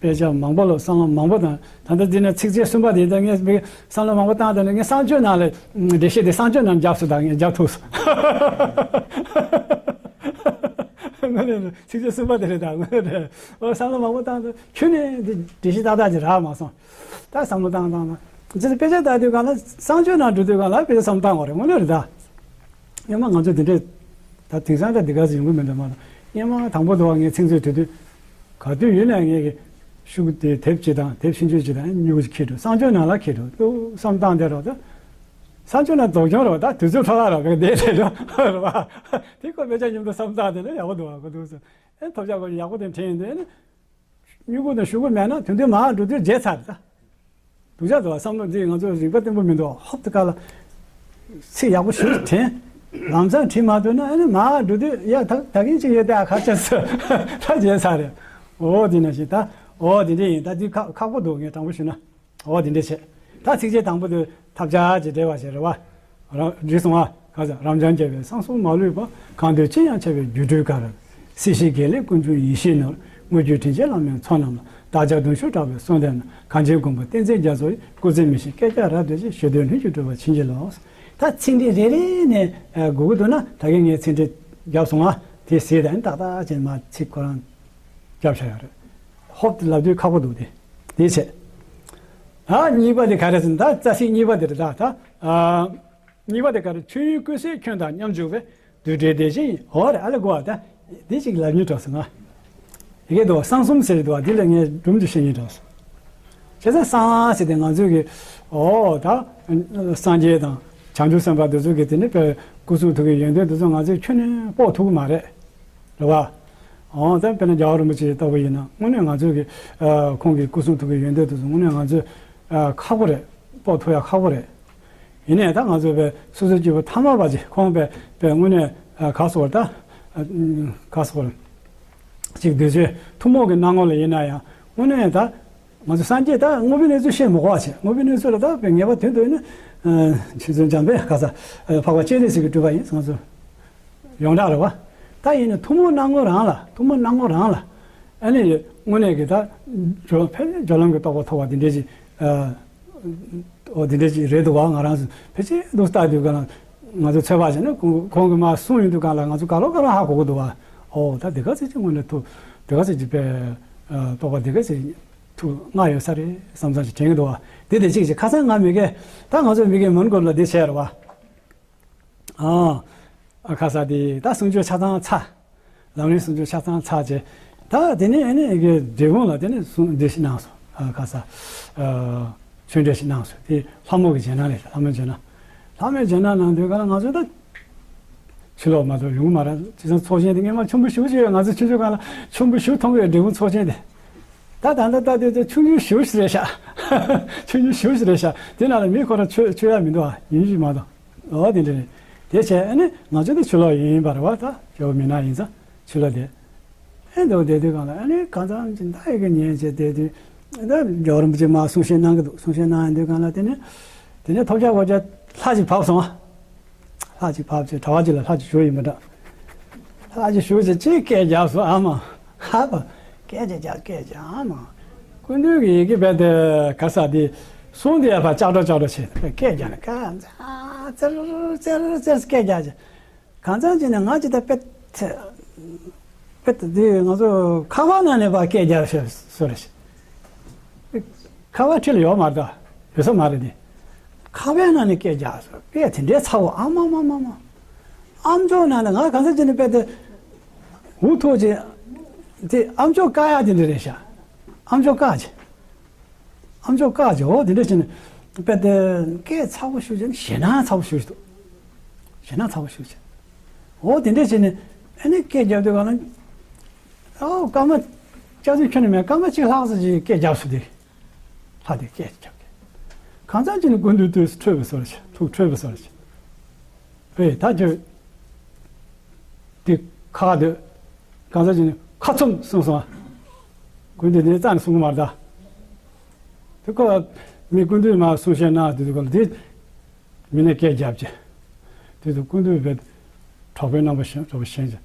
དཔེ་ཆ་མང་པོ་ལ་བསམ་བློ་མང་པོ་བཏང་། ད་ལྟ་འདི་ནས་ཚིགས་བཅད་གསུམ་པ་དེ་ད་ངས་བསམ་བློ་མང་པོ་བཏང་། ད་ནི་ངས་གསང་སྤྱོད་ནང་ལ་འགྲེལ་བཤད་དེ་གསང་སྤྱོད་ནང་བརྒྱབ་སོང་། ད་ངས་བརྒྱབ་ཐུབ་སོང་། ངོ་ནས་ཚིགས་བཅད་གསུམ་པ་དེ་རེད། ད་ངོ་ནས་བསམ་བློ་མང་པོ་བཏང་། ད་ཁྱོན་ནས་འདི་འགྲེལ་བཤད་ཏག་ཏག་ཅིག་རག་མ་སོང་། ད་བསམ་བློ་བཏང་བཏང་བཏང་། ཅི་ཟེར་དཔེ་ཆ་ལྟ་དུས་གང་ལ་གསང་སྤྱོད་ནང་འགྲོ་དུས་གང་ལ་དཔེ་ཆ་བསམ་བློ་བཏང་དགོས་རེད། དངོས་གནས་རེད་ད། སྔོན་མ་ང་ཚོ་དེ་འདྲས་ད་དེང་སང་ད་འདི་ག་ཚོད་ཡོང་གི་མི་འདུག་མ་གཏོགས། སྔོན་མ་དང་པོ་དུ་བ་ངས་ཚིག་མཛོད་དུས་དུས་ག་དུས་ཡིན་ན་ངས་ཀྱི་ཤུགས་དེ་དེབ་ཅིག་དང་དེབ་ཆུང་ཆུང་ཅིག་དང་སྨྱུ་གུ་ཅིག་འཁྱེར་འགྲོ། གསང་སྤྱོད་ནང་ལ་འཁྱེར་འགྲོ། ཏུ་བསམ་བཏང་བསྡད་རོགས་ད། གསང་སྤྱོད་ནང་ལྡོག་སྦྱོང་རོགས་ད། དུས་ཚོད་འཕྲོ་བརླག་རོགས་ག་བསྡད་བསྡད་རོགས་རེད་བ། དེ་ཁོ་དཔེ་ཆ་མཉམ་དུ་བསམ་བཏང་དེ་ནས་ཡག་པོ་འདུག་བ། ཁོ་འདུག་སོ། ཨེ་ཐོབ་ཆ་ཁོ་ཡག་པོ་དེ་དྲན་ཡོང་དུས་ཨེ་ནི། སྨྱུ་གུ་དང་ཤོག་གུ་མེད་ན་དེ་དུས་མར་འགྲོ་དུས་བརྗེད་ཚར་རེད་ད། སྡུག་ཅག་འདུག་བ། བསམ་བློ་འདི་ང་ཚོ་རིག་པ་བརྟན་པོ་མི་འདུག་ཧོབ་ཏེ་ཁ་ལ་ཚིག་ཡག་པོ་ཞིག་དྲན། ལམ་སང་བྲིས་མ་ཐུབ་ན་ཨ་ནི་མར་འགྲོ་དུས་ཡ་ད་ད་གིན་ཅིག་ཡོད་དེ། ཨ་ཁ་ཆེ་སོ་ད་བརྗེད་ཚར་རེད། འོ་དེ་ནང་བཞིན་ད། འོ་དེ་འདྲ་ཡིན་ད། འདི་ཁག་ཁག་པོ་འདུག་ངས་དྲང་པོ་ཞུ་ན། འོ་དེ་འདྲ་བྱས། ད་ཚིགས་བཅད་དང་པོ་དེ་ཐབས་ཆག་ཅེས་འགྲེལ་བ་བྱས་རེད་བ། རང་འགྲིག་སོང་ཨ། ག་ས་རབ་འབྱམས་རྒྱལ་བའི་གསང་གསུམ་མ་ལུས་པ། གང་འདོད་ཅི་ཡང་འཆར་བའི་སྒྱུ་འཕྲུལ་དཀར། སྲིད་ཞིའི་དགེ་ལེགས་ཀུན་འབྱུང་ཡེ་ཤེས་ནོར། དངོས་བརྒྱུད་དྲིན་ཅན་བླ་མའི་ཚོགས་རྣམས་ལ། བདག་ཅག་གདུང་ཤུགས་དྲག་པོས་གསོལ་འདེབས་ན། གངས་ཅན་མགོན་པོ་བསྟན་འཛིན་རྒྱ་མཚོ་ཡི། སྐུ་ཚེ་མི་ཤིགས་བསྐལ་བརྒྱར་རབ་བརྟན་ཅིང་། བཞེད་དོན་ལྷུན་གྱིས་གྲུབ་པར་བྱིན་གྱིས་རློབས། ད་ཚིག་འགྲེལ་རེ་རེ་ནས་དགོས་ཀྱི་འདུག་ན་ད་གིན་ངས་ཚིག་འགྲེལ་བརྒྱབ་སོང་ཨ། དེ་ཟེར་ད་ནི་ཏག་ཏག་ཅན་མ་ཚིག་ཁོ་རང་བརྒྱབ་བཞག་ཡོད་རེད། ཧོབ་ཏེ་ལབ་དུས་ཁག་པོ་འདུག་དེ་དེ་བྱས། ད་གཉིས་པ་དེ་ག་རེ་ཟེར་ན། ད་རྩ་ཚིག་གཉིས་པ་དེ་རེད་ད། ད་ཨ། གཉིས་པ་དེ་ག་རེ། ཆོས་དབྱིངས་ཀུན་གསལ་ཁྱོད་དང་མཉམ་འཇུག་པའི། རྡུལ་བྲལ་བདེ་ཆེན་ཡིན། འོ་རེད། ཨ་ལས་གོ་བ་ད། འདི་ཅིག་ལབ་སྙིང་བྲོ་སོང་ང་། ཡི་གེ་འདུག་བ། གསང་གསུམ་ཟེར་འདུག་བ། འདི་ལ་ངས་སྒྲུང་ཅིག་བཤད་སྙིང་བྲོ་སོང་། བྱས་ཙང་གསང་ཟེར་དེ་ང་ཚོས་ཀྱི་འོ་ད་སངས་རྒྱས་དང་བྱང་ཆུབ་སེམས་དཔའ་འདི་ཚོ་གི་དེ་ནི་དཔེ་སྐུ་གསུང་ཐུགས་ཀྱི་ཡོན་ཏན་འདི་ཚོ་ང་ཚོས་ཁྱོན་ནས་དཔོག་ཐུབ་ཀྱི་མ་རེད། རེད་བ། འོ་ད་དཔེར་ན་རྒྱལ་བ་རིན་པོ་ཆེ་ལྟ་བུ་ཡིན་ན་དངོས་གནས་ང་ཚོས་ཀྱི་ཨ་ཁོང་གི་སྐུ་གསུང་ཐུགས་ཀྱི་ཡོན་ཏན་འདི་ཚོ་དངོས་གནས་ང་ཚོས་ཨ་ཁག་པོ་རེད། དཔོག་ཐུབ་ཡ་ཁག་པོ་རེད། ཡིན་ནའི་ད་ང་ཚོ་བས་སོ་སོའི་སྐྱེས་བུ་ཐ་མལ་པ་ཅིག་ཁོང་བས་བས་དངོས་གནས་ཨ་ག་སོགས་ད་ཨ་ག་སོགས་ཅིག་འདོད་ཆོས་ཐུན་མོང་གི་སྣང་ངོ་ལ་ཡིན་ན་ཡང་དངོས་གནས་ད་ང་ཚོ་སངས་རྒྱས་ད་དངོས་པོའི་གནས་ཚུལ་བཤད་མི་དགོས་པ་བྱས། དངོས་པོའི་གནས་ཚུལ་ལ་ད་བས་ངེས་པ་དོན་དུ་ཡིན་ན་ཨ་རྗེ་བཙུན་འཇམ་དཔལ་ག་ས་ཨ་འཕགས་པ་སྤྱན་རས་གཟིགས་ཀྱི་སྤྲུལ་པ་ཡིན། ང་ཚོ་ཡོངས་གྲགས་རེད་བ། ད་ཡིན་ན་ཐུན་མོང་སྣང་ངོ་རང་ལ། ཐུན་མོང་སྣང་ངོ་རང་ལ་ཨ་ནི་དངོས་གནས་ཀྱི་ད་སྦྱོར་ཕལ་སྦྱོར་ལམ་གྱི་རྟོགས་པ་ཐོབ་པ་འདི་འདྲས་ཅིག་ཨ། འོ་འདི་འདྲ་ཅིག་རེད་འདུག་བ། ང་རང་ཚོ་ཕལ་ཆེར་འདུག་ལྟ་དུས་ག་ལ་ང་ཚོ་ཚོད་དཔག་བྱས་ན་ཁོང་ཁོང་གིས་མར་གསུངས་ཡོང་དུས་ག་ལ་ང་ཚོ་ག་ལོ་ག་ལོ་ཧ་གོ་གི་འདུག་བ། འོ་ད་འདི་ག་ཚོད་ཅིག་དངོས་གནས་ཐུགས་འདི་ག་ཚོད་ཅིག་དཔེ་རྟོགས་པ་འདི་ག་ཚོད་ཐུགས་མངའ་ཡོད་ས་རེད་བསམ་བསམ་ཅིག་དྲན་གི་འདུག་བ། འདི་དེ་གཅིག་བྱས། ཁ་སང་ང་མི་དགེ་ད་ང་ཚོ་མི་དགེ་མོན་གྷོ་ལ་འདི་བྱས་རེད་བ། ཨ་ཨ་ཁ་ས་དེ་ད་གསུང་ཆོས་ཆ་ཚང་ཚར། ལམ་རིམ་གསུང་ཆོས་ཆ་ཚང་ཚར་རྗེས། ད་དེ་ནས་ཨ་ནི་གི་འབྲས་སྤུངས་ལ་དེ་ནས་གསུང་འདི་ཞིག་གནང་སོང་། ཨ་ཁ་ས་ཨ་ཆོས་འབྲེལ་ཞིག་གནང་སོང་། དེ་ལྷ་མོ་གི་རྗེས་གནང་རེད། ལྷ་མོའི་རྗེས་གནང་། ལྷ་མོའི་རྗེས་གནང་གནང་དུས་ག་ལ་ང་ཚོ་ད་ཕྱི་ལོགས་མ་གཏོགས་ཡོང་གི་མ་རེད། བྱས་ཙང་ཚོགས་ཆེན་དེ་སྔོན་མ་ཆེན་པོ་ཞེ་པོ་ཅིག་ཡོད། ང་ཚོ་ཆུང་ཆུང་སྒང་ལ་ཆེན་པོ་ཞེ་པོ་མཐོང་གི་ཡོད། འབྲས་སྤུངས་ཚོགས་ཆེན་དེ། ད་ད་ལྟ་ལྟ་དུས་དེ་ཆུང་ཆུང་ཞེ་པོ་ཞིག་རེད་ཤག་ཆུང་ཆུང་ཞེ་པོ་ཞིག་རེད་ཤག་དེ་ནང་ལ་མི་ཁོ་རང་ཆོས་ཆོས་ཡ་མི་འདུག་ཨ། ཡིན་གཅིག་མ་གཏོགས། འོ་དེ་འདྲ་རེད། དེ་བྱས་ཨ་ནི་ང་ཚོ་དེ་ཕྱི་ལོགས་ཡིན་པ་རེད་བ། ད་རྒྱལ་པོ་མི་ནག་ཡིན་ཙང་ཕྱི་ལོགས་དེ། ཨེ་འདུག་བསྡད་དུས་གང་ལ་ཨ་ནི་གང་འཚམ་ཅིག་ད་ཡི་གེ་ཉན་བྱས་བསྡད་དུས། ད་རྒྱལ་བ་རིན་པོ་ཆེ་མར་གསུང་བཤད་གནང་གི་འདུག་གསུང་བཤད་གནང་ཡོང་དུས་གང་ལ་དེ་ནས་དེ་ནས་ཐོབ་རྒྱག་གོ་རྒྱག་ལྷ་ཅིག་བབས་སོང་ཨ། ལྷ་ཅིག་བབས་བྱས་གྲྭ་པ་ཅིག་ལ་ལྷ་ཅིག་ཞུ་ཡིན་པ་འདྲ། ལྷ་ཅིག་ཞུ་བྱས་ཅིག་སྐད་རྒྱབ་སོང་ཨ་མ། ཧ་པ། སྐད་ཅིག་རྒྱག་སྐད་རྒྱག་ཨ་མ། སྐུ་མདུན་གྱི་ཡི་གེ་རྦད་དེ་ག་ས་དེ་གསུང་དེ་ཡ་ཕར་ལྕགས་སྒྲོག་ལྕགས་སྒྲོག་བྱས་སྐད་རྒྱག་ནས་ཀ་ཙེར་ཙེར་ཙེར་སྐད་རྒྱག་བྱས། གང་ཚང་ཅིག་ནས་ང་ཅིག་ད་པེད་པེད་དེ་ང་ཚོ་ཁ་པར་ནང་ནས་ཕར་སྐད་རྒྱག་ཤེས་སོ་རེད། ཁ་པར་འཁྲིས་ལ་ཡོད་མ་རེད་ད། ཡོད་ས་མ་རེད་དེ། ཁ་པའི་ནང་ནས་སྐད་རྒྱག་སོང་། དཔེ་དེ་འདྲའི་ཚ་བོ། ཨ་མ་མ་མ་མ། ཨ་མཆོག་ནང་ནས་ང་གང་ཟག་ཅིག་ནས་དཔེ་དེ་འུ་ཐུག་ཅིག་དེ་ཨ་མཆོག་བཀག་ཡག་དེ་འདྲ་རེད་ཤག་ཨ་མཆོག་བཀག་ཅིག་ཨ་མཆོག་བཀག་ཅིག་འོ་དེ་འདྲ་བྱས་ནས་དཔེ་དེ་སྐད་ཚ་བོ་ཞེ་པོ་ཅིག་ཞེད་སྣང་ཚ་བོ་ཞེ་པོ་ཅིག་འདུག་ཞེད་སྣང་ཚ་བོ་ཞེ་པོ་ཅིག་འོ་དེ་འདྲ་བྱས་ནས་ཨ་ནི་སྐད་རྒྱབ་དུས་གང་ལ། ཨོ་སྐར་མ་སྐྱག་རྫུན་ཁྱོན་ནས་མེད། སྐར་མ་གཅིག་ལྷག་ཙམ་ཅིག་སྐད་རྒྱབ་སོང་དེ། ལྷ་དེ་སྐད་རྒྱབ་སྟེ། གང་ཟག་ཅིག་ནི་སྐུ་མདུན་དུ་ཁྲོས་པའི་བཟོ་འདྲ་བྱས། ཐུགས་ཁྲོས་པའི་བཟོ་འདྲ་བྱས། ཨེ་ད་ཁྱོད་དེ་ཁ་དེ། གང་ཟག་ཅིག་ནི་ཁ་ཚུམས་གསུངས་སོང་ཨ། སྐུ་མདུན་དེ་རྩ་ནས་གསུང་གི་མ་རེད་ད། དེ་ཁོ་མི་སྐུ་མདུན་མར་གསུང་བཤད་གནང་དུས་དེ་ཁོ་ལ་དེ། མི་ནས་སྐད་རྒྱབ་ཀྱི། དེ་དུས་སྐུ་མདུན་པས་གྲོགས་པོའི་རྣམ་པ་བཞིན་གྲོགས་པོ་བཞིན་གྱི།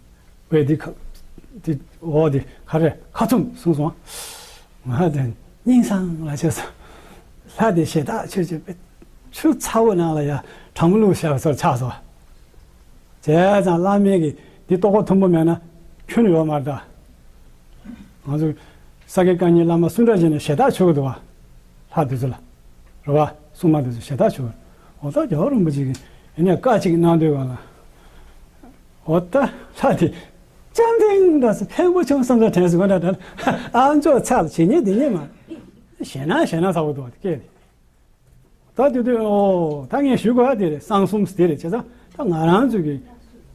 བས་འདི་ཁ་འདི་འོ་འདི་ག་རེ་ཁ་ཚུམས་གསུངས་སོང་། ང་དེ་སྙིང་སང་ལ་བྱས་སོ། ལྷ་དེ་ཞེ་དྲག་ཆོས་ཆོས་པས་ཆུ་ཚ་བོ་ནང་ལ་ཡ་གྲང་མོ་བླུགས་བཞག་པའི་ཚོར་ཆགས་སོ། བྱས་ཙང་བླ་མའི་གི་འདི་རྟོགས་པ་མཐོན་པོ་མེད་ན་ཁྱོན་ནས་ཡོད་མ་རེད་ད། ང་ཚོ་ས་དགེ་བཀའ་རྙིང་བླ་མ་སུ་འདྲ་ཞིག་ནས་ཞེ་དྲག་ཆོས་གི་འདུག་བ། ལྷ་དེ་ཚོ་ལ། རེད་བ། སྲུང་མ་དེ་ཚོ་ཞེ་དྲག་ཆོས་གི། འོ་ད་རྒྱལ་བ་རིན་པོ་ཆེ་གིས་ཡིན་ནས་བཀའ་གཅིག་གནང་དུས་གང་ལ། འོ་ད་ལྷ་དེ་ཅང་དེང་འདྲ་སེ་ཕན་པོ་བྱུང་བསམ་ས་དྲན་སོང་། འདྲ་འདྲ་ཨ་མཆོག་ཚ་ལ་བྱེད་ཉེས་དེ་ཉེས་མ། ཞེད་སྣང་ཞེད་སྣང་ཚ་བོ་འདུག་བ་དེ་སྐད་དེ། ད་དེ་དུས་ཨོ་ད་ངས་ཞུ་དགོས་ཡ་དེ་རེད། གསང་གསུམ་དེ་རེད། བྱས་ཙང་ད་ང་རང་ཚོས་ཀྱི་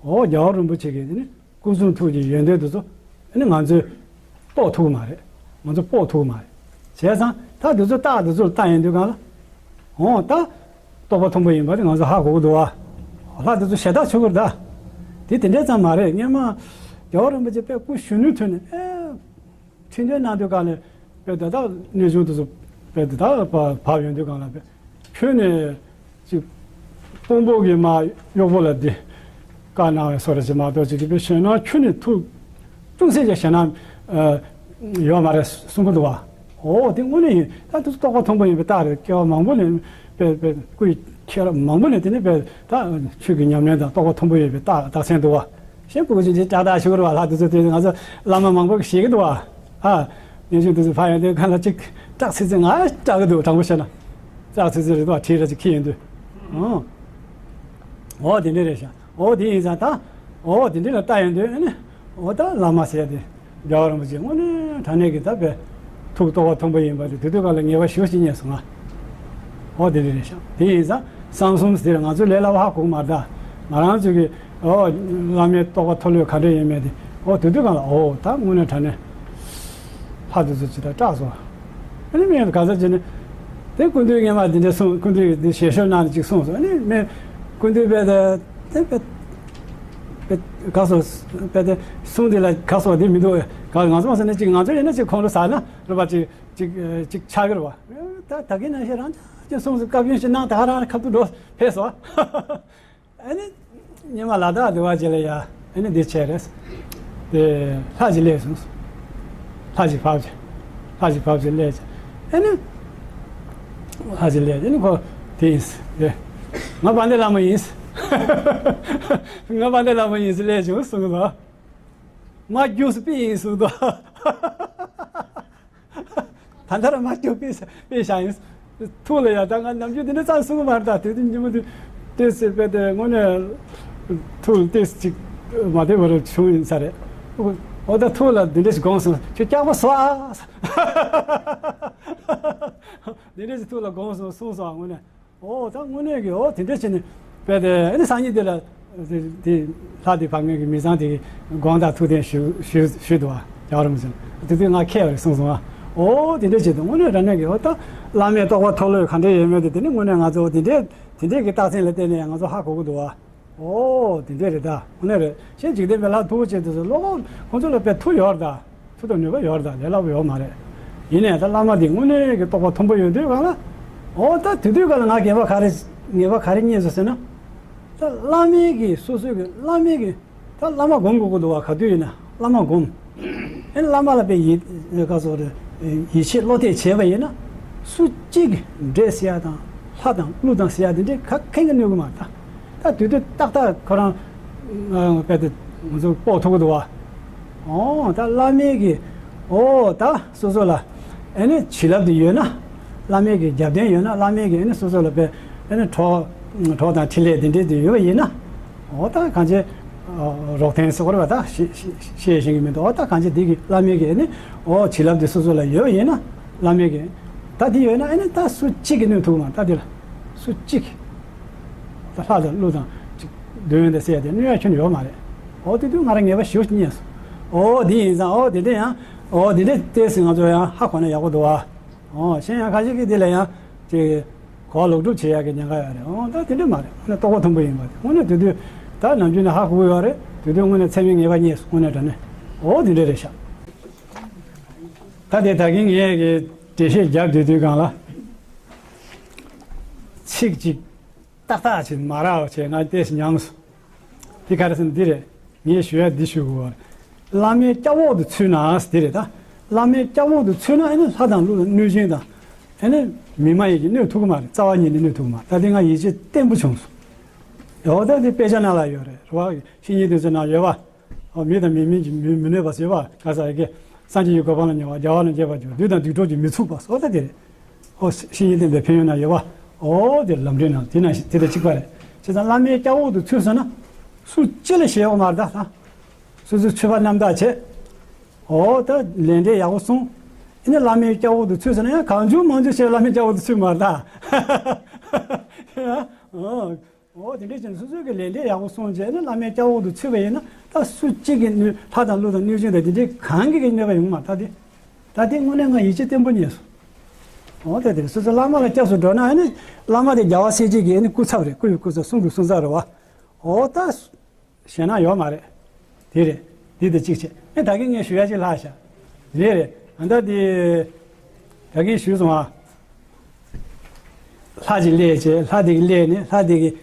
ཨོ་རྒྱལ་བ་རིན་པོ་ཆེ་གི་ནི་སྐུ་གསུང་ཐུགས་ཀྱི་ཡོན་ཏན་དེ་ཚོ་ཨ་ནི་ང་ཚོས་རྟོགས་ཐུབ་ཀྱི་མ་རེད། ང་ཚོས་དཔོག་ཐུབ་ཀྱི་མ་རེད། བྱས་ཙང་ད་དེ་ཚོ་རྟགས་དེ་ཚོ་ལ་ལྟ་ཡོང་དུས་གང་ལ་ཨོ་ད་རྟོགས་པ་མཐོན་པོ་ཡིན་པ་དེ་ང་ཚོ་ཧ་གོ་གི་འདུག་བ། ལྷ་དེ་ཚོ་ཞེ་དྲག་ཆོས་གི་རེད་ད། དེ་དེ་འདྲས་ཙམ་མ་རེད། སྔོན་མ་རྒྱལ་བ་རིན་པོ་ཆེ་དཔེ་སྐུ་གཞོན་ནུའི་དུས་ནས་ཨེ། ཁྲི་འདོན་གནང་དུས་གང་ལ་དཔེ་དེ་དག་གནས་ཆུང་དེ་ཚོ་དཔེ་དེ་དག་བབས་ཡོང་དུས་གང་ལ་དཔེ་ཁྱོན་ནས་ཅིག་དཔོན་པོ་གིས་མ་གཡོག་པོ་ལ་འདི་བཀའ་གནང་བའི་བཟོ་འདྲ་ཅིག་མ་གཏོགས་ཅིག་གི་དཔེ་ཞེད་སྣང་ཁྱོན་ནས་ཐུགས་ཅུང་ཟད་ཀྱང་ཞེད་སྣང་ཡོད་མ་རེད་གསུང་གི་འདུག་བ། འོ་དེ་དངོས་གནས་ཡིན། ད་དེ་ཚོ་རྟོགས་པ་མཐོན་པོ་ཡིན་པའི་རྟགས་རེད། སྐྱེ་བ་མང་པོ་ནས་དཔེ་དཔེ་སྐུའི་ཁྱེད་རང་མང་པོ་ནས་དེ་ནས་དཔེ་ད་ཆོས་ཀྱི་ཉམས་ལེན་དང་རྟོགས་པ་མཐོན་པོ་ཡོད་པའི་རྟགས་རྟགས་མཚན་འདུག་བ། གཞན་ཕྲུ་གུ་ཆུང་ཆུང་སྐྲག་སྐྲག་ཞུ་གི་རེད་བ། ལྷ་དེ་ཚོ་དེ་ང་ཚོ་བླ་མ་མང་པོ་གིས་ཞེད་ཀྱི་འདུག་བ། ཨ། ཉན་ཆུང་དེ་ཚོ་ཕ་ཡོང་དུས་གང་ལ་ཅིག་སྐྲག་ཚིག་ཚིག་ང་སྐྲག་གི་འདུག་དྲང་པོ་བཤད་ན། སྐྲག་ཚིག་ཚིག་རེད་དོ། བྲིས་ར་ཅིག་ཁྱེར་ཡོང་དུས། ཨོ། འོ་དེ་འདྲ་རེད་ཤག་འོ་དེ་ཡིན་ཙང་ད། འོ་དེ་འདྲ་ལ་ལྟ་ཡོང་དུས་ཨ་ནི། འོ་ད་བླ་མ་ཟེར་ཡ་དེ། རྒྱལ་བ་རིན་པོ་ཆེ་དངོས་གནས་དྲང་གནས་ཀྱི་ད་དཔེ། ཐུགས་རྟོགས་པ་མཐོན་པོ་ཡིན་པ་དེ་དེ་དུས་གང་ལ་ངེས་པ་ཞེ་པོ་ཅིག་རྙེད་སོང་ང་། འོ་དེ་འདྲ་རེད་ཤག་དེ་ཡིན་ཙང་གསང་གསུམ་ཟེར་ང་ཚོས་ལས་སླ་པོ་ཧ་གོ་གི་མ་རེད་ད། ང་རང་ཚོ་གི་ཨོ་བླ་མའི་རྟོགས་པ་མཐོ་ལོས་ག་འདྲ་ཡིན་མིན་དེ་ཨོ་དེ་དུས་གང་ལ་ཨོ་ད་དངོས་གནས་དྲང་གནས་ལྷ་དེ་ཚོ་ཇི་ལྟར་སྐྲག་སོང་། ཨ་ནི་མིང་ག་ཚོད་ཅིག་ནི་དེ་སྐུ་མདུན་སྔོན་མ་འདི་འདྲ་གསུངས། སྐུ་མདུན་འདི་ཞལ་བཤད་གནང་ནས་ཅིག་གསུངས་སོང་། ཨ་ནི་མི་སྐུ་མདུན་དཔེ་དེ་དེ་དཔེ་དཔེ་ག་སོ་དཔེ་དེ་གསུང་དེ་ལ་ག་སོ་དེ་མི་འདུག་ག་ང་ཚོ་མ་ཟེར་ན་ཅིག་ང་ཚོ་ཡིན་ན་ཅིག་ཁོང་ཁྲོ་ཟ་ན་རེད་པ། ཅིག་ཅིག་ཅིག་ཆགས་ཀྱི་རེད་པ། ད་ད་གིན་ནང་བཞིན་རང་ཅག་གསུང་སོང་། བཀའ་བཀྱོན་ཞིག་གནང་། ད་ཧ་རང་ཁ་ཐུག་འགྲོ་ཕེབས་སོང་། ཨ་ནི། ཉི་མ་ལ་དྭགས་འདི་བ་ཅིག་ལ་ཡ། ཨ་ནི་འདི་བྱས་རེད། དེ་ལྷ་ཅིག་སླེབས་སོང་། ལྷ་ཅིག་བབས་ཀྱི། ལྷ་ཅིག་བབས་ཀྱི་སླེབས་ཀྱི། ཨ་ནི། ལྷ་ཅིག་སླེབས་ཀྱི། ཨ་ནི་ཁོ་དེ་ཡིན། དེ། ང་དཔལ་ལྡན་བླ་མ་ཡིན། ང་དཔལ་ལྡན་བླ་མ་ཡིན་ཟེར་སླེབས་བྱུང་གསུངས་སོང་། མ་རྒྱུགས་སུ་པི་ཡིན་གསུངས་སོང་། ད་ལྟ་ར་མ་སྐྱོ་པས་པས་བཞག་ཡིན། ཐུགས་ལ་ཡ་ད་ང་ནམ་རྒྱུན་དེ་འདྲ་ཙམ་གསུང་གི་མ་རེད། ད་དེ་དུས་ཉིན་མོ་དུས་ཏེ་སི་པེ་དེ་དངོས་གནས་ཐུགས་ལ་ཏེ་སི་ཅིག་མ་བདེ་བ་ར་བྱུང་ཡིན་ས་རེད། འོ་ད་ཐུགས་ལ་འདི་འདྲ་ཞིག་དགོངས་སོང་། ཁྱོད་སྐྱག་པ་ཟ། འདི་འདྲ་ཞིག་ཐུགས་ལ་དགོངས་སོང་གསུངས་སོང་། དངོས་གནས། ཨོ་ད་དངོས་གནས་ཀྱི་ཨོ་དེ་འདྲ་བྱས་ནས་དཔེ་དེ་ཨ་ནི་སང་ཉིན་དེ་ལ་དེ་དེ་ལྷ་དེ་ཕ་ངེད་ཀྱི་མི་ཚང་དེ་གི་དགོངས་དག་ཐུགས་བདེན་ཞུ་ཞུ་ཞུས་འདུག་བ། རྒྱལ་བ་རིན་པོ་ཆེ་དེ་དུས་ང་ཁྱེད་རེད་གསུངས་སོང་བ། ཨོ་དེ་འདྲ་བྱས་དུས་དངོས་གནས་རང་ཉིད་ཀྱི་ཨོ་ད་བླ་མའི་རྟོགས་པ་མཐོ་ལོས་ག་འདྲ་ཡོད་མེད་དེ་དེ་ནི་དངོས་གནས་ང་ཚོ་དེ་འདྲའི་དེ་འདྲའི་གི་རྟགས་མཚན་ལ་བརྟེན་ནས་ང་ཚོ་ཧ་གོ་གི་འདུག་བ། ཨོ་དེ་འདྲས་རེད། ད་དངོས་གནས་རེད། གཞན་འཇིག་རྟེན་པའི་ལྷ་མཐུ་བོ་ཆེ་དེ་ཚོ་བློ་ཁོང་ཚོ་ལ་དཔེ་མཐུ་ཡོད་རེད། ད་མཐུ་དང་ནུས་པ་ཡོད་རེད། ད་ལས་སླ་པོ་ཡོད་མ་རེད། ཡིན་ནའི་ད་བླ་མ་འདི་དངོས་གནས་ཀྱི་རྟོགས་པ་མཐོན་པོ་ཡོད་དུས་གང་ལ། ཨོ་ད་དེ་དུས་གང་ལ་ང་ངེས་པ་ག་རེ་ངེས་པ་ག་རེ་རྙེད་སོང་ཟེར་ན། ད་བླ་མའི་གི་སོ་སོའི་གི་བླ་མའི་གི་ད་བླ་མ་སྒོམ་དགོས་ཀྱི་འདུག་བ། ག་དུས་ཡིན་ན་བླ་མ་སྒོམ། ཨེ་བླ་མ་ལ་དཔེ་ཡིད་ག་སོགས་རེད། ཡིད་ཆེས་བློ་གཏད་བྱས་པ་ཡིན་ན། སུ་གཅིག་གིས་འདྲེ་ཟེར་ཡ་དང་ལྷ་དང་ཀླུ་དང་ཟེར་ཡ་དེ་འདྲས་ག་གང་གིས་གནོད་གི་མ་རེད། ད་ད་དུས་དུས་ཏག་ཏག་ཁོ་རང་དཔེ་དེ་ང་ཚོ་དཔོག་ཐུབ་ཀྱི་འདུག་བ། ཨོ་ད་བླ་མའི་གི་ཨོ་ད་སོ་སོ་ལ་ཨེ་ནི་བྱིན་རླབས་དེ་ཡོད་ན། བླ་མའི་གི་རྒྱབ་རྟེན་ཡོད་ན། བླ་མའི་གི་ཨེ་ནི་སོ་སོ་ལ་དཔེ་ ཨ་ནི་གྲོགས་གྲོགས་དང་འཕྲིན་ལས་དེ་འདྲས་དེ་ཡོད་པ་ཡིན་ན། འོ་ད་གང་ཅི་རོགས་ཕན་ཟེར་བ་ད་ཤེས་ཤེས་ཤེས་ཤེས་ཀྱི་མི་འདུག་འོ་ད་གང་ཅི་འདི་གི་བླ་མའི་གི་ཨ་ནི་འོ་བྱིན་རླབས་དེ་སོ་སོ་ལ་ཡོད་པ་ཡིན་ན། བླ་མའི་གི་ད་དེ་ཡོད་ན་ཨ་ནི་ད་སུ་གཅིག་གིས་གནོད་ཐུབ་མ་ད་དེ་ལ་སུ་གཅིག་གིས་ད་ལྷ་དང་ཀླུ་དང་ཅིག་འདོད་ཡོན་དང་སྲས་དེ་གནོད་ཡ་ཁྱོན་ཡོད་མ་རེད། འོ་དེ་དུས་ང་རང་ངེས་པ་ཞེ་པོ་རྙེད་སོང་། འོ་དེ་ཡིན་ཙང་འོ་དེ་འདྲས་ཡང་འོ་དེ་འདྲས་བལྟས་ཟིན་ང་ཚོ་ཡང་ཧ་གོ་ན་ཡག་པོ་འདུག་ཨ། འོ་གཞན་ཡང་ཁ་ཤས་ཀྱིས་དེ་ལ་ཡང་ཅིག་གོ་བ་ལོག་སྒྲུབ་བྱེད་ཡག་གི་ཉེན་ཁ་ཡོད་རེད། འོ་ད་དེ་འདྲ་མ་རེད། དངོས་གནས་རྟོགས་པ་མཐོན་པོ་ཡིན་པ་དེ་དངོས་གནས་དེ་དུས་ད་ནམ་རྒྱུན་ནས་ཧ་གོ་གི་ཡོད་རེད། དེ་དུས་དངོས་གནས་ཚད་མའི་ངེས་པ་རྙེད་སོང་། དངོས་གནས་དྲང་གནས་འོ་དེ་འདྲ་རེད་ཤག་ད་དེ་ད་གིན་ངས་ཀྱི་འགྲེལ་བཤད་རྒྱབ་སྡོད་དུས་སྒང་ལ་ཚིག་གཅིག་ཏག་ཏག་ཅིག་མ་རག་བྱས་ང་ཏོག་ཙམ་ཉམས་སོང་། དེ་ག་རེ་ཟེར་ན་འདི་རེད། ངས་ཞུ་ཡ་འདི་ཞུ་དགོས་པ་རེད། བླ་མའི་སྐྱབས་འོག་ཏུ་ཚུད་ན་འདི་རེད་ད། བླ་མའི་སྐྱབས་འོག་ཏུ་ཚུད་ན་ཨ་ནི་ལྷ་དང་ཀླུ་དང་གནོད་སྦྱིན་དང་། ཨ་ནི་མི་མ་ཡིན་གྱིས་གནོད་ཐུབ་ཀྱི་མ་རེད། རྩ་བ་ཉིད་ནས་གནོད་ཐུབ་ཀྱི་མ་རེད། ད་དེ་ང་ཡིད་ཆེས་བརྟན་པོ་བྱུང་སོང་། འོ་ད་དེ་དཔེ་ཆ་ནང་ལ་ཡོད་རེད། རེད་བ། བཤེས་གཉེན་དེ་ཚོའི་ནང་ཡོད་བ། འོ་མི་དང་མི་མིན་གྱི་མི་མི་གནོད་པ་ཟེར་བ་ག་ས་ཡ་གི། སངས་རྒྱས་ཀྱི་གོ་འཕང་ལ་ཉེ་བ་རྒྱལ་བ་རྣམས་དགྱེས་པར་འགྱུར། བདུད་དང་སྡིག་གྲོགས་ཀྱིས་མི་ཚུགས་པ་སོགས་ད་དེ་རེད། ཨོ་བཤེས་གཉེན་བསྟེན་པའི་ཕན་ཡོན་ན་ཡོད་བ། ཨོ་དེ་ལམ་འབྲས་ནང་དེ་ནང་བཞིན་དེ་དང་གཅིག་པ་རེད། བྱས་ཙང་བླ་མའི་སྐྱབས་འོག་ཏུ་ཚུད་སོང་ན། སུ་ཅི་ལ་ཞེད་པ་མ་རེད་ད། སོ་སོའི་ཆོས་པ་རྣམ་དག་བྱས། ཨོ་ད་ལས་འབྲས་ཡག་པོ་སོང་། ཨེ་ནི་བླ་མའི་སྐྱབས་འོག་ཏུ་ཚུད་སོང་ན་ཡང་གང་བྱུང་མང་བྱུང་བྱས་བླ་མའི་སྐྱབས་འོག་ཏུ་ཚུད་མ་རེད་ད། ཨོ། འོ་དེ་འདྲའི་ཕྱིར་སོ་སོའི་གི་ལས་འབྲས་ཡག་པོ་སོང་རྗེས་ནི་བླ་མའི་སྐྱབས་འོག་ཏུ་ཚུད་པ་ཡིན་ན་ད་སུ་གཅིག་གིས་གནོད་ལྷ་དང་ཀླུ་དང་གནོད་སྦྱིན་དང་དེ་འདྲའི་གང་གིས་གི་གནོད་པ་ཡོང་མ་ད་དེ། ད་དེ་དངོས་གནས་ང་ཡིད་ཆེས་བརྟན་པོ་རྙེད་སོང་། འོ་ད་དེ་སོ་སོ་བླ་མ་ལ་སྐྱབས་སུ་འགྲོ་ན་ཨ་ནི་བླ་མ་དེ་རྒྱལ་བ་སྲས་བཅས་ཀྱི་ཨ་ནི་སྐུ་ཚབ་རེད། སྐུ་ཡི་སྐུ་ཚབ་གསུང་གི་གསུང་ཚབ་རེད་བ། འོ་ད་ཞེད་སྣང་ཡོད་མ་རེད། དེ་རེད། འདི་དང་གཅིག་བྱས་ཨེ་ད་གིན་ངས་ཞུ་ཡ་ཅིག་ལྷག་ཤག་རེད་རེད། ཨ་ད་དེ་ད་གིན་ཞུས་སོང་ཨ། ལྷ་ཅིག་སླེབས་བྱས་ལྷ་དེ་གིས་སླེབས་ནས་ལྷ་དེ་གིས་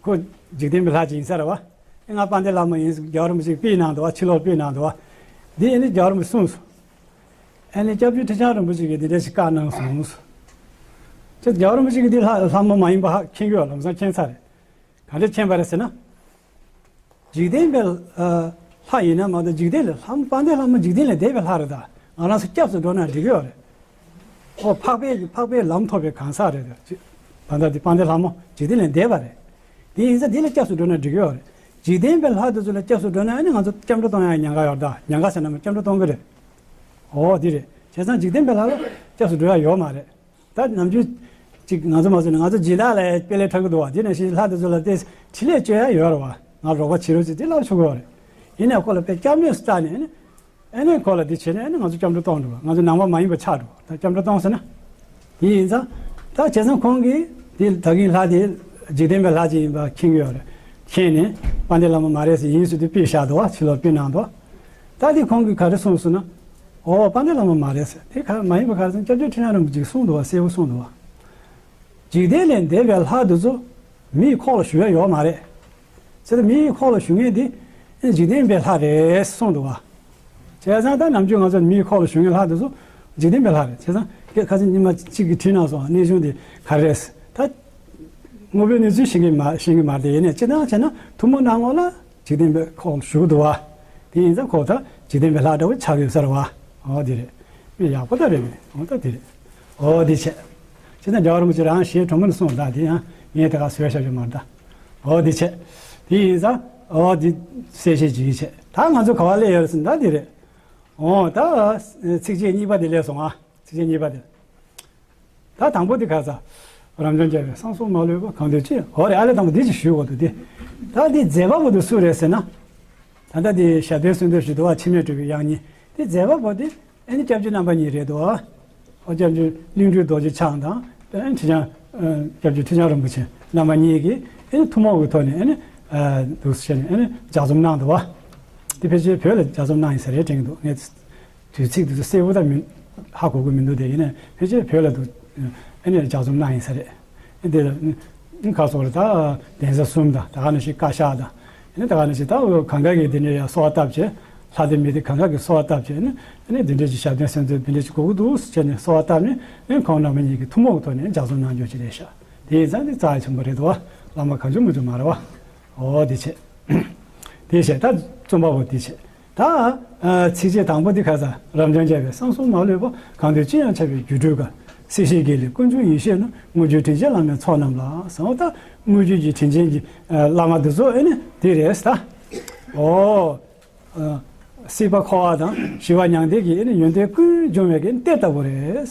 ཁོ་འཇིག་རྟེན་པའི་ལྷ་ཅིག་ཡིན་ས་རེད་བ། ཨེ་ང་དཔལ་ལྡན་ལྷ་མོ་ཡིན་ཟེར་རྒྱལ་བ་རིན་པོ་ཆེས་དཔེ་གནང་འདུག་བ། ཕྱི་ལོགས་དཔེ་གནང་འདུག་བ། འདི་ཨེ་ནི་རྒྱལ་བ་རིན་པོ་ཆེས་གསུངས་སོང་། ཨེ་ནི་སྐྱབས་རྗེ་ཁྲི་བྱང་རིན་པོ་ཆེ་གིས་འདི་འདྲ་ཞིག་བཀའ་གནང་སོང་། ཅེས་རྒྱལ་བ་རིན་པོ་ཆེ་གིས་འདི་ལྷ་ལྷ་མོ་མ་ཡིན་པ་ཧ་མཁྱེན་གྱི་ཡོད། ལམ་སང་མཁྱེན་ཚར་རེད། ག་འདྲ་མཁྱེན་པ་རེད་ཟེར་ན། འཇིག་རྟེན་པའི་ཨ་ལྷ་ཡིན་ན་མ་གཏོགས་འཇིག་རྟེན་ལས་ལྷ་མོ་དཔལ་ལྡན་ལྷ་མོ་འཇིག་རྟེན་ལས་འདས་པའི་ལྷ་རེད་ད། ང་རང་ཚོ་སྐྱབས་སུ་འགྲོ་ན་འགྲིག་གི་ཡོད་རེད། ཨོ་འཕགས་པའི་འཕགས་པའི་ལམ་ཐོབ་པའི་གང་ཟག་རེད་ད། ད་ལྟ་འདི་དཔལ་ལྡན་ལྷ་མོ་འཇིག་རྟེན་ལས་འདས་པ་རེད། དེ་ཡིན་ཙང་འདི་ལ་སྐྱབས་སུ་འགྲོ་ན་འགྲིག་གི་ཡོད་རེད། འཇིག་རྟེན་པའི་ལྷ་དེ་ཚོ་ལ་སྐྱབས་སུ་འགྲོ་ན་ཨ་ནི་ང་ཚོ་སྐྱབས་འགྲོ་གཏོང་ཡ་ཉེན་ཁ་ཡོད་རེད་ད། ཉེན་ཁ་ཟེར་ན་མ་སྐྱབས་འགྲོ་གཏོང་གི་རེད། ཨོ་འདི་རེད། བྱས་ཙང་འཇིག་རྟེན་པའི་ལྷ་ལ་སྐྱབས་སུ་འགྲོ་ཡ་ཡོད་མ་རེད། ད་ནམ་རྒྱུན་ཅིག་ང་ཚོ་མ་བཟོས་ནས་ང་ཚོ་སྦྱིན་བདག་ལ་དཔེ་ལས་འཁྲབ་ཀྱི་འདུག་བ། དེ་ནང་བཞིན་ལྷ་དེ་ཚོ་ལ་དེ་འཕྲིན་ལས་བཅོལ་ཡ་ཡོད་རེད་བ། ང་རོགས་པ་བྱེད་རོགས་བྱེད་དེ་ལབ་ཆོག་གི་རེད། ཡིན་ནའི་ཁོ་ལ་དཔེ་སྐྱབས་གནས་སུ་བལྟས་ནས་ཨ་ནི་ཨ་ནི་ཁོ་ལ་དེ་བྱས་ནས་ཨ་ནི་ང་ཚོ་སྐྱབས་འགྲོ་གཏོང་འགྲོ་བ། ང་ཚོ་ནང་པ་མ་ཡིན་པ་ཆགས་འགྲོ་བ། ད་སྐྱབས་འགྲོ་གཏོང་ཟེར་ན། དེ་ཡིན་ཙང་ད་བྱས་ཙང་ཁོང་གིས་དེ་ད་གིན་ལྷ་དེ་འཇིག་རྟེན་པའི་ལྷ་ཅིག་ཡིན་པ་མཁྱེན་གྱི་ཡོད་རེད། མཁྱེན་ནས་དཔལ་ལྡན་ལྷ་མོ་མ་རེད་ཟེར་ཡིན་ཟེར་དུས་དཔེ་བཞག་འདུག་བ། ཕྱི་ལོགས་དཔེ་གནང་འདུག་ད་དེ་ཁོང་གིས་ག་རེ་གསུངས་སོང་ན། ཨོ་དཔལ་ལྡན་ལྷ་མོ་མ་རེད་ཟེར། དེ་ག་མ་ཡིན་པ་ག་རེ་ཟེར་ན་སྐྱབས་རྗེ་ཁྲི་བྱང་རིན་པོ་ཆེས་གསུངས་འདུག་བ། གསལ་པོ་གསུངས་འདུག་བ། འཇིག་རྟེན་ལས་འདས་པའི་ལྷ་དེ་ཚོ་མིའི་ཁོག་ལ་ཞུགས་ཡ་ཡོད་མ་རེད། ཟེར་ཏེ་མིའི་ཁོག་ལ་ཞུགས་མཁན་དེ་འཇིག་རྟེན་པའི་ལྷ་རེད་གསུངས་འདུག་བ། བྱས་ཙང་ད་ནམ་རྒྱུན་ང་ཚོ་མིའི་ཁོག་ལ་ཞུགས་མཁན་ལྷ་དེ་ཚོ་འཇིག་རྟེན་པའི་ལྷ་རེད། བྱས་ཙང་སྐད་ཁ་སང་ཉི་མ་གཅིག་གིས་དྲིས་གནང་སོང་། གནས་ཆུང་དེ་ག་རེ་རེད། ད་དངོས་པོའི་གནས་ཚུལ་ཤེས་ཀྱི་མ་ཤེས་ཀྱི་མ་རེད། དེ་ཡིན་ནའི་སྤྱིར་བཏང་བྱས་ན་ཐུན་མོང་སྣང་ངོ་ལ་འཇིག་རྟེན་པའི་ཁོག་ལ་ཞུགས་འདུག་བ། དེ་ཡིན་ཙང་ཁོ་ད་འཇིག་རྟེན་པའི་ལྷ་འདྲ་བོ་ཆགས་ཡོད་ས་རེད་བ། འོ་དེ་རེད། མི་ཡག་པོ་ད་རེད། འོ་ད་དེ་རེད། འོ་དེ་བྱས། བྱས་ཙང་རྒྱལ་བ་རིན་པོ་ཆེ་རང་ཞལ་དྲོན་མོ་ནས་གསུངས། ད་དེ་ཡང་ངས་དེ་ག་བཟོས་བཞག་རྒྱུ་མ་རེད་ད། འོ་དེ་བྱས། དེ་ཡིན་ཙང་འོ་དེ་གསལ་བཤད་ཅིག་བྱས། ད་ང་ཚོ་ག་པར་སླེབས་ཡོད་རེད་ཟེར་ན་ད་དེ་རེད། འོ་ད་ཚིགས་བཅད་གཉིས་པ་དེ་སླེབས་སོང་ཨ། ཚིགས་བཅད་གཉིས་པ་དེ། ད་དང་པོ་དེ་ག་ས། རབ་འབྱམས་རྒྱལ་བའི་གསང་གསུམ་མ་ལུས་པ་གང་འདུལ་ཅི། འོ་རེད། ཨ་ལས་དང་པོ་འདི་ཅིག་ཞུ་དགོས་འདུག་སྟེ། ད་འདི་མཛད་པ་པོ་དེ་སུ་རེད་ཟེར་ན། ད་ལྟ་འདི་ཞབས་བརྟན་གསོལ་འདེབས་ཞུ་འདུག་བ། འཆི་མེད་གྲུབ་པའི་དབྱངས་སྙན། འདི་མཛད་པ་པོ་དེ་ཨ་ནི་སྐྱབས་རྗེ་རྣམ་པ་གཉིས་རེད་འདུག་བ། ཨོ་སྐྱབས་རྗེ་གླིང་སྤྲུལ་རྡོ་རྗེ་འཆང་དང་ཨ་ནི་ཁྲི་བྱང་། སྐྱབས་རྗེ་ཁྲི་བྱང་རིན་པོ་ཆེ་རྣམ་པ་གཉིས་ཀྱིས་ཨ་ནི་ཐུན་མོང་གི་ཐོག་ནས་ཨ་ནི་འདུག་སེ་བྱས་ནས་ཨ་ནི་ལྗགས་རྩོམ་གནང་འདུག་བ། འདི་ཕལ་ཆེར་བོད་ལ་ལྗགས་རྩོམ་གནང་ཡིན་ས་རེད་དྲན་གྱི་འདུག་ངས། དུས་ཚིགས་དེ་ཚོ་གསལ་པོ་ད་མི་ཧ་གོ་གི་མི་འདུག་དེ་ཡིན་ནའི་ཕལ་ཆེར་བོད་ལ་འདུག་ཨ་ནི་ལྗགས་རྩོམ་གནང་ཡིན་ས་རེད། ཨ་འདི་ལ་ཨ་ཁ་སོགས་ལ་ད་གདན་ས་གསུམ་དང་ད་ག་ནང་བཞིན་བཀའ་ཤག་དང་། ཨ་ནི་ད་ག་ནང་བཞིན་ད་གང་ག་གི་འདི་འདྲའི་ཡ་གསོལ་བ་བཏབ་བྱས། ལྷ་སྡེ་མི་སྡེ་གང་ག་གི་གསོལ་བ་བཏབ་བྱས་ཨ་ནི་ཨ་ནི་འདི་འདྲའི་ཞབས་བརྟན་གསོལ་འདེབས་འདི་འདྲའི་ཞིག་དགོས་ཀྱི་འདུག་ཟེར་བྱས་ནས་གསོལ་བ་བཏབ་ནས་ཨ་ནི་ཁོང་རྣམ་པ་གཉིས་ཀྱིས་ཐུན་མོང་གི་ཐོག་ནས་ལྗགས་རྩོམ་གནང་རྒྱུ་ཅིག་རེད་ཤག་དེ་ཡིན་ཙང་འདི་རྩ་ཆེན་པོ་རེད་འདུག་བ། བླ་མ་གང་བྱུང་མང་བྱུང་མ་རེད་བ། འོ་དེ་བྱས། དེ་བྱས་ད་རྩོམ་པ་པོ་དེ་བྱས། ད་ཨ་ཚིགས་བཅད་དང་པོ་འདི་ག་ས། རབ་འབྱམས་རྒྱལ་བའི་གསང་གསུམ་མ་ལུས་པ། གང་འདུལ་ཅི་ཡང་ཁྱབ་པའི་སྒྱུ་འཕྲུལ་དཀར། སྲིད་ཞིའི་དགེ་ལེགས་ཀུན་འབྱུང་ཡེ་ཤེས་ནོར། དངུལ་ཆུའི་དྲིན་ཅན་བླ་མའི་ཚོགས་རྣམས་ལ་ཟེར་བ། ད་དངུལ་ཆུ་གི་དྲིན་ཅན་གྱི་ཨ་བླ་མ་འདི་ཚོ་ཨེ་ནི་དེ་རེད་ད། ཨོ། ཨ། སྲིད་པ་འཁོར་བ་དང་ཞི་བ་མྱང་འདས་ཀྱི་ཨེ་ནི་ཡོན་ཏན་ཀུན་འབྱུང་བའི་གི་གཏེར་ལྟ་བུ་རེད།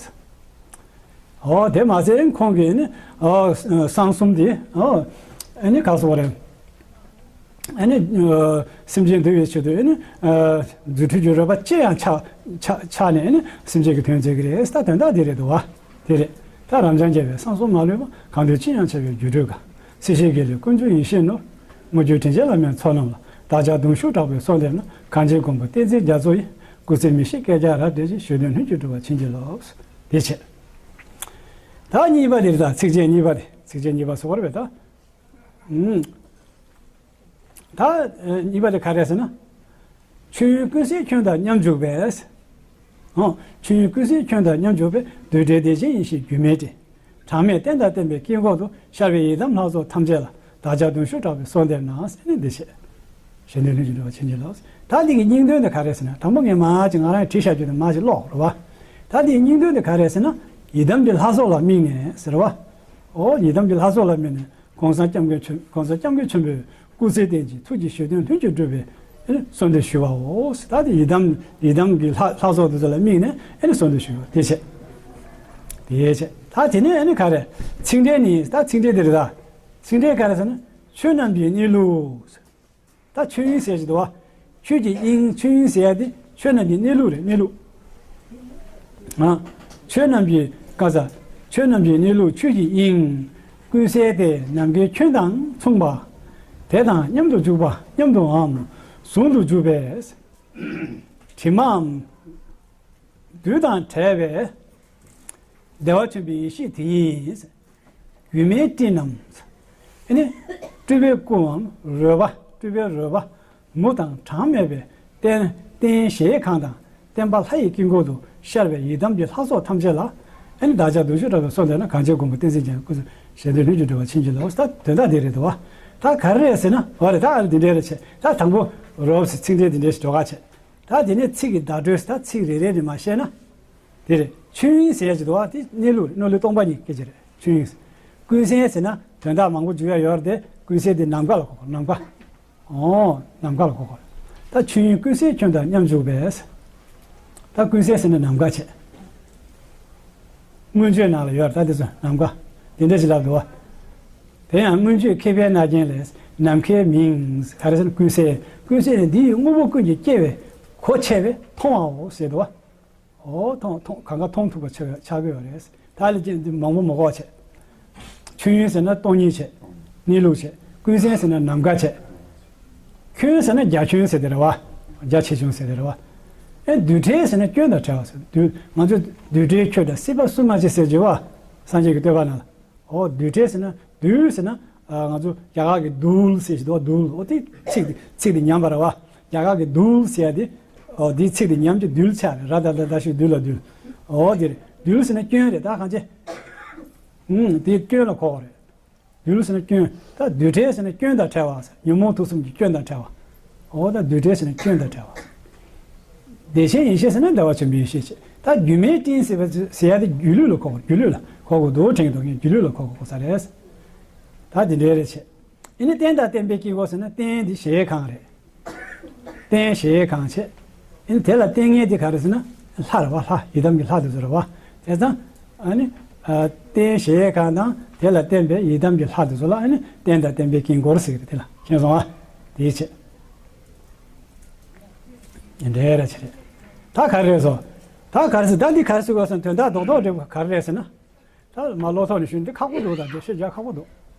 ཨོ། དེ་མ་ཟད་ཁོང་གིས་ཨེ་ནི་ཨོ་གསང་གསུམ་དེ་ཨོ་ཨེ་ནི་ག་སོགས་རེད། ཨེ་ནི་ཨ་སེམས་ཅན་འདུལ་བའི་ཆེད་དུ་ཨེ་ནི་ཨ་རྫུ་འཕྲུལ་གྱི་རོལ་པ་ཅི་ཡང་ཆགས་ཆགས་ཆགས་ནས་ཨེ་ནི་སེམས་ཅན་གྱི་དོན་མཛད་ཀྱི་རེད། ད་དོན་དག་འདི་རེད་འདུག་བ། དེ་རེད། ད་རབ་འབྱམས་རྒྱལ་བའི་གསང་གསུམ་མ་ལུས་པ། གང་འདུལ་ཅི་ཡང་འཆར་བའི་སྒྱུ་འཕྲུལ་དགའ། སྲིད་ཞིའི་དགེ་ལེགས་ཀུན་འབྱུང་ཡེ་ཤེས་ནོར། དངུལ་ཆུའི་དྲིན་ཅན་བླ་མའི་ཚོགས་རྣམས་ལ། བདག་ཅག་གདུང་ཤུགས་དྲག་པོས་གསོལ་འདེབས་ན། གངས་ཅན་མགོན་པོ་བསྟན་འཛིན་རྒྱ་མཚོ་ཡི། སྐུ་ཚེ་མི་ཤིགས་བསྐལ་བརྒྱར་རབ་བརྟན་ཅིང་། གཞོན་ནུ་ལྷུན་གྱིས་གྲུབ་པར་བྱིན་གྱིས་རློབས། དེ་བྱས། ད་གཉིས་པ་དེ་རེད་ད། ཚིགས་བཅད་གཉིས་པ་དེ། ཚིགས་བཅད་གཉིས་པ་ཟེར་བ་རེད་ད། ཨུམ། ད་ཨ་གཉིས་པ་དེ་ག་རེ་ཟེར་ན། མཆོད་ཡོན་ཀུན་ཟད་ཁྱོད་དང་མཉམ་འཇུག་པས། ཨོ། མཆོད་ཡོན་ཀུན་ཟད་ཁྱོད་དང་མཉམ་འཇུག་པས། རྡུལ་བྲལ་བདེ་ཆེན་ཡེ་ཤེས་སྒྱུ་མའི་སྤྲིན། གྲངས་མེད་རྟེན་དང་བརྟེན་པའི་དཀྱིལ་འཁོར་དུ། ཤར་བའི་ཡི་དམ་ལྷ་ཚོགས་ཐམས་ཅད་ལ། བདག་ཅག་གདུང་ཤུགས་དྲག་པོས་གསོལ་འདེབས་ན། ཟེར་ནས་འདི་བྱས། གཞོན་ནུ་ལྷུན་གྱིས་གྲུབ་པར་བྱིན་གྱིས་རློབས། ད་འདི་གི་སྙིང་དོན་དེ་ག་རེ་ཟེར་ན། དང་པོ་ངས་མར་ཅིག་ང་རང་བྲིས་བཞག་རྒྱུ་དེ་མར་ཅིག་ཀློག་རེད་བ། ད་འདིའི་སྙིང་དོན་དེ་ག་རེ་ཟེར་ན། ཡི་དམ་གྱི་ལྷ་ཚོགས་ལ་དམིགས་ནས་ཟེར་བ། ཨོ། ཡི་དམ་གྱི་ལྷ་ཚོགས་ལ་དམིགས་ནས། གོང་ས་སྐྱབས་མགོན་ཆེན། གོང་ས་སྐྱབས་མགོན་ཆེན་པོའི་སྐུ་ཚེ་བརྟན་ཅིང་ཐུགས་ཀྱི་བཞེད་དོན་ལྷུན་གྱིས་གྲུབ་པའི་ཨེ་ནི་གསོལ་འདེབས་ཞུ་བའོ། ད་དེ་ཡི་དམ་ཡི་དམ་གྱི་ལྷ་ལྷ་ཚོགས་དེ་ཚོ་ལ་དམིགས་ནས་ཨེ་ནི་གསོལ་འདེབས་ཞུ་བ་དེ་བྱས། དེ་བྱས། ད་དེ་ནས་ཨེ་ནི་ག་རེ། ཚིག་འགྲེལ་ནི། ད་ཚིག་འགྲེལ་དེ་རེད་ད། ཚིག་འགྲེལ་ག་རེ་ཟེར་ན། ཆོས་རྣམས་ཀྱི་གནས་ལུགས། ད་ཆོས་དབྱིངས་ཟེར་གྱི་འདུག་བ། ཆོས་ཀྱི་དབྱིངས། ཆོས་དབྱིངས་ཟེར་ཡ་དེ་ཆོས་རྣམས་ཀྱི་གནས་ལུགས་རེད། གནས་ལུགས། ཨ། ཆོས་རྣམས་ཀྱི་ག་ས། ཆོས་རྣམས་ཀྱི་གནས་ལུགས་ཆོས་ཀྱི་དབྱིངས། ཀུན་གསལ་དེ་ནམ་མཁའི་ཁྱོན་དང་མཚུངས་པ། དེ་དང་མཉམ་དུ་འཇུག་པ། མཉམ་དུའམ་ཟུང་དུ་འཇུག་པས། དྲི་མའམ་རྡུལ་དང་བྲལ་བའི་བདེ་བ་ཆེན་པོའི་ཡེ་ཤེས་དེ་ཉིད། སྒྱུ་མའི་སྤྲིན་ནམ། ཨེ་ནི། སྤྲུལ་པའི་སྐུའམ་རོལ་པ། སྤྲུལ་པའི་རོལ་པ། མུ་དང་གྲངས་མེད་པའི་རྟེན། རྟེན་གཞལ་ཡས་ཁང་དང་བརྟེན་པ་ལྷ་ཡི་དཀྱིལ་འཁོར་དུ་ཤར་བའི་ཡི་དམ་གྱི་ལྷ་ཚོགས་ཐམས་ཅད་ལ། ཨེ་ནི་བདག་ཅག་གདུང་ཤུགས་དྲག་པོས་གསོལ་འདེབས་ན། གངས་ཅན་མགོན་པོ་བསྟན་འཛིན་རྒྱ་མཚོ་སྐུ་ཚེ་ཞལ་འདོན་ལྷུན་གྱིས་འགྲུབ་པར་བྱིན་གྱིས་རློབས། ད་དོན་དག་འདི་རེད་འདུག་བ། ད་ག་རེ་རེད་ཟེར་ན། འོ་རེད། ད་འདི་འདྲ་རེད་བྱས། ད་དང་པོ་རོབ་ཙམ་ཚིག་འགྲེལ་འདི་འདྲ་ཞིག་འགྲོ་ག་བྱས། ད་དེ་ནས་ཚིག་གི་བརྡ་སྤྲོད་ཟེར། ད་ཚིག་རེ་རེ་ནས་མར་བཤད་ན། དེ་རེད། ཆོས་དབྱིངས་ཟེར་ཡ་ཅིག་འདུག་བ། དེ་གནས་ལུགས་རེད། གནས་ལུགས་སྟོང་པ་ཉིད་སྐད་ཆ་རེད། ཆོས་དབྱིངས། ཀུན་གསལ་ཟེར་ན་དོན་དག་མང་པོ་འཇུག་ཡ་ཡོད་རེད་དེ། ཀུན་གསལ་དེ་ནམ་མཁའ་ལ་གོ་དགོས། ནམ་མཁའ། ཨོ། ནམ་མཁའ་ལ་གོ་དགོས། ད་ཆོས་དབྱིངས་ཀུན་གསལ་ཁྱོད་དང་མཉམ་འཇུག་པས། ད་ཀུན་གསལ་ཟེར་ན་ནམ་མཁའ་བྱས། མངོན་བརྗོད་ནང་ལ་ཡོད་རེད། ད་དེ་ཚོ་ནམ་མཁའ་དེ་འདྲ་ཞིག་ལབ་འདུག་བ། དེ་ཡང་མངོན་བརྗོད་མཁས་པའི་རྣ་རྒྱན་ལས། ནམ་མཁའི་མིང་ག་རེ་ཟེར་ན། ཀུན་གསལ། ཀུན་གསལ་ནི་འདི་ཡི་དངོས་པོ་ཀུན་གྱི་སྐྱེ་བའི་སྒོ་ཕྱེ་བས་མཐོང་བའོ་ཟེར་འདུག་བ། ཨོ། མཐོང་མཐོང་གང་ག་མཐོང་ཐུབ་པ་ཆགས་ཆགས་ཀྱི་ཡོད་རེད། ད་ལས་ཀྱི་འདི་མང་པོ་མ་གོ་བ་བྱས། ཆོས་དབྱིངས་ཟེར་ན་སྟོང་ཉིད་བྱས། གནས་ལུགས་བྱས། ཀུན་གསལ་ཟེར་ན་ནམ་མཁའ་བྱས། ཁྱོན་ཟེར་ན་རྒྱ་ཁྱོན་ཟེར་དེ་རེད་བ། རྒྱ་ཆེ་ཆུང་ཟེར་དེ་རེད་བ། ཨེ། རྡུལ་བྲལ་ཟེར་ན་སྐྱོན་དང་བྲལ་བ་ཟེར། རྡུལ། ང་ཚོ་རྡུལ་བྲལ་ཁྱོད་འདྲ་སྲིད་པ་སུ་མ་མཆིས་ཟེར་གྱི་བ། སངས་རྒྱས་ཀྱི་བསྟོད་པ་ནང་ལ། ཨོ། རྡུལ་བྲལ་ཟེར་ན། རྡུལ་ཟེར་ན། ཨ། ང་ཚོ་རྒྱ་གར་གྱི་རྡུལ་ཟེར་ཞིག་འདུག་རྡུལ། ཨོ། དེ་ཚིག་དེ་ཚིག་དེ་ཉམས་པ་རེད་བ། རྒྱ་གར་གྱི་རྡུལ་ཟེར་ཡ་དེ། ཨོ། དེའི་ཚིག་དེ་ཉམས་ཀྱི་རྡུལ་ཆགས་རེད། ར་ད་ད་ད་ཞིག་རྡུལ་ལ་རྡུལ། ཨོ། དེ་རེད། རྡུལ་ཟེར་ན་སྐྱོན་རེད། ད་གང་ཅི། ཨུམ། དེ་སྐྱོན་ལ་གོ་བ་རེད། རྡུལ་ཟེར་ན་སྐྱོན། ད་རྡུལ་བྲལ་ཟེར་ན་སྐྱོན་དང་བྲལ་བ་ཟེར། ཉོན་མོངས་དུག་གསུམ་གྱི་སྐྱོན་དང་བྲལ་བ། འོ། ད་རྡུལ་བྲལ་ཟེར་ན་སྐྱོན་དང་བྲལ་བ། བདེ་ཆེན་ཡེ་ཤེས་ཟེར་ན་བདེ་བ་ཆེན་པོའི་ཡེ་ཤེས་བྱས། ད་སྒྱུ་མའི་སྤྲིན་ཟེར་བ་ཟེར་ཡ་དེ་སྒྱུ་ལུས་ལ་གོ་དགོས། སྒྱུ་ལུས་ལ་གོ་དགོས་འདུག་དྲན་གྱི་འདུག་ངས་སྒྱུ་ལུས་ལ་གོ་དགོས་ས་རེད། ད་འདི་འདྲའི་རེད་བྱས། ཨེ་ནི་རྟེན་དང་བརྟེན་པའི་དཀྱིལ་འཁོར་ཟེར་ན། རྟེན་འདི་གཞལ་ཡས་ཁང་རེད། རྟེན་གཞལ་ཡས་ཁང་བྱས། ཨེ་ནི་དེ་ལ་བརྟེན་མཁན་དེ་ག་རེ་ཟེར་ན། ལྷ་རེད་བ། ལྷ། ཡི་དམ་གྱི་ལྷ་དེ་ཚོ་རེད་བ། དེ་ཙང་ཨ་ནི། ཨ། རྟེན་གཞལ་ཡས་ཁང་དང་དེ་ལ་བརྟེན་པའི་ཡི་དམ་གྱི་ལྷ་དེ་ཚོ་ལ་ཨ་ནི་རྟེན་དང་བརྟེན་པའི་དཀྱིལ་འཁོར་ཟེར་གྱི་རེད། དེ་ལ་མཁྱེན་སོང་ཨ། དེའི་ཆེད། འདྲེ་ར་ཆེ་རེད། ད་ག་རེ་རེད་ཟེར། ད་ག་རེ་ཟེར། ད་འདི་ག་རེ་ཟེར་དགོས་ཟེར་ན། དོན་དག་རྡོག་རྡོག་འགྲེལ་བ་ག་རེ་རེད་ཟེར་ན། ད་མ་ལོ་ཐོག་ནས་ཞུ་ན་འདི་ཁག་པོ་འདུག་ད་འདི་བཤད་རྒྱག་ཁག་པོ་འདུག་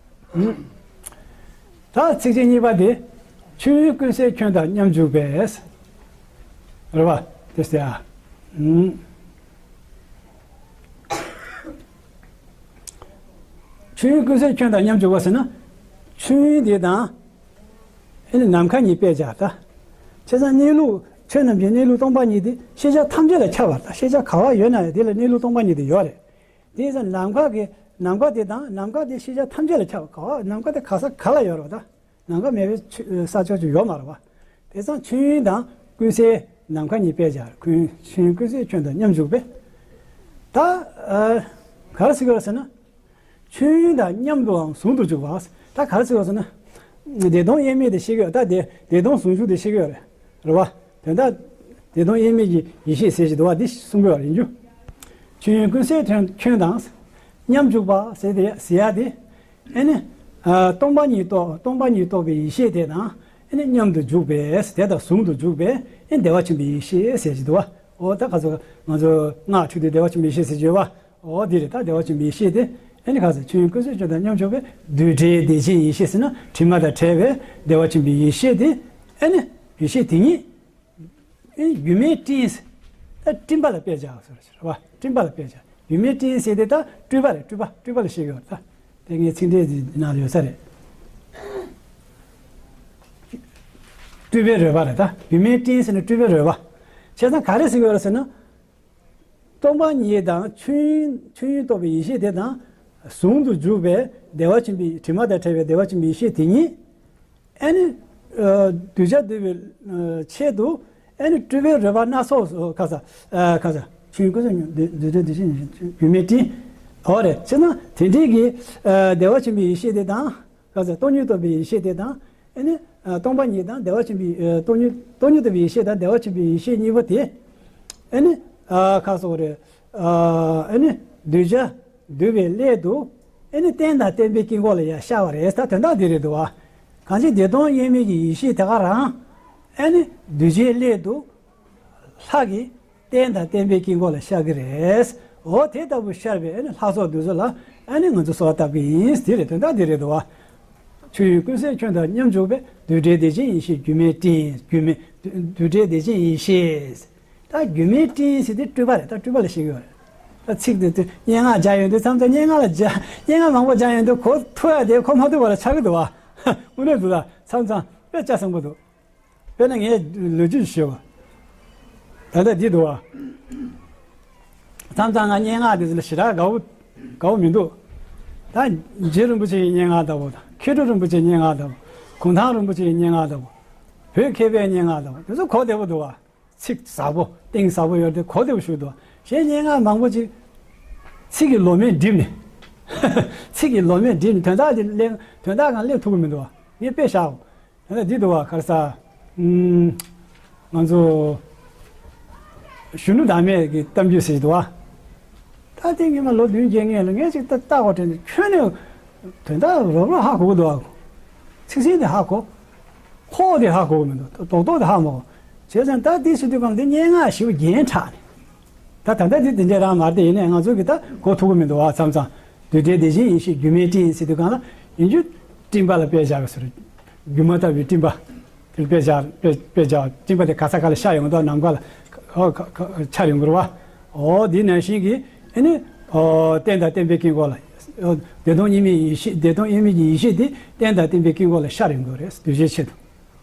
ཨུམ། ད་ཚིགས་བཅད་གཉིས་པ་དེ། ཆོས་དབྱིངས་ཀུན་གསལ་ཁྱོད་དང་མཉམ་འཇུག་པས། རེད་བ། དེ་ཟེར་ཨ། ཨུམ། ཆོས་དབྱིངས་ཀུན་གསལ་ཁྱོད་དང་མཉམ་འཇུག་པ་ཟེར་ན། ཆོས་དབྱིངས་དེ་དང་། ཨེ་ནི་ནམ་མཁའ་གཉིས་དཔེ་བཞག་ད། བྱས་ཙང་གནས་ལུགས། ཆོས་རྣམས་ཀྱི་གནས་ལུགས་སྟོང་པ་ཉིད་དེ་ཤེས་བྱ་ཐམས་ཅད་ལ་ཁྱབ་པ་རེད་ད། ཤེས་བྱ་ག་བ་ཡོད་ན་ཡང་དེ་ལ་གནས་ལུགས་སྟོང་པ་ཉིད་དེ་ཡོད་རེད། དེ་ཡིན་ཙང་ནམ་མཁའ་གི། ནམ་མཁའ་དེ་དང་། ནམ་མཁའ་དེ་ཤེས་བྱ་ཐམས་ཅད་ལ་ཁྱབ་པ། ག་བ། ནམ་མཁའ་དེ་ག་ས་ག་ལ་ཡོད་རེད་བ་ད། ནམ་མཁའ་མེད་པའི་ཆོས། ས་ཕྱོགས་ཅིག་ཡོད་མ་རེད་བ། དེ་ཙང་ཆོས་དབྱིངས་དང་ཀུན་གསལ། ནམ་མཁའ་གཉིས་དཔེ་བཞག་ཀུན། ཆོས་དབྱིངས་ཀུན་གསལ་ཁྱོད་དང་མཉམ་འཇུག་པས། ད། ཨ། ག་རེ་ཟེར་གྱི་ཡོད་རེད་ཟེར་ན། ཆོས་དབྱིངས་དང་མཉམ་དུའང་ཟུང་དུ་འཇུག་པ། ད་ག་རེ་ཟེར་གྱི་ཡོད་ཟེར་ན། བདེ་སྟོང་དབྱེར་མེད་དེ་བཤད་ཀྱི་ཡོད། ད་བདེ་བདེ་སྟོང་ཟུང་འཇུག་དེ་བཤད་ཀྱི་ཡོད་རེད། རེད་བ། དོན་དག་བདེ་སྟོང་དབྱེར་མེད་ཀྱི་ཡེ་ཤེས་ཟེར་ཞིག་འདུག་བ། འདི་གསུང་གི་ཡོད་རེད། ཡིན་རྒྱུ། ཆོས་དབྱིངས་ཀུན་གསལ་ཁྱོན་དང་མཉམ་འཇུག་པ་ཟེར་དེ་ཟེར་ཡ་དེ། ཨེ་ནི། ཨ། སྟོང་པ་ཉིད་རྟོགས། སྟོང་པ་ཉིད་རྟོགས་པའི་ཡེ་ཤེས་དེ་དང་། ཨེ་ནི་མཉམ་དུ་འཇུག་པས། དེ་དང་ཟུང་དུ་འཇུག་པས། ཨེ་བདེ་བ་ཆེན་པོའི་ཡེ་ཤེས་ཟེར་གྱི་འདུག་བ། འོ་ད་ག་ཚོད་ང་ཚོ་སྔགས་ཁྲིད་དུས་བདེ་བ་ཆེན་པོའི་ཡེ་ཤེས་ཟེར་གྱི་ཡོད་བ། འོ་འདི་རེད། ད་བདེ་བ་ཆེན་པོའི་ཡེ་ཤེས་དེ། ཨེ་ནི་ག་ཚོད་ཆོས་དབྱིངས་ཀུན་གསལ་ཁྱོན་དང་མཉམ་འཇུག་པས། རྡུལ་བྲལ་བདེ་ཆེན་ཡེ་ཤེས་ཟེར་ན། དྲི་མ་དང་བྲལ་བའི་བདེ་བ་ཆེན་པོའི་ཡེ་ཤེས་དེ། ཨེ་ནི་ཡེ་ཤེས་དེ་ཉིད། ཨེ། སྒྱུ་མའི་སྤྲིན། ད་སྤྲིན་པ་ལ་དཔེ་བཞག་ཟེར་བ་རེད་བ། སྤྲིན་པ་ལ་དཔེ་བཞག་སྒྱུ་མའི་སྤྲིན་ཟེར་དེ་ད་སྤྲུལ་པ་རེད། སྤྲུལ་པ་སྤྲུལ་པ་ལ་བཤད་ཀྱི་ཡོད་རེད། ད་དེ་ངའི་ཚིག་འགྲེལ་གྱི་ནང་ལ་ཡོད་ས་རེད། སྤྲུལ་པའི་རོལ་པ་རེད། ད་སྒྱུ་མའི་སྤྲིན་ཟེར་ན་སྤྲུལ་པའི་རོལ་པ། བྱས་ཙང་ག་རེ་ཟེར་གྱི་ཡོད་རེད་ཟེར་ན། སྟོང་པ་ཉིད་དང་ཆོས་དབྱིངས་ཆོས་དབྱིངས་རྟོགས་པའི་ཡེ་ཤེས་དེ་དང་ཟུང་དུ་འཇུག་པའི་བདེ་བ་ཆེན་པོའི། དྲི་མ་དང་བྲལ་བའི་བདེ་བ་ཆེན་པོའི་ཡེ་ཤེས་དེ་ཉིད། ཨེ་ནི། ཨ། གདུལ་བྱ་འདུལ་བའི། ཨ། ཆེད་དུ། ཨེ་ནི་སྤྲུལ་པའི་རོལ་པ་སྣ་ཚོགས་སུ། ཁ་ས། ཨ། ཁ་ས། ཆོས་དབྱིངས་ཀུན་གསལ་ཉིད་རྡུལ་བྲལ་བདེ་ཆེན་ཡེ་ཤེས་སྒྱུ་མའི་སྤྲིན། འོ་རེད། བྱས་ན་དེ་འདྲའི་གི། ཨ། བདེ་བ་ཆེན་པོའི་ཡེ་ཤེས་དེ་དང་། ཁ་ས། སྟོང་ཉིད་རྟོགས་པའི་ཡེ་ཤེས་དེ་དང་། ཨེ་ནི། ཨ། སྟོང་པ་ཉིད་དང་བདེ་བ་ཆེན་པོའི། ཨ། སྟོང་ཉིད། སྟོང་ཉིད་རྟོགས་པའི་ཡེ་ཤེས་དང་བདེ་བ་ཆེན་པོའི་ཡེ་ཤེས་གཉིས་པོ་དེ། ཨེ་ནི། ཨ། ཁ་ས་རེད། ཨ། ཨེ་ནི་གདུལ་བྱ་འདུལ་བའི་སླད་དུ། ཨེ་ནི་རྟེན་དང་བརྟེན་པའི་དཀྱིལ་འཁོར་ལ་ཡང་ཤར་བ་རེད། ད་དོན་དག་འདི་རེད་འདུག་བ། གང་ཕྱིར་བདེ་སྟོང་དབྱེར་མེད་ཀྱི་ཡེ་ཤེས་དེ་ག་རང་། ཨེ་ནི་གདུལ་བྱའི་སླད་དུ། ལྷ་གི་རྟེན་དང་བརྟེན་པའི་དཀྱིལ་འཁོར་ལ་ཤར་གྱི་རེད། འོ་དེ་ལྟ་བུ་ཤར་བའི་ཨེ་ནི་ལྷ་ཚོགས་འདི་ཚོ་ལ་ཨེ་ནི་ང་ཚོ་གསོལ་བ་བཏབ་ཀྱི་ཡིན། འདི་རེད། དོན་དག་འདི་རེད་འདུག་བ། ཆོས་དབྱིངས་ཀུན་གསལ་ཁྱོན་དང་མཉམ་འཇུག་པའི། རྡུལ་བྲལ་བདེ་ཆེན་ཡེ་ཤེས་སྒྱུ་མའི་སྤྲིན། སྒྱུ་མའི་རྡུལ་བྲལ་བདེ་ཆེན་ཡེ་ཤེས། ད་སྒྱུ་མའི་སྤྲིན་ཟེར་དེ་སྤྲུལ་པ་རེད། ད་སྤྲུལ་པ་ལ་བཤད་ཀྱི་ཡོད་རེད། ད་ཚིག་དེ་དེ་སྙན་ངག་སྦྱར་ཡོང་དུས། མཚམས་མཚམས་སྙན་ངག་ལ་སྦྱར། སྙན་ངག་མང་པོ་སྦྱར་ཡོང་དུས་གོ་ཐུབ་ཡ་དེ་གོ་མ་ཐུབ་པ་ལ་ཆགས་ཀྱི་འདུག་བ། དངོས་གནས་འདུག་ད། མཚམས་མཚམས་དཔེ་ལྕགས་ཟིང་པོ་འདུག་དཔེར་ན་ངས་ལོ་རྒྱུས་ཤིག་ཞུ་བ། ད་ལྟ་འདི་འདུག་བ། མཚམས་མཚམས་ང་སྙན་ངག་དེ་ཚོ་ལ་ཞེ་དྲག་དགའ་པོ་དགའ་པོ་མི་འདུག་ད་རྗེ་རིན་པོ་ཆེ་ཡི་སྙན་ངག་ལྟ་བུ་དང་། མཁས་གྲུབ་རིན་པོ་ཆེའི་སྙན་ངག་ལྟ་བུ། གུང་ཐང་རིན་པོ་ཆེའི་སྙན་ངག་ལྟ་བུ། བོད་མཁས་པའི་སྙན་ངག་ལྟ་བུ། དེ་ཚོ་གོ་བདེ་པོ་འདུག་བ། ཚིག་ཟབ་པོ་གཏིང་ཟབ་པོ་ཡོད་དེ་གོ་བདེ་པོ་ཞིག་འདུག་གཞན་སྙན་ངག་མང་པོ་ཅིག་ཚིག་གི་ལོ་མས་བསྒྲིབས་ནས། ཚིག་གི་ལོ་མས་བསྒྲིབས་ནས་དོན་དག་དེ་གླེང་དོན་དག་གང་གླེང་ཐུབ་ཀྱི་མི་འདུག་བ། ངས་དཔེ་བཞག་འོ། ད་ལྟ་འདི་འདུག་བ། ག་རེ་ཟ། ཨུམ། ང་ཚོ་གཞོན་ནུ་བདག་མེད་ཀྱི་གཏམ་རྒྱུད་ཟེར་གྱི་འདུག་བ། ད་དེ་ངས་མ་ལོ་བདུན་བརྒྱད་སྔོན་ལ་ངས་ཅིག་ལྟ་ལྟ་བ་དྲན་ཏེ་ཁྱོན་ནས་དོན་དག་རོབ་རོབ་ཧ་གོ་གི་འདུག་བ། ཚིག་ཟིན་དེ་ཧ་གོ། ཁོག་དེ་ཧ་གོ་གི་མི་འདུག་རྡོག་རྡོག་དེ་ཧ་མ་གོ། བྱས་ཙང་ད་དེ་ཟེར་དུས་གང་དེ་སྙན་ངག་ཞེ་པོ་རྒྱན་དྲགས་ནས། ད་ད་ལྟ་འདི་འདི་འདྲ་རང་མ་རེད་དེ། ཡིན་ནའི་ང་ཚོ་གི་ད་གོ་ཐུབ་ཀྱི་མི་འདུག་བ། མཚམས་མཚམས་རྡུལ་བྲལ་བདེ་ཆེན་ཡེ་ཤེས་སྒྱུ་མའི་སྤྲིན་ཟེར་དུས་གང་ལ་ཡིན་རྒྱུ་སྤྲིན་པ་ལ་དཔེ་བཞག་གི་ཟེར། སྒྱུ་མ་ལྟ་བུའི་སྤྲིན་པ་དེ་དཔེ་བཞག་དཔེ་དཔེ་བཞག་སྤྲིན་པ་དེ་ག་ས་ག་ལ་ཤར་ཡོང་དུས་ནམ་མཁའ་ལ་ཁ་ཁ་ཁ་འཆར་ཡོང་གི་རེད་བ། འོ་དེ་ནང་བཞིན་གྱི་ཨེ་ནི་འོ་རྟེན་དང་བརྟེན་པའི་དཀྱིལ་འཁོར་ལ། འོ་བདེ་སྟོང་དབྱེར་མེད་ཡེ་ཤེས་བདེ་སྟོང་དབྱེར་མེད་ཀྱི་ཡེ་ཤེས་དེ་རྟེན་དང་བརྟེན་པའི་དཀྱིལ་འཁོར་ལ་ཤར་ཡོང་གི་རེད། གདུལ་བྱའི་ཆེད་དུ།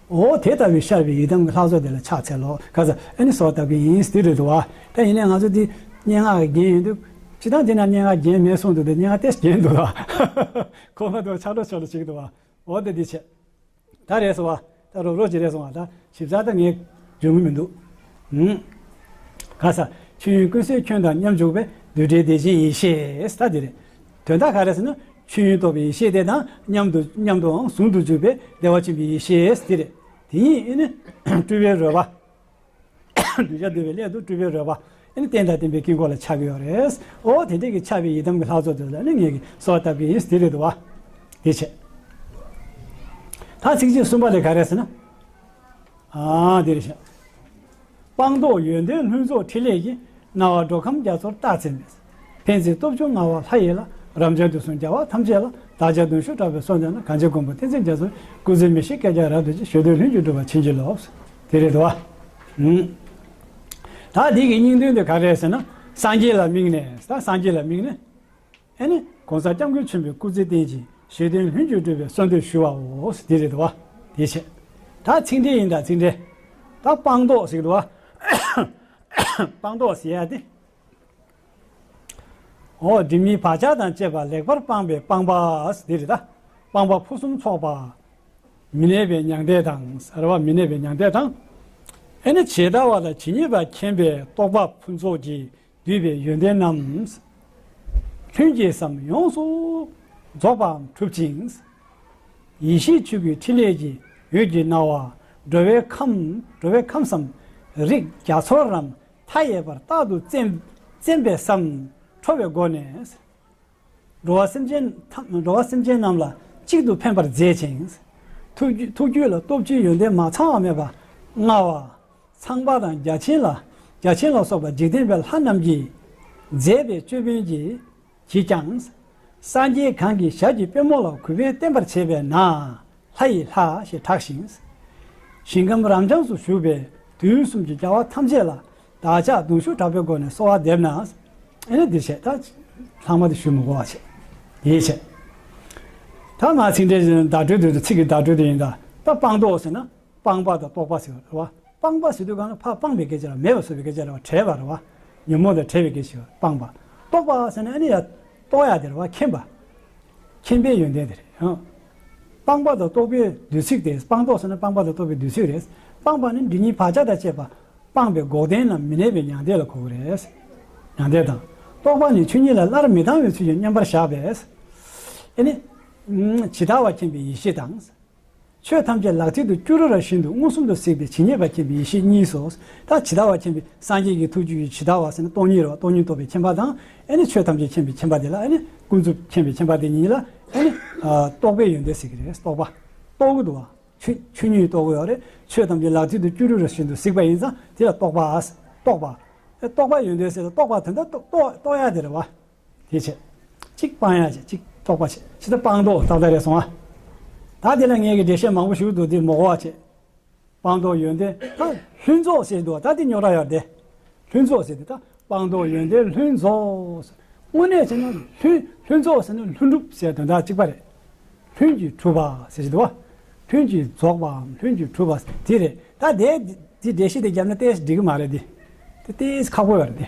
འོ་དེ་ལྟ་བུའི་ཤར་བའི་ཡི་དམ་གྱི་ལྷ་ཚོགས་དེ་ལ་ཕྱག་འཚལ་ལོ། ཁ་ས་ཨེ་ནི་གསོལ་བ་བཏབ་ཀྱི་ཡིན་ཟེར་དེ་རེད་འདུག་བ། ད་ཡིན་ནའི་ང་ཚོ་འདི་སྙན་ངག་གི་རྒྱན་ཡིན་དུས་སྤྱིར་བཏང་འདི་ན་སྙན་ངག་རྒྱན་མེད་གསུངས་འདུག་དེ་སྙན་ངག་ཏོག་ཙམ་རྒྱན་འདུག་ད། གོ་མ་ཐུབ་ཆགས་འགྲོ་ཆོག་ལ་ཞིག་འདུག་བ། འོ་དེ་འདི་བྱས། ད་རེད་སོང་བ། ད་རོབ་རོབ་ཅིག་རེད་སོང་བ། ད་ཞིབ་ཚགས་ད་ངས་འཇོན་གི་མི་འདུག་ཧུམ། ག་ས། ཆོས་དབྱིངས་ཀུན་གསལ་ཁྱོན་དང་མཉམ་འཇུག་པའི། རྡུལ་བྲལ་བདེ་ཆེན་ཡེ་ཤེས། ད་འདི་རེད། དོན་དག་ག་རེ་ཟེར་ན། ཆོས་དབྱིངས་རྟོགས་པའི་ཡེ་ཤེས་དེ་དང་མཉམ་དུ་མཉམ་དུའང་ཟུང་དུ་འཇུག་པའི་བདེ་བ་ཆེན་པོའི་ཡེ་ཤེས་དེ་རེད། དེ་ཉིད་ཨེ་ནི་སྤྲུལ་པའི་རོལ་པ། གདུལ་བྱ་འདུལ་བའི་སླད་དུ་སྤྲུལ་པའི་རོལ་པ། ཨེ་ནི་རྟེན་དང་བརྟེན་པའི་དཀྱིལ་འཁོར་ལ་ཆགས་ཀྱི་ཡོད་རེད། འོ་དེ་འདྲས་ཀྱི་ཆགས་པའི་ཡི་དམ་གྱི་ལྷ་ཚོགས་དེ་ལ་ནི་ངེད་ཀྱིས་གསོལ་བ་བཏབ་ཀྱི་ཡིན་དེ་རེད་འདུག་བ། དེ་བྱས། ད་ཚིགས་བཅད་གསུམ་པ་དེ་ག་རེ་ཟེར་ན། ཨ་དེ་རེད་ཤག་སྤངས་རྟོགས་ཡོན་ཏན་ལྷུན་རྫོགས་ཕྲིན་ལས་ཀྱིས། སྣང་བ་འགྲོ་ཁམས་རྒྱ་མཚོར་རྟག་འཛིན་པས། ཕན་ཚུན་སྟོབས་བཅུ་མངའ་བ་ལྷ་ཡི་ལྷ། རབ་འབྱམས་དུས་གསུམ་རྒྱལ་བ་ཐམས་ཅད་ལ། བདག་ཅག་གདུང་ཤུགས་དྲག་པོས་གསོལ་འདེབས་ན། གང་ཕྱིར་མགོན་པོ་བསྟན་འཛིན་རྒྱ་མཚོ། སྐུ་ཚེ་མི་ཤིགས་བསྐལ་བརྒྱར་རབ་བརྟན་ཅིང་། གཞོན་དུས་ལྷུན་གྱིས་གྲུབ་པར་བྱིན་གྱིས་རློབས། དེ་རེད་དོ། ད་འདི་གི་སྙིང་དོན་དེ་ག་རེ་རེད་ཟེར་ན། སངས་རྒྱས་ལ་དམིགས་ནས། ད་སངས་རྒྱས་ལ་དམིགས་ནས། ཨེ་ནི་གོང་ས་སྐྱབས་མགོན་ཆེན་པོའི་སྐུ་ཚེ་བརྟན་ཅིང་། གཞོན་དུས་ལྷུན་གྱིས་གྲུབ་པའི་གསོལ་འདེབས་ཞུ་བའོ། དེ་རེད་དོ། དེ་བྱས། ད་ཚིག་འགྲེལ་ཡིན། ད་ཚིག་འགྲེལ། ད་སྤངས་རྟོགས་ཟེར་གི་འདུག་བ། སྤངས་རྟོགས་ཟེར་ཡ་དེ། འོ་སྒྲིབ་གཉིས་བག་ཆགས་དང་བཅས་པ་ལེགས་པར་སྤངས་པའི་སྤངས་པ་འདི་རེད་ད། སྤངས་པ་ཕུན་སུམ་ཚོགས་པ། མི་གནས་པའི་མྱང་འདས་དང་། ཟེར་བ་མི་གནས་པའི་མྱང་འདས་དང་། ཨེ་ནི་ཇི་ལྟ་བ་ལ་ཇི་སྙེད་པ་མཁྱེན་པའི་རྟོགས་པ་ཕུན་ཚོགས་ཀྱིས་བསྡུས་པའི་ཡོན་ཏན་རྣམས། ལྷུན་གྱིས་སམ་ཡོངས་སུ་རྫོགས་པའམ་གྲུབ་ཅིང་། ཡེ་ཤེས་ཆོས་སྐུའི་ཕྲིན་ལས་ཀྱི་འོད་ཀྱི་སྣང་བ། འགྲོ་བའི་ཁམས་འགྲོ་བའི་ཁམས་སམ་རིགས་རྒྱ་མཚོ་རམ་མཐའ་ཡས་པར་རྟག་ཏུ་བཙེམ་བཙེམ་པས་སམ་ཁྲོ་བའི་སྒོ་ནས། འགྲོ་བ་སེམས་ཅན་ཐམས་འགྲོ་བ་སེམས་ཅན་རྣམས་ལ་གཅིག་ཏུ་འཕེན་པར་མཛད་ཅིང་། ཐུགས་རྒྱུད་ཐུགས་རྒྱུད་ལ་སྟོབས་བཅུའི་ཡོན་ཏན་མ་ཚང་བ་མེད་པ་མངའ་བ། ཚངས་པ་དང་བརྒྱ་བྱིན་ལ་བརྒྱ་བྱིན་ལ་སོགས་པ་འཇིག་རྟེན་པའི་ལྷ་རྣམས་ཀྱིས་མཛད་པའི་ཅོད་པན་གྱིས་གྱིས་ཀྱང་། སངས་རྒྱས་གང་གིས་ཞབས་ཀྱི་པད་མོ་ལ་གུས་པས་བསྟེན་པར་བྱེད་པས་ན། ལྷ་ཡི་ལྷ་ཞེས་གྲགས་ཤིང་། ཞིང་ཁམས་རབ་འབྱམས་སུ་བཞུགས་པའི་དུས་གསུམ་གྱི་རྒྱལ་བ་ཐམས་ཅད་ལ་བདག་ཅག་གདུང་ཤུགས་དྲག་པོའི་སྒོ་ནས་གསོལ་བ་འདེབས་ན། ཨེ་ནི་འདི་བྱས་ད་ལྷག་མ་དེ་ཞུ་མི་དགོས་པ་བྱས། དེའི་ཕྱིར། ད་མ་ཚིག་འགྲེལ་བདག་སྤྲོད་དུ་ཚིག་གི་བདག་སྤྲོད་དུ་ཡིན་ད། ད་སྤངས་རྟོགས་ཟེར་ན་སྤངས་པ་དང་རྟོགས་པ་ཟེར་བ་རེད་བ། སྤངས་པ་ཟེར་དུས་གང་ལ་ཕར་སྤངས་པའི་སྐད་ཆ་རེད་བ། མེད་པར་བཟོ་བའི་སྐད་ཆ་རེད་བ། བྲལ་བ་རེད་བ། ཉོན་མོངས་དང་བྲལ་བའི་སྐད་ཆ་རེད་བ། སྤངས་པ། རྟོགས་པ་ཟེར་ན་ཨ་ནི་ཡ་རྟོགས་ཡ་དེ་རེད་བ། མཁྱེན་པ། མཁྱེན་པའི་ཡོན་ཏན་དེ་རེད། ཡང་། སྤངས་པ་དང་རྟོགས་པའི་བསྡུས་ཚིག་སྟེ། སྤངས་རྟོགས་ཟེར་ན་སྤངས་པ་དང་རྟོགས་པའི་བསྡུས་ཚིག་རེད། སྤངས་པ་ནི་སྒྲིབ་གཉིས་བག་ཆགས་དང་བཅས་པ་སྤངས་པའི་འགོག་བདེན་ནམ་མི་གནས་པའི་མྱང་འདས་ལ་གོ་གི་རེད། མྱང་འདས་དང་། རྟོགས་པ་ནི་ཆོས་ཉིད་ལ་སླར་མི་ལྡང་བའི་ཚུལ་གྱིས་མཉམ་པར་བཞག་པས། ཨེ་ནི། ཇི་ལྟ་བ་མཁྱེན་པའི་ཡེ་ཤེས་དང་། ཆོས་ཐམས་ཅད་ལག་མཐིལ་དུ་སྐྱུ་རུ་ར་བཞིན་དུ་མངོན་སུམ་དུ་གཟིགས་པའི་ཇི་སྙེད་པ་མཁྱེན་པའི་ཡེ་ཤེས་གཉིས་སོ། ད་ཇི་ལྟ་བ་མཁྱེན་པའི་སངས་རྒྱས་ཀྱི་ཐུགས་རྒྱུད་ཀྱི་ཇི་ལྟ་བ་ཟེར་ན་སྟོང་ཉིད་རེད་བ། སྟོང་ཉིད་རྟོགས་པའི་མཁྱེན་པ་དང་། ཨེ་ནི་ཆོས་ཐམས་ཅད་མཁྱེན་པའི་མཁྱེན་པ་དེ་ལ་ཨེ་ནི་ཀུན་རྫོབ་མཁྱེན་པའི་མཁྱེན་པ་དེ་ཉིད་ལ་ཨེ་ནི་རྟོགས་པའི་ཡོན་ཏན་ཟེར་གྱི་རེད། རྟོགས་པ། རྟོགས་ཀྱི་འདུག་བ། ཆོས་ཆོས་ཉིད་རྟོགས་ཀྱི་ཡོད་རེད། ཆོས་ཐམས་ཅད་ལག་མཐིལ་དུ་སྐྱུ་རུ་ར་བཞིན་དུ་གཟིགས་པ་ཡིན་ཙང་དེ་ལ་རྟོགས་པ། རྟོགས་པ། རྟོགས་པའི་ཡོན་ཏན་ཟེར་ན་རྟོགས་པ་དོན་དག་རྟོགས་རྟོགས་ཡ་དེ་རེད་བ། དེ་བྱས། གཅིག་སྤང་ཡ་བྱས་གཅིག་རྟོགས་པ་བྱས་ཕྱི་ལྟར་སྤངས་རྟོགས་ཏག་ཏག་རེད་སོང་ཨ། ད་དེ་ལ་ངས་ཀྱི་འགྲེལ་བཤད་མང་པོ་ཞུ་འདུག་དེ་མ་གོ་བ་བྱས། སྤངས་རྟོགས་ཡོན་ཏན་ད་ལྷུན་རྫོགས་ཟེར་འདུག་ད་དེ་རྙོག་དྲ་ཡོད་དེ། ལྷུན་རྫོགས་ཟེར་དེ་ད་སྤངས་རྟོགས་ཡོན་ཏན་ལྷུན་རྫོགས། དངོས་གནས་བྱས་ན་ལྷུན་ལྷུན་རྫོགས་ཟེར་ན་ལྷུན་གྲུབ་ཟེར་དོན་དག་གཅིག་པ་རེད། ལྷུན་གྱིས་གྲུབ་པ་ཟེར་གྱི་འདུག་བ། ལྷུན་གྱིས་རྫོགས་པའམ་ལྷུན་གྱིས་གྲུབ་པ་དེ་རེད། ད་དེ་དེ་འགྲེལ་བཤད་དེ་བརྒྱབ་ན་ཏོག་ཙམ་འགྲིག་གི་མ་རེད་དེ། དེ་ཏོག་ཙམ་ཁག་པོ་ཡོད་རེད་དེ།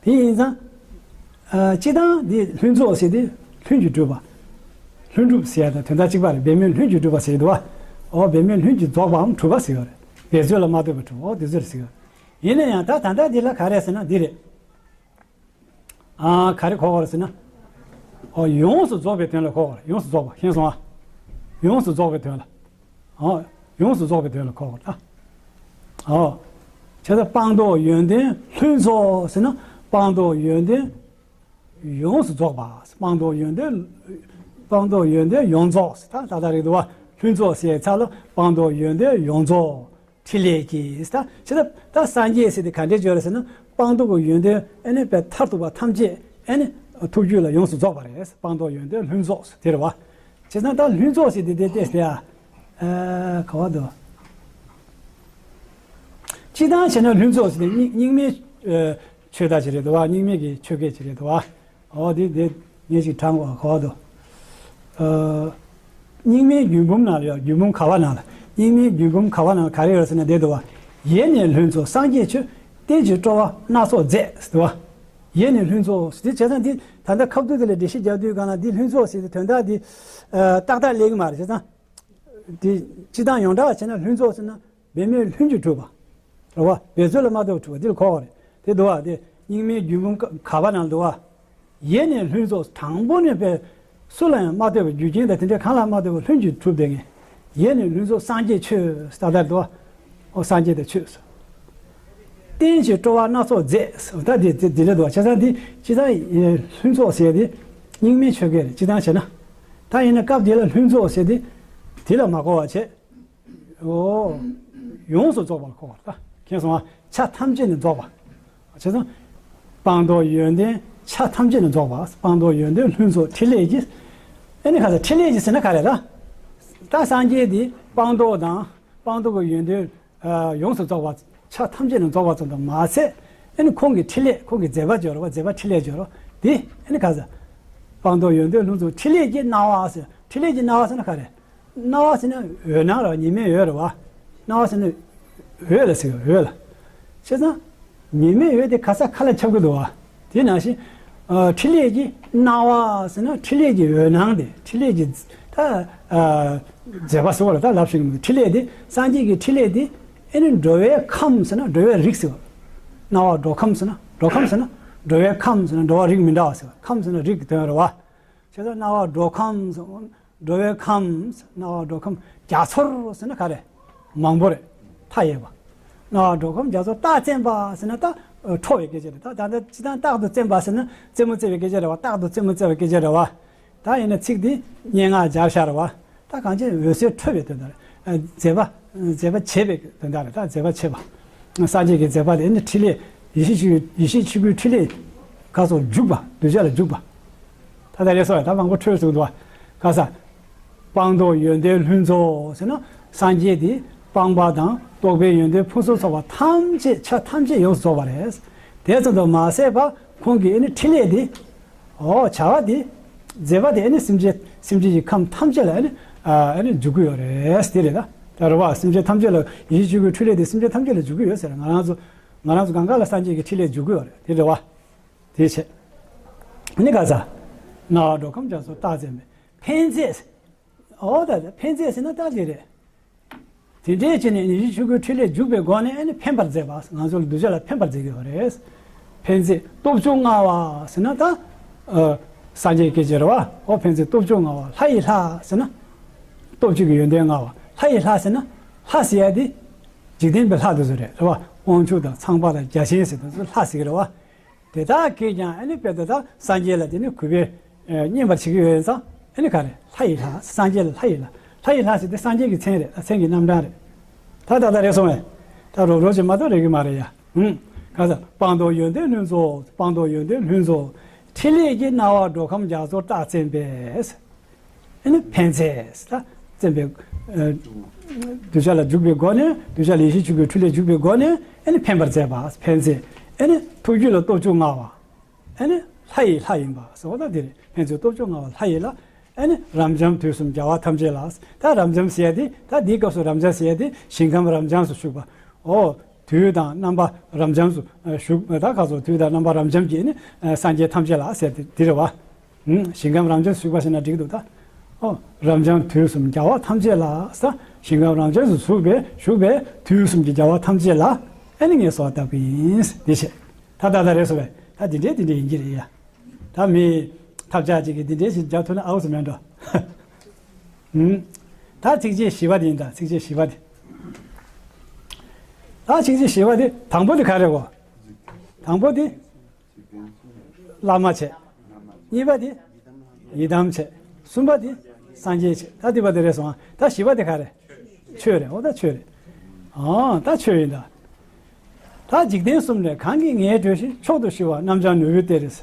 དེ་ཡིན་ཙང་། ཨ། སྤྱིར་བཏང་འདི་ལྷུན་རྫོགས་ཟེར་དེ་ལྷུན་གྱིས་གྲུབ་པ། ལྷུན་གྲུབ་ཟེར་ཡ་དང་དོན་དག་གཅིག་པ་རེད། འབད་མེད་ལྷུན་གྱིས་གྲུབ་པ་ཟེར་གྱི་འདུག་བ། འོ་འབད་མེད་ལྷུན་གྱིས་རྫོགས་པའམ་གྲུབ་པ་ཟེར་ཡོད་རེད། འབད་རྩོལ་ལ་མ་ལྟོས་པར་གྲུབ། འོ་དེ་ཚོ་རེད་ཟེར་གྱི་ཡོད་རེད། ཡིན་ན་ཡང་ད་ད་ལྟ་འདི་ལ་ག་རེ་ཟེར་ན་འདི་རེད། ཨ། ག་རེ་གོ་དགོས་རེད་ཟེར་ན། ཨོ། ཡོངས་སུ་རྫོགས་པའི་དོན་ལ་གོ་དགོས་རེད། ཡོངས་སུ་རྫོགས་པ་མཁྱེན་སོང་ཨ། ཡོངས་སུ་རྫོགས་པའི་དོན་ལ། ཨོ། ཡོངས་སུ་རྫོགས་པའི་དོན་ལ་གོ་དགོས་རེད་ཨ། ཨོ། བྱས་ཙང་སྤངས་རྟོགས་ཡོན་ཏན་ལྷུན་རྫོགས་ཟེར་ན་སྤངས་རྟོགས་ཡོན་ཏན་ཡོངས་སུ་རྫོགས་པ། སྤངས་རྟོགས་ཡོན་ཏན། སྤངས་རྟོགས་ཡོན་ཏན་ཡོངས་རྫོགས་ཟེར་ད་ད་ལྟ་རེད་འདུག་བ། ལྷུན་རྫོགས་ཟེར་ཚར་ལ་སྤངས་རྟོགས་ཡོན་ཏན་ཡོངས་རྫོགས། ཕྲིན་ལས་ཀྱིས་ད་ཇི་ལྟར་ད་སངས་རྒྱས་ཟེར་དེ་ག་འདྲས་བརྗོད་རེད་ཟེར་ན་སྤངས་རྟོགས་ཀྱི་ཡོན་ཏན་ཨེ་ནི་པའི་མཐར་ཐུག་པ་ཐམས་ཅད་ཨེ་ནི་ཐུགས་རྒྱུད་ལ་ཡོངས་སུ་རྫོགས་པ་རེད། སྤངས་རྟོགས་ཡོན་ཏན་ལྷུན་རྫོགས་ཟེར་དེ་རེད་བ། བྱས་ཙང་ད་ལྷུན་རྫོགས་ཟེར་དེ་དེ་ལྟས་ཟེར་ཡ། ཨ། ག་བ་འདུག་སྤྱིར་བཏང་བྱས་ན་ལྷུན་རྫོགས་ཟེར་དེ་རྙིང་རྙིང་མའི་ཨ་ཆོས་བརྡ་ཅིག་རེད་འདུག་བ། རྙིང་མའི་གི་ཆོས་སྐད་ཅིག་རེད་འདུག་བ། ཨོ་དེ་དེ་ངས་ཅིག་དྲངས་པ་གོ་བ་དོ། ཨ། རྙིང་མའི་རྒྱུད་འབུམ་ནང་ལ་ཡོད། རྒྱུད་འབུམ་ག་བ་ནང་ལ། རྙིང་མའི་རྒྱུད་འབུམ་ག་བ་ནང་ལ་ག་རེ་ཡོད་ཟེར་ན་དེ་འདུག་བ། ཡེ་ནས་ལྷུན་རྫོགས་སངས་རྒྱས་མཆོད། རྟེན་ཅིང་སྤྲོ་བ་སྣ་ཚོགས་མཛད་ཟེར་འདུག་བ། ཡེ་ནས་ལྷུན་རྫོགས་དེ་བྱས་ཙང་དེ་ད་ལྟ་ཁ་བསྡུར་དེ་ལ་འགྲེལ་བཤད་རྒྱག་དུས་གང་ལ་འདི་ལྷུན་རྫོགས་ཟེར་དེ་དོན་དག་དེ་ཨ་ཏག་ཏག་སླེབས་ཀྱི་མ་རེད། བྱས་ཙང་དེ་སྤྱིར་བཏང་ཡོངས་གྲགས་བྱས་ན་ལྷུན་རྫོགས་ཟེར་ན། འབད་མེད་ལྷུན་གྱིས་གྲུབ་པ། རེད་བ། འབད་རྩོལ་ལ་མ་ལྟོས་པར་གྲུབ་པ་འདི་ལ་གོ་བ་རེད། དེ་འདུག་བ། དེ་རྙིང་མའི་རྒྱུད་འབུམ་ག་བ་ནང་འདུག་བ། ཡེ་ནས་ལྷུན་རྫོགས། དང་པོ་ནས་པའི་སུ་ལ་ཡང་མ་ལྟོས་པར་རྒྱུ་རྐྱེན་དང་དེ་འདྲའི་གང་ལ་མ་ལྟོས་པར་ལྷུན་གྱིས་གྲུབ་བསྡད་མཁན། ཡེ་ནས་ལྷུན་རྫོགས་སངས་རྒྱས་མཆོད་ཟེར་ད་ལྟར་འདུག་བ། ཨོ་སངས་རྒྱས་དང་མཆོད་ཟེར། རྟེན་ཅིང་སྤྲོ་བ་སྣ་ཚོགས་མཛད་ཟེར་ད་དེ་དེ་དེ་ལ་འདུག་བ། བྱས་ཙང་འདི་སྤྱིར་བཏང་ལྷུན་རྫོགས་ཟེར་དེ་རྙིང་མའི་ཆོས་སྐད་རེད། སྤྱིར་བཏང་བྱས་ན། ད་ཡིན་ན་སྐབས་འདི་ལ་ལྷུན་རྫོགས་ཟེར་དེ་དེ་ལ་མ་གོ་བ་བྱས། ཨོ། ཡོངས་སུ་རྫོགས་པར་གོ་བ་ད་མཁྱེན་སོང་ཨ། ཆ་ཐམས་ཅད་ནས་རྫོགས་པ། བྱས་ཙང་། སྤངས་རྟོགས་ཡོན་ཏན་ཆ་ཐམས་ཅད་ནས་རྫོགས་པ། སྤངས་རྟོགས་ཡོན་ཏན་ལྷུན་རྫོགས་ཕྲིན་ལས་ཀྱིས། ཨེ་ནི་ག་ས་ཕྲིན་ལས་ཀྱིས་ཟེར་ན་ག་རེ་ད། ད་སངས་རྒྱས་དེ་སྤངས་རྟོགས་དང་སྤངས་རྟོགས་ཀྱི་ཡོན་ཏན་ཡོངས་སུ་རྫོགས་པ་ཆ་ཐམས་ཅད་ནས་རྫོགས་པ་ཙམ་དུ་མ་ཟད། ཨེ་ནི་ཁོང་གི་ཕྲིན་ལས་ཁོང་གི་མཛད་པ་སྦྱོར་བ་མཛད་པ་ཕྲིན་ལས་སྦྱོར་བ་དེ་ཨེ་ནི་ག་ས། སྤངས་རྟོགས་ཡོན་ཏན་ལྷུན་རྫོགས་ཕྲིན་ལས་ཀྱི་སྣང་བ་ཟེར། ཕྲིན་ལས་ཀྱི་སྣང་བ་ཟེར་ན་ག་རེ། སྣང་བ་ཟེར་ན་འོད་སྣང་རེད་བ། ཉི་མའི་འོད་རེད་བ། སྣང་བ་ཟེར་ན་འོད་ལ་ཟེར་བ་འོད་ལ། བྱས་ཙང་། ཉི་མའི་འོད་དེ་ག་ས་ག་ལ་ཁྱབ་ཀྱི་འདུག་བ། དེ་ནང་བཞིན། ཨ། ཕྲིན་ལས་ཀྱི་སྣང་བ་ཟེར་ན་ཕྲིན་ལས་ཀྱི་འོད་སྣང་དེ་ཕྲིན་ལས་ཀྱི་ད། ཨ། མཛད་པ་ཟེར་བ་ལ་ད་ལབ་ཤེས་ཀྱི་མི་འདུག་ཕྲིན་ལས་དེ་སངས་རྒྱས་ཀྱི་ཕྲིན་ལས་དེ་ཨེ་ནི་འགྲོ་བའི་ཁམས་ཟེར་ན་འགྲོ་བའི་རིགས་ཟེར་བ། སྣང་བ་འགྲོ་ཁམས་ཟེར་ན་འགྲོ་ཁམས་ཟེར་ན། འགྲོ་བའི་ཁམས་ཟེར་ན་འགྲོ་བ་རིགས་མི་འདྲ་བ་ཟེར་བ། ཁམས་ཟེར་ན་རིགས་ཀྱི་དོན་རེད་བ། བྱས་ཙང་སྣང་བ་འགྲོ་ཁམས་ཟེར། འགྲོ་བའི་ཁམས། སྣང་བ་འགྲོ་ཁམས་རྒྱ་མཚོར་ཟེར་ན་ག་རེ། མང་པོ་རེད། མཐའ་ཡས་པ། སྣང་བ་འགྲོ་ཁམས་རྒྱ་མཚོར་རྟག་བཙེམས་པ་ཟེར་ན་ད་ཁྲོ་བའི་སྐད་ཆ་རེད། ད་ད་ལྟ་སྤྱིར་བཏང་རྟག་ཏུ་བཙེམས་པ་ཟེར་ན་རྩེད་མོ་རྩེ་བའི་སྐད་ཆ་རེད་བ། རྟག་ཏུ་རྩེད་མོ་རྩེ་བའི་སྐད་ཆ་རེད་བ། ད་ཡིན་ན་ཚིག་འདི་སྙན་ངག་སྦྱར་བཞག་རེད་བ། ད་གང་ཅི་འོད་གསལ་འཕྲོ་བའི་དོན་དག་རེད། མཛད་པ། མཛད་པ་བྱེད་པའི་དོན་དག་རེད། ད་མཛད་པ་བྱེད་པ། སངས་རྒྱས་ཀྱི་མཛད་པ་དེ་ནི་ཕྲིན་ལས། ཡེ་ཤེས་ཆོས། ཡེ་ཤེས་ཆོས་སྐུའི་ཕྲིན་ལས་ག་སོགས་འཇུག་པ། གདུལ་བྱ་ལ་འཇུག་པ། ད་ལྟ་རེད་སོ། ད་མང་པོ་འཕྲོས་སོང་འདུག་བ། ག་ས། སྤངས་རྟོགས་ཡོན་ཏན་ལྷུན་རྫོགས་ཟེར་ན་སངས་རྒྱས་དེ་སྤངས་པ་དང་རྟོགས་པའི་ཡོན་ཏན་ཕུན་སུམ་ཚོགས་པ་ཐམས་ཅད། ཆ་ཐམས་ཅད་ཡོངས་སུ་རྫོགས་པ་རེད། དེ་ཙམ་དུ་མ་ཟད་པ་ཁོང་གི་ཨ་ནི་ཕྲིན་ལས་དེ། ཨོ། བྱ་བ་དེ། མཛད་པ་དེ་ཨ་ནི་སེམས་ཅན། སེམས་ཅན་གྱི་ཁམས་ཐམས་ཅད་ལ་ཨ་ནི། ཨ་ནི་འཇུག་གི་ཡོད་རེད། དེ་རེད་ད། ད་རེད་བ། སེམས་ཅན་ཐམས་ཅད་ལ། ཡེ་ཤེས་ཆོས་སྐུའི་ཕྲིན་ལས་དེ་སེམས་ཅན་ཐམས་ཅད་ལ་འཇུག་གི་ཡོད་ཟེར། ང་རང་ཚོ། ང་རང་ཚོ་གང་ག་ལ་སངས་རྒྱས་ཀྱི་ཕྲིན་ལས་འཇུག་གི་ཡོད་རེད། དེ་རེད་བ། དེ་བྱས། ཨ་ནི་ག་ས། སྣང་བ་འགྲོ་ཁམས་རྒྱ་མཚོར་རྟག་བཙེམས་པའི་ཕན་མཛད། ཨོ་ད། ཕན་མཛད་ཟེར་ན་ད་དེ་རེད། དེ་འདྲའི་བྱས་ནས་ཡེ་ཤེས་ཆོས་སྐུའི་ཕྲིན་ལས་འཇུག་པའི་སྒོ་ནས་ཨ་ནི་ཕན་པར་མཛད་པ། ང་ཚོ་ལ་གདུལ་བྱ་ལ་ཕན་པར་མཛད་ཀྱི་ཡོད་རེད། ཕན་མཛད་སྟོབས་བཅུ་མངའ་བ་ཟེར་ན་ད། ཨ། སངས་རྒྱས་སྐད་ཆ་རེད་བ། ཨོ། ཕན་མཛད་སྟོབས་བཅུ་མངའ་བ། ལྷ་ཡི་ལྷ་ཟེར་ན། སྟོབས་བཅུ་གི་ཡོན་ཏན་མངའ་བ། ལྷ་ཡི་ལྷ་ཟེར་ན། ལྷ་ཟེར་ཡ་དེ་འཇིག་རྟེན་པའི་ལྷ་དེ་ཚོ་རེད། རེད་བ། དབང་ཕྱུག་དང་ཚངས་པ་དང་བརྒྱ་བྱིན་ཟེར་དེ་ཚོ་ལྷ་ཟེར་གི་རེད་བ། དེ་དག་གིས་ཀྱང་ཨ་ནི་དཔེ་དེ་དག་སངས་རྒྱས་ལ་དེ་ནི་གུས་པས། ཨ། བསྙེན་པར་བྱེད་ཀྱི་ཡོད་ཙང་། ཨ་ནི་ག་རེ། ལྷ་ཡི་ལྷ། སངས་རྒྱས་ལ་ལྷ་ཡི་ལྷ། ལྷ་ཡི་ལྷ་ཟེར་དེ་སངས་རྒྱས་ཀྱི་མཚན་རེད། མཚན་གྱི་རྣམ་གྲངས་རེད། ད་ད་ལྟ་རེད་སོང་བས། ད་རོབ་རོབ་ཅིག་མ་གཏོགས་རེད་ཀྱི་མ་རེད་ཡ། ཧུམ། ག་ས། སྤངས་རྟོགས་ཡོན་ཏན་ལྷུན་རྫོགས། སྤངས་རྟོགས་ཡོན་ཏན་ལྷུན་རྫོགས། ཕྲིན་ལས་ཀྱི་སྣང་བ་འགྲོ་ཁམས་རྒྱ་མཚོར་རྟག་བཙེམས་པས། ཨ་ནི་ཕན་མཛད་ད། བཙེམས་པའི། ཨ། གདུལ་བྱ་ལ་འཇུག་པའི་སྒོ་ནས། གདུལ་བྱ་ལ་ཡེ་ཤེས་ཆོས་སྐུའི་ཕྲིན་ལས་འཇུག་པའི་སྒོ་ནས་ཨ་ནི་ཕན་པར་མཛད་པ། ཕན་མཛད། ཨ་ནི་ཐུགས་རྒྱུད་ལ་སྟོབས་བཅུ་མངའ་བ། ཨ་ནི་ལྷ་ཡི་ལྷ་ཡིན་པ་ཟེར་བ་ད་འདི་རེད། ཕན་མཛད་སྟོབས་བཅུ་མངའ་བ་ལྷ་ཡི་ལྷ། ཨ་ནི་རབ་འབྱམས་དུས་གསུམ་རྒྱལ་བ་ཐམས་ཅད་ལ། ད་རབ་འབྱམས་ཟེར་ཡ་དེ། ད་འདིའི་སྐབས་སུ་རབ་འབྱམས་ཟེར་ཡ་དེ་ཞིང་ཁམས་རབ་འབྱམས་སུ་བཞུགས་པ། ཨོ། དུས་དང་རྣམ་པ་རབ་འབྱམས་སུ། ཨ། བཞུགས། ད་ག་ཚོད། དུས་དང་རྣམ་པ་རབ་འབྱམས་ཀྱི་ནི། ཨ། སངས་རྒྱས་ཐམས་ཅད་ལ་ཟེར་དེ་འདི་རེད་བ། ཨུམ། ཞིང་ཁམས་རབ་འབྱམས་སུ་བཞུགས་པ་ཟེར་ན་འགྲིག་འདུག་ད། ཨོ། རབ་འབྱམས་དུས་གསུམ་རྒྱལ་བ་ཐམས་ཅད་ལ་ཟེར། ཞིང་ཁམས་རབ་འབྱམས་སུ་བཞུགས་པའི། བཞུགས་པའི་དུས་གསུམ་གྱི་རྒྱལ་བ་ཐམས་ཅད་ལ་ཨ་ནི་ངས་གསོལ་བ་བཏབ་ཀྱི་ཡིན། འདི་བྱས། ད་ད་ད་རེད་སོང་བས། ད་འདི་འདྲས་འདི་འདྲས་ཡིན་གྱི་རེད་ཡ། ད་མི་ཐབས་ཆག་ཅིག་གིས་འདི་འདྲས་ཞིག་རྒྱག་ཐུབ་ན་ཨའུ་ཙི་མེད་འགྲོ། ཨུམ། ད་ཚིགས་བཅད་བཞི་པ་དེ་ཡིན། ད་ཚིགས་བཅད་བཞི་པ་དེ། ད་ཚིགས་བཅད་བཞི་པ་དེ་དང་པོ་དེ་ག་རེ་གོ། དང་པོ་དེ་བླ་མ་བྱས། གཉིས་པ་དེ་ཡི་དམ་བྱས། གསུམ་པ་དེ་སངས་རྒྱས་བྱས། ད་འདི་པ་དེ་རེད་སོང་། ད་བཞི་པ་དེ་ག་རེ། ཆོས་རེད། འོ་ད་ཆོས་རེད། ཨང་། ད་ཆོས་ཡིན་ད། ད་འཇིག་རྟེན་གསུམ་ལས་གང་གིས་ངའི་འགྲོས་ཤེས། མཆོག་ཏུ་ཞི་བ་རྣམ་སྦྱང་ནོར་བུའི་གཏེར་རེད།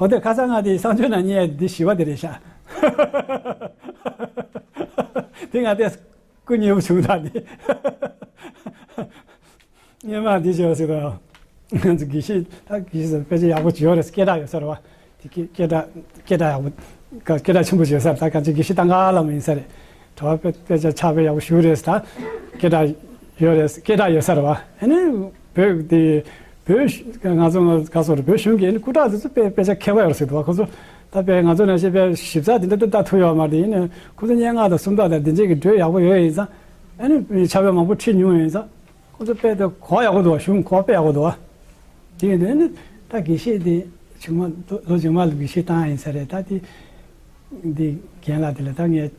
འོ་དེ་ཁ་སང་ང་དེ་གསང་སྤྱོད་ནང་རྙེད་ཡ་དེ་བཞི་པ་དེ་རེད་ཤག་དེ་ང་དེ་སྐུ་མཉེལ་པོ་བྱུང་ད་དེ། སྔོན་མ་འདི་བྱས་པ་ཟེར་དང་། ང་ཚོ་དགེ་བཤེས། ད་དགེ་བཤེས་ཟེར་དཔེ་ཆ་ཡག་པོ་བྱོས་རེད། སྐད་གྲགས་ཡོད་ས་རེད་བ། དེ་སྐད་སྐད་གྲགས་སྐད་གྲགས་ཡག་པོ། སྐད་གྲགས་ཆེན་པོ་བྱོས་ས་རེད། ད་ག་ཚོད་དགེ་བཤེས་ཏང་ག་བླ་མ་ཡིན་ས་རེད། གྲྭ་པ་དཔེ་དཔེ་ཆ་ཕྱག་དཔེ་ཡག་པོ་ཞུ་རེད་ད། སྐད་གྲགས་ཡོད་རེད། སྐད་གྲགས་ཡོད་ས་རེད་བ། ཨ་ནི་བོད་དེ་བོད་ང་ཚོ་ང་ག་སོ་རེད། བོད་གཞུང་གི་ཨ་ནི་སྐུ་དྲག་དེ་ཚོ་དཔེ་དཔེ་ཆ་མཁས་པ་ཡོད་རེད་ཟེར་འདུག་བ། ཁོ་ཚོ་ད་དཔེ་ང་ཚོ་ནང་བཞིན་དཔེ་ཞིབ་ཚགས་དེ་འདྲ་ལྟ་ཐུབ་ཡོད་མ་རེད། ཡིན་ནའི་ཁོ་ཚོ་སྙན་ངག་དང་སུམ་རྟགས་དང་དེ་འདྲས་ཀྱི་འགྲོས་ཡག་པོ་ཡོད་ཡིན་ཙང་། ཨ་ནི་ཕྱག་དཔེ་མང་པོ་ཁྲིད་མྱོང་ཡིན་ཙང་། ཁོ་ཚོ་དཔེ་དེ་གོ་ཡག་པོ་འདུག་བ། གཞུང་གོ་དཔེ་ཡག་པོ་འདུག་བ། དེ་ཡིན་དུས་ནི་ད་དགེ་བཤེས་དེ་ཆུང་མ་ལོ་ལོ་ཆུང་མ་ལ་དགེ་བཤེས་བཏང་ཡིན་ས་རེད། ད་དེ་འདི་རྒན་ལགས་དེ་ལ་ད་ངས་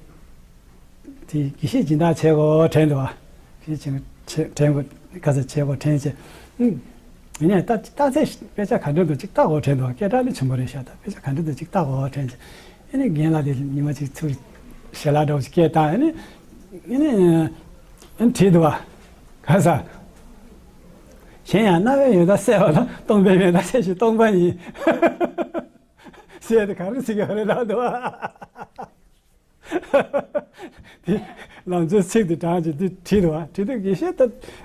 དེ་དགེ་བཤེས་སྦྱིན་བདག་བྱེད་དགོས་དྲན་འདུག་བ། དགེ་བཤེས་དྲན་དགོས། ག་ཚོད་བྱེད་དགོས་དྲན་བྱས། ཨུམ། ཡིན་ནའི་ད་རྟགས་གསལ་དཔེ་ཆ་ག་འདྲ་འདུག་ཅིག་ལྟ་དགོས་དྲན་འདུག་བ། སྐད་གྲགས་ནི་ཆེན་པོ་རེད་ཤག་ད་དཔེ་ཆ་ག་འདྲ་འདུག་ཅིག་ལྟ་དགོས་དྲན་བྱས། ཨ་ནི་རྒན་ལགས་དེ་ཉི་མ་གཅིག་ཚུར་ཞལ་ལག་འདྲ་བོ་ཞིག་སྐད་བཏང་། ཨ་ནི་ཨ་ནི་ཨ་ནི་བྲིས་འདུག་བ། ག་ས། གཞན་ཡང་རྣ་བའི་ཡོན་བདག་གསལ་བ་ལ། སྟོང་པའི་ཡོན་བདག་གསལ་ཞིང་སྟོང་པ་ཉིད། ཟེར་ཏེ་ག་རེ་ཟེར་གྱི་ཡོད་རེད་ལབ་འདུག་བ། དེ་ལང་ཚོའི་ཚིག་དེ་དྲངས་ཀྱི་དེ་བྲིས་འདུག་བ། བྲིས་དུས་དགེ་བཤེས་ད་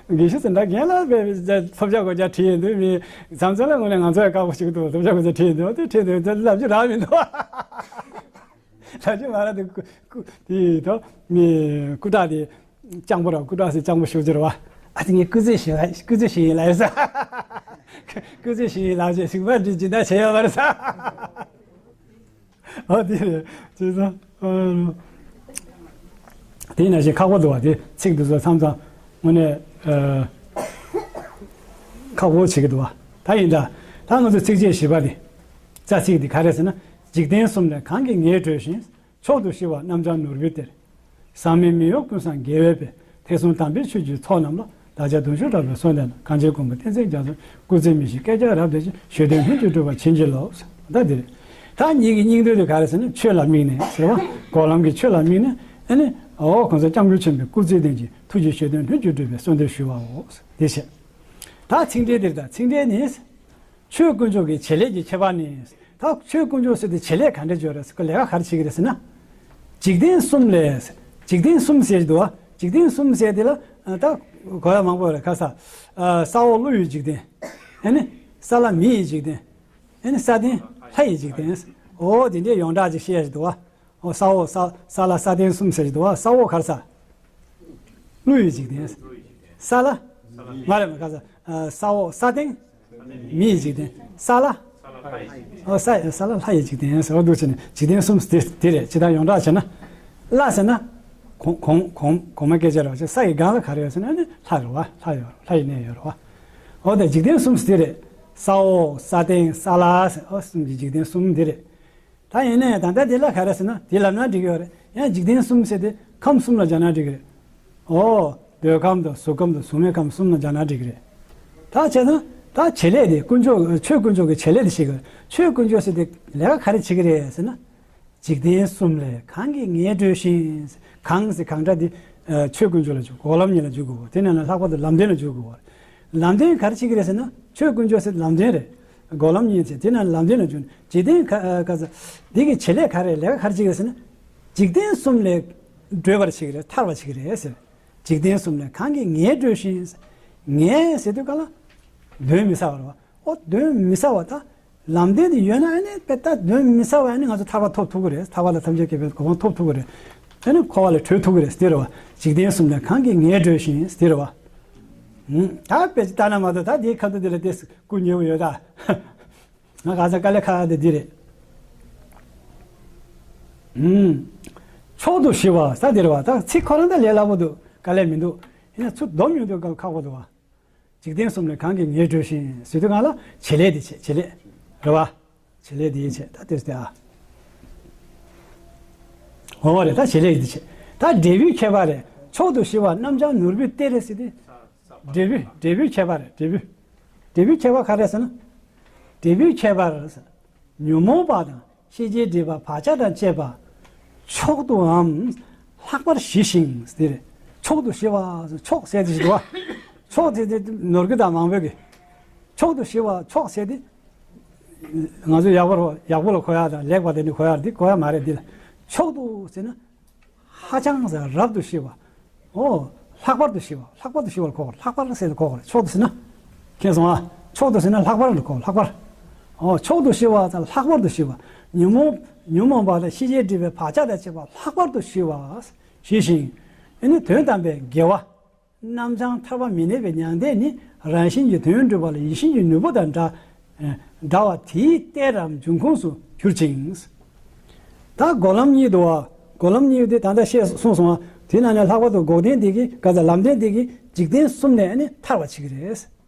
དགེ་བཤེས་ཟེར་འདྲ་རྒན་ལགས་པས་ཐོབ་བྱ་གོ་བྱ་བྲིས་ཡོད་འདུག་མི་མཚམས་མཚམས་ལ་དངོས་གནས་ང་ཚོ་ཡང་དཀའ་པོ་ཞིག་འདུག་ཐོབ་བྱ་གོ་བྱ་བྲིས་ཡོད་འདུག་དེ་བྲིས་འདུག་ལབ་རྒྱུ་རག་མི་འདུག་ལབ་རྒྱུ་མ་རག་དུས་སྐུ་སྐུ་དེ་ད་མི་སྐུ་དྲག་དེ་སྤྱང་པོ་ར། སྐུ་དྲག་ཟེར་སྤྱང་པོ་ཞུ་རྒྱུ་རེད་བ། ཨ་ཙི་ངས་སྐུ་རྩེད་ཞུ་སྐུ་རྩེད་ཞུ་ཡིན་ལབ་ཡོད་ས། སྐུ་རྩེད་ཞུ་ཡིན་ལབ་རྗེས་ཞིག་པ་འདྲི་སྦྱིན་བདག་བྱས་ཡོད་པ་རེད་ས། ཨ་དེ་རེད་བྱས་ཙང་། དེ་ནང་བཞིན་ཁག་པོ་འདུག་བ། དེ་ཚིག་འདི་ཚོ་མཚམས་མཚམས་དངོས་གནས་ཨ་ཁག་པོ་བྱེད་ཀྱི་འདུག་བ། ད་ཡིན་ད། ད་ང་ཚོ་ཚིགས་བཅད་བཞི་པ་འདི། རྩ་ཚིག་འདི་ག་རེ་ཟེར་ན། འཇིག་རྟེན་གསུམ་ལས་གང་གིས་ངེས་གྲོལ་ཞིང་། མཆོག་ཏུ་ཞི་བ་རྣམ་བྱང་ནོར་བུའི་གཏེར། ཟག་མེད་མི་གཡོ་ཀུན་སངས་རྒྱས་པའི་དཔལ། ཐེག་གསུམ་དམ་པའི་ཆོས་ཀྱི་ཚོགས་རྣམས་ལ། བདག་ཅག་གདུང་ཤུགས་དྲག་པོས་གསོལ་འདེབས་ན། གངས་ཅན་མགོན་པོ་བསྟན་འཛིན་རྒྱ་མཚོ། སྐུ་ཚེ་མི་ཤིགས་བསྐལ་བརྒྱར་རབ་བརྟན་ཅིང་། བརྗོད་དོན་ལྷུན་གྱིས་གྲུབ་པར་བྱིན་གྱིས་རློབས། ད་འདིར། ད་ངེད་ཀྱི་སྙིང་དོན་དེ་ག་རེ་ཟེར་ན། ཆོས་ལ་དམིགས་ནས་ཟེར་བ། འགོག་ལམ་གྱི་ཆོས་ལ་དམིགས་ནས། ཨ་ནི། འོ་གོང་ས་སྐྱབས་མགོན་ཆེན་པོའི་སྐུ་ཚེ་བརྟན་ཅིང་ཐུགས་ཀྱི་བརྗོད་དོན་ལྷུན་གྱིས་གྲུབ་པའི་གསོལ་འདེབས་ཞུ་བའོ། དེ་བྱས། ད་ཚིག་འགྲེལ་འདིར། ད་ཚིག་འགྲེལ་ནི། ཆོས་དཀོན་མཆོག་གི་བྱེད་ལས་ཀྱི་ཁྱད་པར་ནི། ད་ཆོས་དཀོན་མཆོག་ཟེར་དེ་བྱེད་ལས་ག་འདྲ་བརྗོད་རེད་ཟེར། ཁོ་ལས་ཀ་ག་རེ་བྱེད་ཀྱི་རེད་ཟེར་ན། འཇིག་རྟེན་གསུམ་ལས། འཇིག་རྟེན་གསུམ་ཟེར་གྱི་འདུག་བ། འཇིག་རྟེན་གསུམ་ཟེར་དེ་ལ། ད་གོ་ཡ་མང་པོ་རེད། ཁ་ས། ས་འོག་ཀླུ་ཡི་འཇིག་རྟེན། ཨ་ནི། ས་བླ་མི་ཡི་འཇིག་རྟེན། ཨ་ནི། ས་སྟེང་ལྷ་ཡི་འཇིག་རྟེན། འོ་དེ་འདྲའི་ཡོངས་གྲགས་ཅིག་བཤད་ཀྱི་འདུག་བ། འོ་ས་འོག་ས། ས་བླ་ས་སྟེང་གསུམ་ཟེར་གྱི་འདུག་བ། ས་འོག་ག་རེ་ཟེར། ཀླུ་ཡི་འཇིག་རྟེན། ས་བླ། མ་རེད་མ་ཁ་ས། ས་འོག་ས་སྟེང་། མི་ཡི་འཇིག་རྟེན། ས་བླ། ཨོ་ས། ས་བླ་ལྷ་ཡི་འཇིག་རྟེན་ཟེར་བ་འདུག་བྱས་ནས་འཇིག་རྟེན་གསུམ་དེ་དེ་རེད། ཇི་ལྟར་ཡོངས་གྲགས་བྱས་ན། བླ་ཟེར་ན། གོང་གོང་གོང་གོང་མ་སྐད་ཆ་རེད་བ། ས་ཡི་སྒང་ལ་ག་རེ་ཡོད་ཟེར་ན་ནི་ལྷ་རེད་བ། ལྷ་ཡོད། ལྷ་ཡི་གནས་ཡོད་རེད་བ། ཨོ་ད་འཇིག་རྟེན་གསུམ་དེ་རེད། ས་འོག་ས་སྟེང་ས་བླ་ཟེར། ཨོ་གསུམ་གྱི་འཇིག་རྟེན་གསུམ་དེ་རེད། ད་ཡིན་ནའི་ད་ལྟ་དེ་ལ་ག་རེ་ཟེར་ན་དེ་ལབ་ན་འགྲིག་གི་ཡོད་རེད། ཡང་འཇིག་རྟེན་གསུམ་ཟེར་དེ་ཁམས་གསུམ་ལ་སྦྱར་ན་འགྲིག་གི་རེད། ཨོ། འདོད་ཁམས་དང་གཟུགས་ཁམས་དང་གཟུགས་མེད་ཁམས་གསུམ་ལ་སྦྱར་ན་འགྲིག་གི་རེད། ད་བྱས་ཙང་ད་བྱེད་ལས་དེ་དཀོན་མཆོག་ཆོས་དཀོན་མཆོག་གི་བྱེད་ལས་དེ་བྱེད་ཀྱི་རེད། ཆོས་དཀོན་མཆོག་ཟེར་དེ་ལས་ཀ་ག་རེ་བྱེད་ཀྱི་རེད་ཟེར་ན། འཇིག་རྟེན་གསུམ་ལས་གང་གིས་ངེས་གྲོལ་ཞིང་། གང་ཟེར་གང་འདྲ་དེ། ཆོས་དཀོན་མཆོག་ལ་འཇུག་འགོག་ལམ་གཉིས་ལ་འཇུག་དགོས། དེ་ནང་ནས་ལྷག་པར་དུ་ལམ་བདེན་ལ་འཇུག་དགོས། ལམ་བདེན་ག་རེ་བྱེད་ཀྱི་རེད་ཟེར་ན། ཆོས་དཀོན་མཆོག་ཟེར་ལམ་བདེན་རེད། འགོག་ལམ་གཉིས་ཟེར་དེ་ནང་ལམ་བདེན་ལ་འཇུག་འཇིག་རྟེན་ག་ག་ཟེར། འདི་གི་བྱེད་ལས་ག་རེ་ལས་ཀ་ག་རེ་བྱེད་ཀྱི་རེད་ཟེར་ན། འཇིག་རྟེན་གསུམ་ལས་གྲོལ་བར་བྱེད་ཀྱི་རེད། ཐར་བར་བྱེད་ཀྱི་རེད་ཟེར། འཇིག་རྟེན་གསུམ་ལས་གང་གིས་ངེས་གྲོལ་ཞིང་། ངེས་ཟེར་དུས་ག་ལ། གདོན་མི་ཟ་བ་རེད་བ། ཨོ་གདོན་མི་ཟ་བ་ད། ལམ་བདེན་དེ་ཡོད་ན་ཨ་ནི་དཔེ་ད་གདོན་མི་ཟ་བ་ཨ་ནི་ང་ཚོ་ཐར་པ་ཐོབ་ཐུབ་ཀྱི་རེད། ཐར་པ་དང་ཐམས་ཅད་མཁྱེན་པའི་གོ་འཕང་ཐོབ་ཐུབ་ཀྱི་རེད། ཨ་ནི་འཁོར་བ་ལས་གྲོལ་ཐུབ་ཀྱི་རེད་ཟེར་བ། འཇིག་རྟེན་གསུམ་ལས་གང་གིས་ངེས་གྲོལ་ཞིང་ཟེར་བ། ད་དཔེ་ཅིག་ལྟ་ན་མ་གཏོགས་ད་དེའི་ཁ་ཐུག་དེ་ལ་དེ་སྐུ་ཉེ་བོ་ཡོད་ད། ང་ག་ས་དཀའ་ལས་ཁག་དེ་འདི་རེད། མཆོག་ཏུ་ཞི་བ་ས་དེ་རེད་བ། ད་ཚིག་ཁོ་རང་ད་ལས་སླ་པོ་འདུག་དཀའ་ལས་མི་འདུག་ཡིན་ན་ཚུར་སྡོམ་ཡོང་དུས་སྐབས་ཁག་པོ་འདུག་བ། འཇིག་རྟེན་གསུམ་ལས་གང་གིས་ངེས་གྲོལ་ཞིང་ཟེར་དུས་སྒང་ལ་བྱེད་ལས་དེ་བྱེད། བྱེད་ལས་རེད་བ། བྱེད་ལས་དེ་བྱེད། ད་དེ་དེ་ཨ། འོ་རེད། ད་བྱེད་ལས་དེ་བྱེད། ད་འབྲས་བུའི་ཁྱད་པར་རེད། མཆོག་ཏུ་ཞི་བ་རྣམ་བྱང་ནོར་བུའི་གཏེར་རེད་ཟེར་དུས། འབྲས་བུ་འབྲས་བུའི་ཁྱད་པར་རེད། འབྲས་བུ། འབྲས་བུའི་ཁྱད་པར་ག་རེ་ཟེར་ན། འབྲས་བུའི་ཁྱད་པར། ཉོན་མོངས་པ་དང་ཤེས་བྱའི་སྒྲིབ་པ་བག་ཆགས་དང་བཅས་པ། མཆོག་ཏུའམ་ལྷག་པར་ཞི་ཞིང་ཟེར། མཆོག་ཏུ་ཞི་བ། མཆོག་ཟེར་དེ་ཞིག་འདུག་བ། མཆོག་དེ་དེ་ནོར་གྱི་དང་མང་པོའི་གི། མཆོག་ཏུ་ཞི་བ། མཆོག་ཟེར་དེ། ང་ཚོ་ཡག་པོ་རོ་ཡག་པོ་ལ་གོ་ཡག་དང་ལེགས་པ་དེ་ནི་གོ་ཡག་འདི་གོ་ཡག་མ་རེད་འདི་ལ། མཆོག་ཏུ་ཟེར་ན། ཧ་ཅང་ཟེར་རབ་ཏུ་ཞི་བ། ཨོ། ལྷག་པར་དུ་ཞི་བ། ལྷག་པར་དུ་ཞི་བར་གོ། ལྷག་པར་ཟེར་དུ་གོ། མཆོག་ཏུ་ཟེར་ན། མཁྱེན་སོང་ཨ། མཆོག་ཏུ་ཟེར་ན་ལྷག་པར་དུ་གོ། ལྷག་པར། ཨོ། མཆོག་ཏུ་ཞི་བ་དང་ལྷག་པར་དུ་ཞི་བ། ཉོན་མོངས་ཉོན་མོངས་པ་དང་ཤེས་བྱའི་སྒྲིབ་པའི་བག་ཆགས་དང་བཅས་པ་ལྷག་པར་དུ་ཞི་བ། ཞི་ཞིང་། ཨེ་ནི་དོན་དམ་པའི་དགེ་བ། རྣམ་བྱང་ཐར་པ་མི་གནས་པའི་མྱང་འདས་ནི་རང་བཞིན་གྱིས་དོན་གྲུབ་པ་ལ་ཡིད་བཞིན་གྱི་ནོར་བུ་དང་འདྲ། འདྲ་བ་དེའི་གཏེར་རམ་འབྱུང་ཁུངས་སུ་གྱུར་ཅིང་། ད་འགོག་ལམ་གཉིས་འདུག་བ། འགོག་ལམ་གཉིས་དེ་ད་ལྟ་བཤད་གསུངས་སོང་བ། དེ་ནང་ནས་ལྷག་པར་དུ་འགོག་བདེན་དེ་གི་ག་ཚ་ལམ་བདེན་དེ་གི་འཇིག་རྟེན་གསུམ་ནས་ནི་ཐར་བ་བྱེད་ཀྱི་རེད།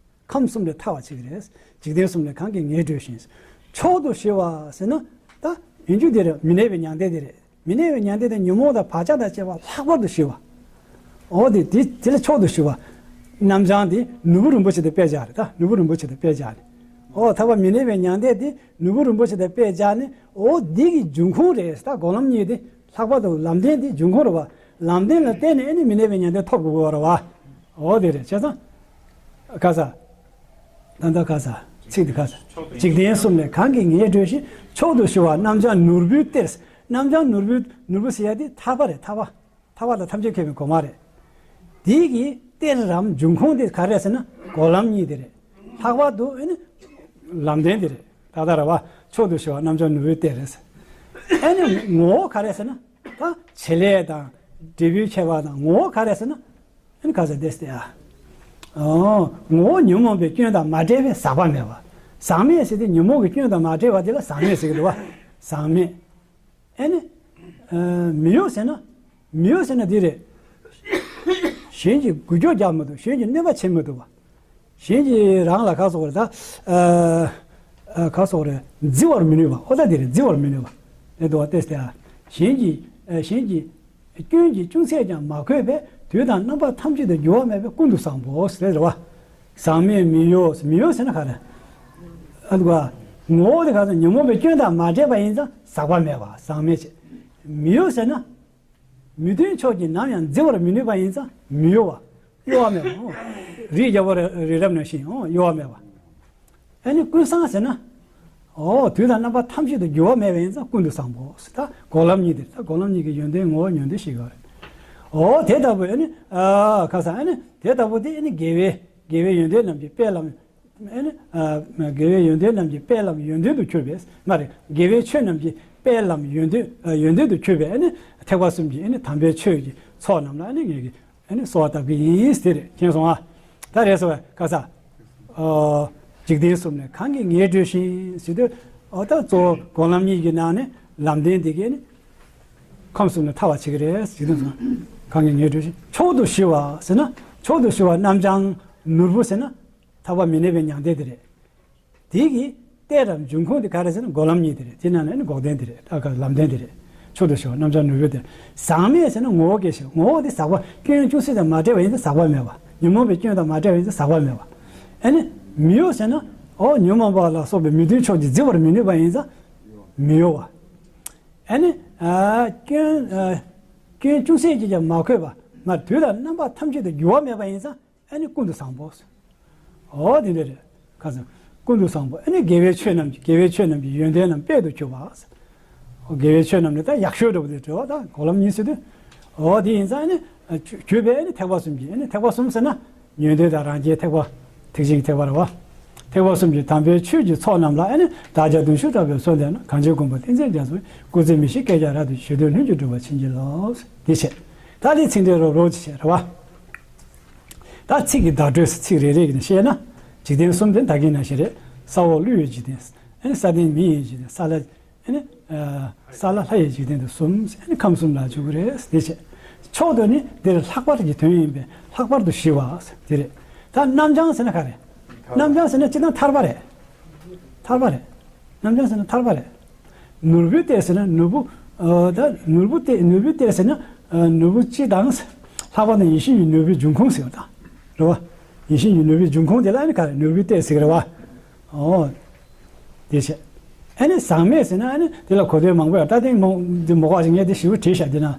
ཁམས་གསུམ་ལས་ཐར་བ་བྱེད་ཀྱི་རེད། འཇིག་རྟེན་གསུམ་ལས་གང་གིས་ངེས་གྲོལ་ཞིང་། མཆོག་ཏུ་ཞི་བ་ཟེར་ན། ད་ཡིན་རྒྱུ་དེ་རེད། མི་གནས་པའི་མྱང་འདས་དེ་རེད། མི་གནས་པའི་མྱང་འདས་དེ་ཉོན་མོངས་དང་བག་ཆགས་དང་བཅས་པ་ལྷག་པར་དུ་ཞི་བ། འོ་དེ་དེ་དེ་ལ་མཆོག་ཏུ་ཞི་བ། རྣམ་བྱང་དེ་ནོར་བུ་རིན་པོ་ཆེ་དང་དཔེ་བྱས་རེད། ད་ནོར་བུ་རིན་པོ་ཆེ་དང་དཔེ་བྱས་ནས། འོ་ཐར་པ་མི་གནས་པའི་མྱང་འདས་དེ་ནོར་བུ་རིན་པོ་ཆེ་དང་དཔེ་བྱས་ནས། འོ་འདི་གི་འབྱུང་ཁུངས་རེད། ད་འགོག་ལམ་གཉིས་དེ་ལྷག་པར་དུ་ལམ་བདེན་དེ་འབྱུང་ཁུངས་རེད་བ། ལམ་བདེན་ལ་བརྟེན་ནས་ཨེ་ནི་མི་གནས་པའི་མྱང་འདས་ཐོབ་དགོས་པ་རེད་བ། འོ་དེ་རེད། བྱས་ཙང་། ག་ས། ད་ལྟ་ག་ས། ཚིག་འདི་ག་ས། འཇིག་རྟེན་གསུམ་ལས་གང་གིས་ངེས་གྲོལ་ཞིང་། མཆོག་ཏུ་ཞི་བ་རྣམ་བྱང་ནོར་བུའི་གཏེར། རྣམ་བྱང་ནོར་བུའི་ནོར་བུ་ཟེར་ཡ་དེ་ཐར་པ་རེད། ཐར་པ། ཐར་པ་དང་ཐམས་ཅད་མཁྱེན་པའི་གོ་འཕང་རེད། དེའི་གི་གཏེར་རམ་འབྱུང་ཁུངས་དེ་ག་རེ་ཟེར་ན་འགོག་ལམ་གཉིས་དེ་རེད། ལྷག་པར་དུ་ཨེ་ནི་ལམ་བདེན་དེ་རེད། ད་ལྟ་ར་བ་མཆོག་ཏུ་ཞི་བ་རྣམ་བྱང་ནོར་བུའི་གཏེར་རེད། ཨེ་ནི་ངོ་བོ་ག་རེ་ཟེར་ན། ད་བྱེད་ལས་དང་འབྲས་བུའི་ཁྱད་པར་དང་ངོ་བོ་ག་རེ་ཟེར་ན། ཨེ་ནི་ག་ཟེར་དེ་སྟེ་ཨ། ཨོ། ངོ་བོ་ཉོན་མོངས་པའི་སྐྱོན་དང་མ་བྲལ་བས་ཟག་པ་མེད་པ། ཟག་མེད་ཟེར་དེ་ཉོན་མོངས་ཀྱི་སྐྱོན་དང་མ་བྲལ་བ་དེ་ལ་ཟག་མེད་ཟེར་གི་འདུག་བ། ཟག་མེད། ཨེ་ནི། མི་གཡོ་ཟེར་ན། མི་གཡོ་ཟེར་ན་འདི་རེད། གཞན་གྱིས་འགུལ་སྐྱོད་རྒྱག་མི་ཐུབ། གཞན་གྱིས་གནོད་པ་བྱེད་མི་ཐུབ་པ། གཞན་གྱིས་རང་ལ་ཁ་སོགས་རེད་ད། ཨ། ག་སོགས་རེད། བརྫི་བར་མི་ནུས་པ། ཨོ་ད་དེ་རེད། བརྫི་བར་མི་ནུས་པ་རེད་འདུག་བ། ཏེས་ཏེ། ཨ། གཞན་གྱི། ཨ། གཞན་གྱི་སྐྱོན་གྱིས་ཅུང་ཟད་ཀྱང་མ་གོས་པས། དུས་དང་རྣམ་པ་ཐམས་ཅད་དུ་འགྱུར་བ་མེད་པས་ཀུན་ཏུ་བཟང་པོ་ཟེར་རེད་བ། ཟག་མེད་མི་གཡོ། མི་གཡོ་ཟེར་ན་ག་རེ། ཨ་འདུག་བ། ངོ་བོ་དེ་ག་ཚོད་ཉོན་མོངས་པའི་སྐྱོན་དང་མ་བྲལ་བ་ཡིན་ཙང་ཟག་པ་མེད་པ། ཟག་མེད་ཅེས། མི་གཡོ་ཟེར་ན། མི་མཐུན་ཕྱོགས་ཀྱིས་ནམ་ཡང་བརྫི་བར་མི་ནུས་པ་ཡིན་ཙང་མི་གཡོ་བ། གཡོ་བ་མེད་པ། རིའི་རྒྱལ་པོ་རི་རབ་ནང་བཞིན་གཡོ་བ་མེད་པ། ཨ་ནི་ཀུན་བཟང་ཟེར་ན། ཨོ། དུས་དང་རྣམ་པ་ཐམས་ཅད་དུ་འགྱུར་བ་མེད་པ་ཡིན་ཙང་ཀུན་ཏུ་བཟང་པོ། ད་འགོག་ལམ་གཉིས་དེ། ད་འགོག་ལམ་གཉིས་ཀྱི་ཡོན་ཏན་ངོ་བོ་ཡོན་ཏན་ཞིག་ཡོད་རེད། ཨོ་དེ་ལྟ་བུ། ཨ་ནི། ཨ། ཁ་སང་། ཨ་ནི་དེ་ལྟ་བུ་དེ། ཨ་ནི་དགེ་བའི། དགེ་བའི་ཡོན་ཏན་རྣམས་ཀྱི་དཔལ་ལམ། ཨ་ནི། ཨ། དགེ་བའི་ཡོན་ཏན་རྣམས་ཀྱི་དཔལ་ལམ་ཡོན་ཏན་དུ་གྱུར་པས། མ་རེད། དགེ་བའི་ཆོས་རྣམས་ཀྱི་དཔལ་ལམ་ཡོན་ཏན། ཨ། ཡོན་ཏན་དུ་གྱུར་པས། ཨ་ནི་ཐེག་པ་གསུམ་གྱི། ཨ་ནི་དམ་པའི་ཆོས་ཀྱི་ཚོགས་རྣམས་ལ། ཨ་ནི་ངེད་ཀྱིས། ཨ་ནི་གསོལ་བ་བཏབ་ཀྱི་ཡིན་ཟེར་དེ་རེད། མཁྱེན་སོང་ཨ། ད་རེད་སོ། ཁ་སང་། ཨོ། འཇིག་རྟེན་གསུམ་ནས་གང་གིས་ངེས་གྲོལ་ཞིང་ཟེར་དུས། ཨོ་ད་གཙོ་བོ་འགོག་ལམ་གཉིས་ཀྱི་ནང་ནས་ལམ་བདེན་དེ་གས་ནི་ཁམས་གསུམ་ནས་ཐར་བར་བྱེད་ཀྱི་རེད། འཇིག་རྟེན་གསུམ་གང་གིས་ངེས་གྲོལ་ཞིང་། མཆོག་ཏུ་ཞི་བ་ཟེར་ན། མཆོག་ཏུ་ཞི་བ་རྣམ་བྱང་ནོར་བུ་ཟེར་ན། ཐར་པ་མི་གནས་པའི་མྱང་འདས་དེ་རེད། དེ་གི་གཏད་དང་འབྱུང་ཁུངས་དེ་ག་རེ་ཟེར་ན། འགོག་ལམ་གཉིས་དེ་རེད། དེ་ནང་ནས་ནི་འགོག་བདེན་དེ་རེད། ད་ག་ལམ་བདེན་དེ་རེད། མཆོག་ཏུ་ཞི་བ་རྣམ་བྱང་ནོར་བུ་དེ། ཟག་མེད་ཟེར་ན་ངོ་བོ་སྐྱེ་ཞིང་། ངོ་བོ་དེ་ཟག་པ། སྐྱོན་ཅུང་ཟད་དང་མ་བྲལ་བ་ཡིན་ཙང་ཟག་པ་མེད་པ། ཉོན་མོངས་པའི་སྐྱོན་དང་མ་བྲལ་བ་ཡིན་ཙང་ཟག་པ་མེད་པ། ཨ་ནི་མི་གཡོ་ཟེར་ན། ཨོ་ཉོན་མོངས་པ་ལ་སོགས་པའི་མི་མཐུན་ཕྱོགས་ཀྱིས་བརྫི་བར་མི་ནུས་པ་ཡིན་ཙང་མི་གཡོ་བ། ཨ་ནི། ཨ། སྐྱོན། ཨ། སྐྱོན་ཅུང་ཟད་ཀྱིས་ཀྱང་མ་གོས་པ། མ། དུས་དང་རྣམ་པ་ཐམས་ཅད་དུ་འགྱུར་བ་མེད་པ་ཡིན་ཙང་། ཨ་ནི་ཀུན་ཏུ་བཟང་པོ། ཨོ་དེ་འདྲ་རེད། ཁ་སང་། ཀུན་ཏུ་བཟང་པོ། ཨ་ནི་དགེ་བའི་ཆོས་རྣམས་ཀྱི། དགེ་བའི་ཆོས་རྣམས་ཀྱི་ཡོན་ཏན་རྣམས་དཔལ་དུ་གྱུར་པ། ཨོ་དགེ་བའི་ཆོས་རྣམས་ནི་ད་ཡག་ཤོས་འདྲ་པོ་དེ་འདྲ་བ། ད་འགོག་ལམ་གཉིས་ཟེར་དུས། ཨོ་དེ་ཡིན་ཙང་། ཨ་ནི་གྱུར་པའི། ཨ་ནི་ཐེག་པ་གསུམ་གྱི། ཨ་ནི་ཐེག་པ་གསུམ་ཟེར་ན། ཡོན་ཏན་དང་རང་རྒྱལ། ཐེག་པ། ཐེག་ཆེན་གྱི་ཐེག་པ་རེད་བ། ཐེག་པ་གསུམ་གྱི་དམ་པའི་ཆོས་ཀྱི་ཚོགས་རྣམས་ལ། ཨ་ནི་བདག་ཅག་གདུང་ཤུགས་དྲག་པོས་གསོལ་འདེབས་ན། གངས་ཅན་མགོན་པོ་བསྟན་འཛིན་རྒྱ་མཚོ། སྐུ་ཚེ་མི་ཤིགས་བསྐལ་བརྒྱར་དུ་བཞུགས། དོན་ལྷུན་གྱིས་འགྲུབ་པར་བྱིན་གྱིས་རློབས། དེ་བྱས། ད་དེ་ཚིག་འགྲེལ་རོབ་རོབ་ཅིག་བྱས་རེད་བ། ད་ཚིག་གི་བརྡ་སྤྲོད། ཚིག་རེ་རེ་གིས་ནི་བཤད་ན། འཇིག་རྟེན་གསུམ་དེ་ད་གིན་ནང་བཞིན་རེད། ས་འོག་ཀླུ་ཡི་འཇིག་རྟེན། ཨ་ནི་ས་སྟེང་མི་ཡི་འཇིག་རྟེན། ས་བླ། ཨ་ནི། ཨ། ས་བླ་ལྷ་ཡི་འཇིག་རྟེན་དུ་གསུམ། ཨ་ནི་ཁམས་གསུམ་ལ་འཇུག་གི་རེད། དེ་བྱས། མཆོག་ཏུ་ནི་འདིར་ལྷག་པར་གྱི་དོན་ཡིན་པས། ལྷག་པར་དུ་ཞི་བ་དེ་རེད། ད་རྣམ་བྱང་ཟེར་ན་ག་རེ། རྣམ་བྱང་ཟེར་ན་སྤྱིར་བཏང་ཐར་པ་རེད། ཐར་པ་རེད། རྣམ་བྱང་ཟེར་ན་ཐར་པ་རེད། ནོར་བུའི་གཏེར་ཟེར་ན་ནོར་བུ། ཨ། ད་ནོར་བུ་གཏེར། ནོར་བུའི་གཏེར་ཟེར་ན། ཨ། ནོར་བུ་སྤྱི་དང་། ལྷག་པར་དུ་ཡིད་བཞིན་གྱི་ནོར་བུའི་འབྱུང་ཁུངས་ཟེར་བ་དང་། རེད་བ། ཡིད་བཞིན་གྱི་ནོར་བུའི་འབྱུང་ཁུངས་དེ་ལ་ཨ་ནི་ག་རེ། ནོར་བུའི་གཏེར་ཟེར་གི་རེད་བ། ཨོ། དེ་བྱས། ཨ་ནི་ཟག་མེད་ཟེར་ན། ཨ་ནི་དེ་ལ་གོ་དོན་མང་པོ་ཡོད། ད་དེ་མོ། དེ་མོ་གོ་བ་ཞིག་ངས་དེ་ཞིབ་བྲིས་ཤག་དེ་ན།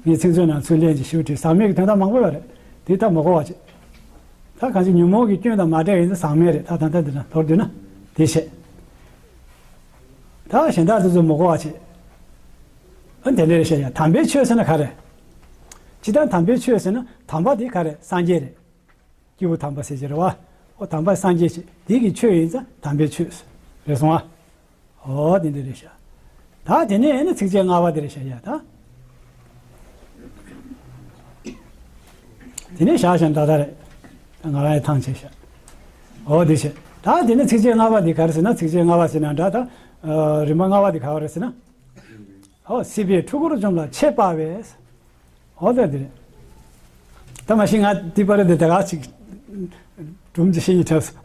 ངས་ཚིག་མཛོད་ནང་ཚུར་ལེན་ཅིག་ཞིབ་བྲིས། ཟག་མེད་ཀྱི་དོན་དག་མང་པོ་ཡོད་རེད། དེ་ད་མོ་གོ་བ་བྱེད། ད་གང་ཅི་ཉོན་མོངས་ཀྱི་སྐྱོན་དང་མ་བྲལ་ཡིན་ན་ཟག་མེད་རེད། ད་ད་ལྟ་འདི་ན་མདོར་བསྡུས་ན་དེ་བྱས། ད་གཞན་དག་དེ་ཚོ་མོ་གོ་བ་བྱེད། ཨ། དེ་འདྲ་རེད་ཤག་ཡ། དམ་པའི་ཆོས་ཟེར་ན་ག་རེ། སྤྱིར་བཏང་དམ་པའི་ཆོས་ཟེར་ན། དམ་པ་དེ་ག་རེ། སངས་རྒྱས་རེད། སྐྱེས་བུ་དམ་པ་ཟེར་གྱི་རེད་བ། ཨོ་དམ་པ་སངས་རྒྱས་ཞེས་དེ་གི་ཆོས་ཡིན་ཙང་དམ་པའི་ཆོས་རེད་སོང་ཨ། ཨོ་དེ་འདྲ་རེད་ཤག་ད་དེ་ནས་ཨ་ནི་ཚིགས་བཅད་ལྔ་པ་དེ་རེད་ཤག་ཡ། ད་དེ་ནས་བཞག་བཞག་ད་ད་རེད། ད་ང་རང་ཡང་ཐང་ཆད་ཤག་ཨོ་དེ་བྱས། ད་དེ་ནས་ཚིགས་བཅད་ལྔ་པ་འདི་ག་རེ་ཟེར་ན། ཚིགས་བཅད་ལྔ་པ་ཟེར་ན་འདྲ། ད་རིམ་པ་ལྔ་པ་འདི་ག་བ་རེད་ཟེར་ན། ཨོ་སྲིད་པའི་འཁྲུལ་འཁོར་འཇོམས་ལ་ཆེས་དཔའ་བས། ཨོ་ད་དེ་རེད། ད་མ་གཞི་ང་འདི་པར་འདི་ད་ག་ཅིག་སྒྲུང་ཅིག་བཤད་ཡིན་འཁྲབ་སོང་།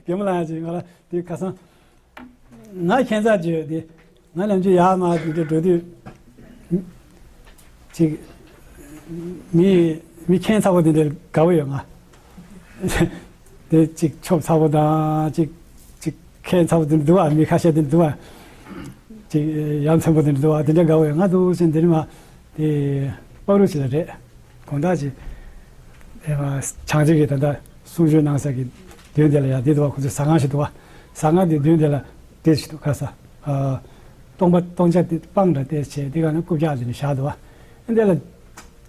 རྒན་མོ་ལགས་ཀྱིས་ང་ལ་འདི་ཁ་སང་། ང་ཁྱད་མཚར་ཅིག་ཡོད་དེ། ང་ནམ་རྒྱུན་ཡར་མར་འདི་འདྲ་འགྲོ་དུས། ཅིག་མི་མི་ཁྱད་མཚར་པོ་འདི་འདྲ་དགའ་པོ་ཡོད་ང་། དེ་ཅིག་ཆོབ་ཚ་པོ་དང་། ཅིག་ཅིག་ཁྱད་མཚར་པོ་འདི་འདུག་པ། མི་ཁ་ཤས་འདི་འདུག་པ། ཅིག་ཡ་མཚན་པོ་འདི་འདུག་པ། འདི་འདྲ་དགའ་པོ་ཡོད། ང་འདུག་ཟེར་འདི་ནི་མ་དེ་པ་རུ་ཅིག་ལ་རེད། དགོང་དག་ཅིག་ཨེ་མ་བྱང་ཆུབ་ཀྱི་ད་ལྟ་གསུང་ཆོས་གནང་ས་གི་མདུན་དེ་ལ་ཡ་དེ་འདུག་པ། ཁོ་ཚོའི་ཟ་ཁང་ཞིག་འདུག་པ། ཟ་ཁང་དེ་མདུན་དེ་ལ་དེ་ཞིག་འདུག་ཁ་ས། ཨ། སྟོང་པ་སྟོང་ཆ་དེ་སྤང་འདྲ་དེ་བྱས། དེ་ག་ནས་རྐུབ་བཀྱག་དེ་ནས་བཞག་འདུག་པ། འདི་ལ།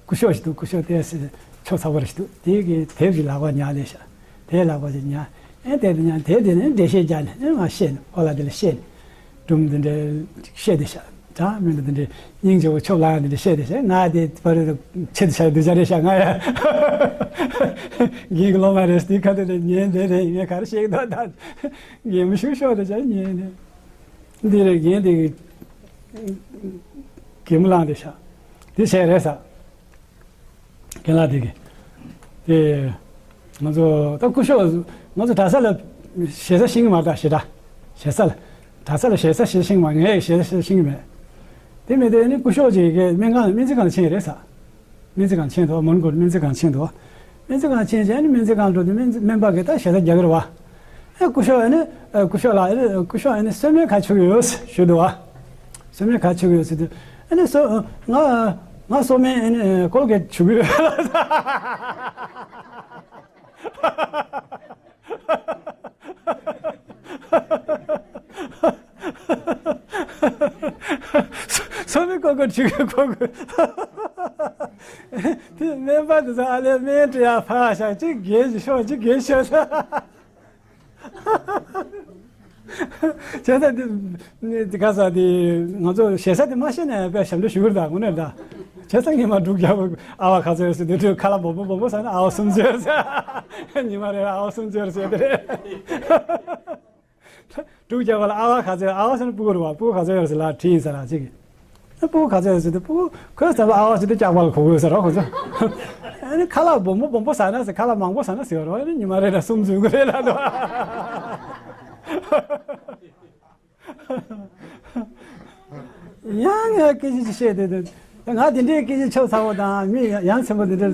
སྐུ་ཞབས་ཤིག་འདུག་སྐུ་ཞབས་དེ་ཆོ་ཚ་པོ་རེ་ཞིག་འདུག་དེ་གིས་དེབ་ཀྱི་ལག་པ་ཉར་ལས་ཤག་དེའི་ལག་པ་ཞིག་ཉར། ཨེ་དེ་དེ་ཉར། དེ་དེ་ནས་འགྲེལ་བཤད་རྒྱག་ནས། ཨེ་མ་བཤད་ནས། ཨོ་ལ་དེ་ལ་བཤད་ནས། སྒྲུང་འདི་འདྲ་བཤད་དེ་ཤག་ད་མི་འདུག་འདི་འདྲ་སྙིང་རྗེ་བོ་ཆོབ་ལ་འདི་འདྲ་བཤད་དེ་ཤག་ང་དེ་བར་དུ་ཆེད་དུ་བྱ་སྡུག་ཅག་རེད་ཤག་ང་ཡ། རྒན་གྱི་སློབ་མ་རེད། དེ་ཁ་ཐུག་ལ་ཉན་དེ་རེད། ངས་ག་རེ་བཤད་ཀྱི་འདུག་ད་རྒན་མོ་ཤུགས་ཤོག་དེ་ཅག་ཉན་ནས། འདི་རེད། རྒན་དེ་གད་མོ་ལངས་དེ་ཤག་དེ་བྱས་རེད་ས། རྒན་ལགས་དེ་གི། དེ་ང་ཚོ་ད་སྐུ་ཞབས། ང་ཚོ་གྲྭ་ས་ལ་ ཞེ་ས་ཤེས་ཀྱི་མ་རེད། ད་ཞེ་དྲག་ཞེ་ས་ལ། གྲྭ་ས་ལ་ཞེ་ས་ཞེ་ཤེས་ཀྱི་མ། ངས་ཞེ་ས་ཞེ་ཤེས་ཀྱི་མེད། དེ་མེད་དེ་ནི་སྐུ་ཞབས་ཅིག་གིས་སྨན་ཁང་སྨན་རྩིས་ཁང་ཕྱིན་རེད་ས། སྨན་རྩིས་ཁང་ཕྱིན་འདུག་མོན་གྷོ་སྨན་རྩིས་ཁང་ཕྱིན་འདུག་སྨན་རྩིས་ཁང་ཕྱིན་རྗེས་ནི་སྨན་རྩིས་ཁང་འགྲོ་དུས་སྨན་རྩིས་སྨན་པ་གིས་ད་ཞེ་ས་རྒྱག་གི་རེད་བ། ཨེ་སྐུ་ཞབས་ཨ་ནི་ཨེ་སྐུ་ཞབས་ལགས། ཨེ་སྐུ་ཞབས་ཨ་ནི་གསོལ་སྨན་ག་བྱུག་གི་ཡོད་ཞུས་འདུག་བ། གསོལ་སྨན་ག་བྱུག་གི་ཡོད་ཟེར་དུས་ཨ་ནི་གསོ་ང་ང་གསོལ་སྨན་ཨ་ནི་ཀོལ་གེཊ་བྱུག་གི་ཡོད། སོ་མི་ཀོ་ཀོ་ཆུ་ཀོ་ཀོ། དེ་སྨན་པ་དེ་ཚོ་ཨ་ལས་སྨན་སྤྲད་ཡ་ཕར་བཞག་ཅིག་རྒས་ཀྱི་ཤོག་ཅིག་རྒས་ཤོག་ཟེར། བྱས་ཙང་དེ་དེ་ག་ས་དེ་ང་ཚོ་ཞེ་ས་དེ་མ་ཤེས་ན་ཡང་དཔེ་ཞབས་འདྲེན་ཞུ་གི་རེད། ད་དངོས་གནས་ད་བྱས་ཙང་ཉི་མ་འབྲུག་རྒྱལ་པོ་ཨ་བ་ག་ཚོད་ཟེར་དེ་དུས་ཁ་ལག་སྦོམ་པོ་སྦོམ་པོ་ཟ་ན་ཨ་བ་སུམ་ཅུ་ཟེར། ཉི་མ་རེ་ཨ་བ་སུམ་ཅུ་ཟེར་དེ་རེད། འབྲུག་རྒྱལ་པོ་ལ་ཨ་བ་ག་ཚོད། ཨ་བ་ཟེར་ན་སྤུ་གུ་རེད་བ། སྤུ་གུ་ག་ཚོད་ཡོད་ཟེར་ལ་དྲིས་ཡིན་ཟེར་ལ་ཅིག་སྤུ་གུ་ག་ཚོད་ཡོད་ཟེར་དུས་སྤུ་གུ་ཁོས་ཟེར་བ་ཨ་བ་ཟེར་དུས་སྐྱག་པ་ལ་གོ་དགོས་ཟེར་རོ་ཁོ་ཚོ། ཨ་ནི་ཁ་ལག་སྦོམ་པོ་སྦོམ་པོ་ཟ་ན་ཟེར། ཁ་ལག་མང་པོ་ཟ་ན་ཟེར་རོ། ཨ་ནི་ཉི་མ་རེ་ལ་སུམ་ཅུ་གི་རེད་ལ་འདུག་ཡང་ངས་སྐད་ཆ་ཅིག་བཤད་དེ་དུས་ང་དེ་འདྲའི་སྐད་ཆ་ཆོ་ཚ་བོ་དང་མི་ཡ་ཡ་མཚན་པོ་དེ་འདྲ་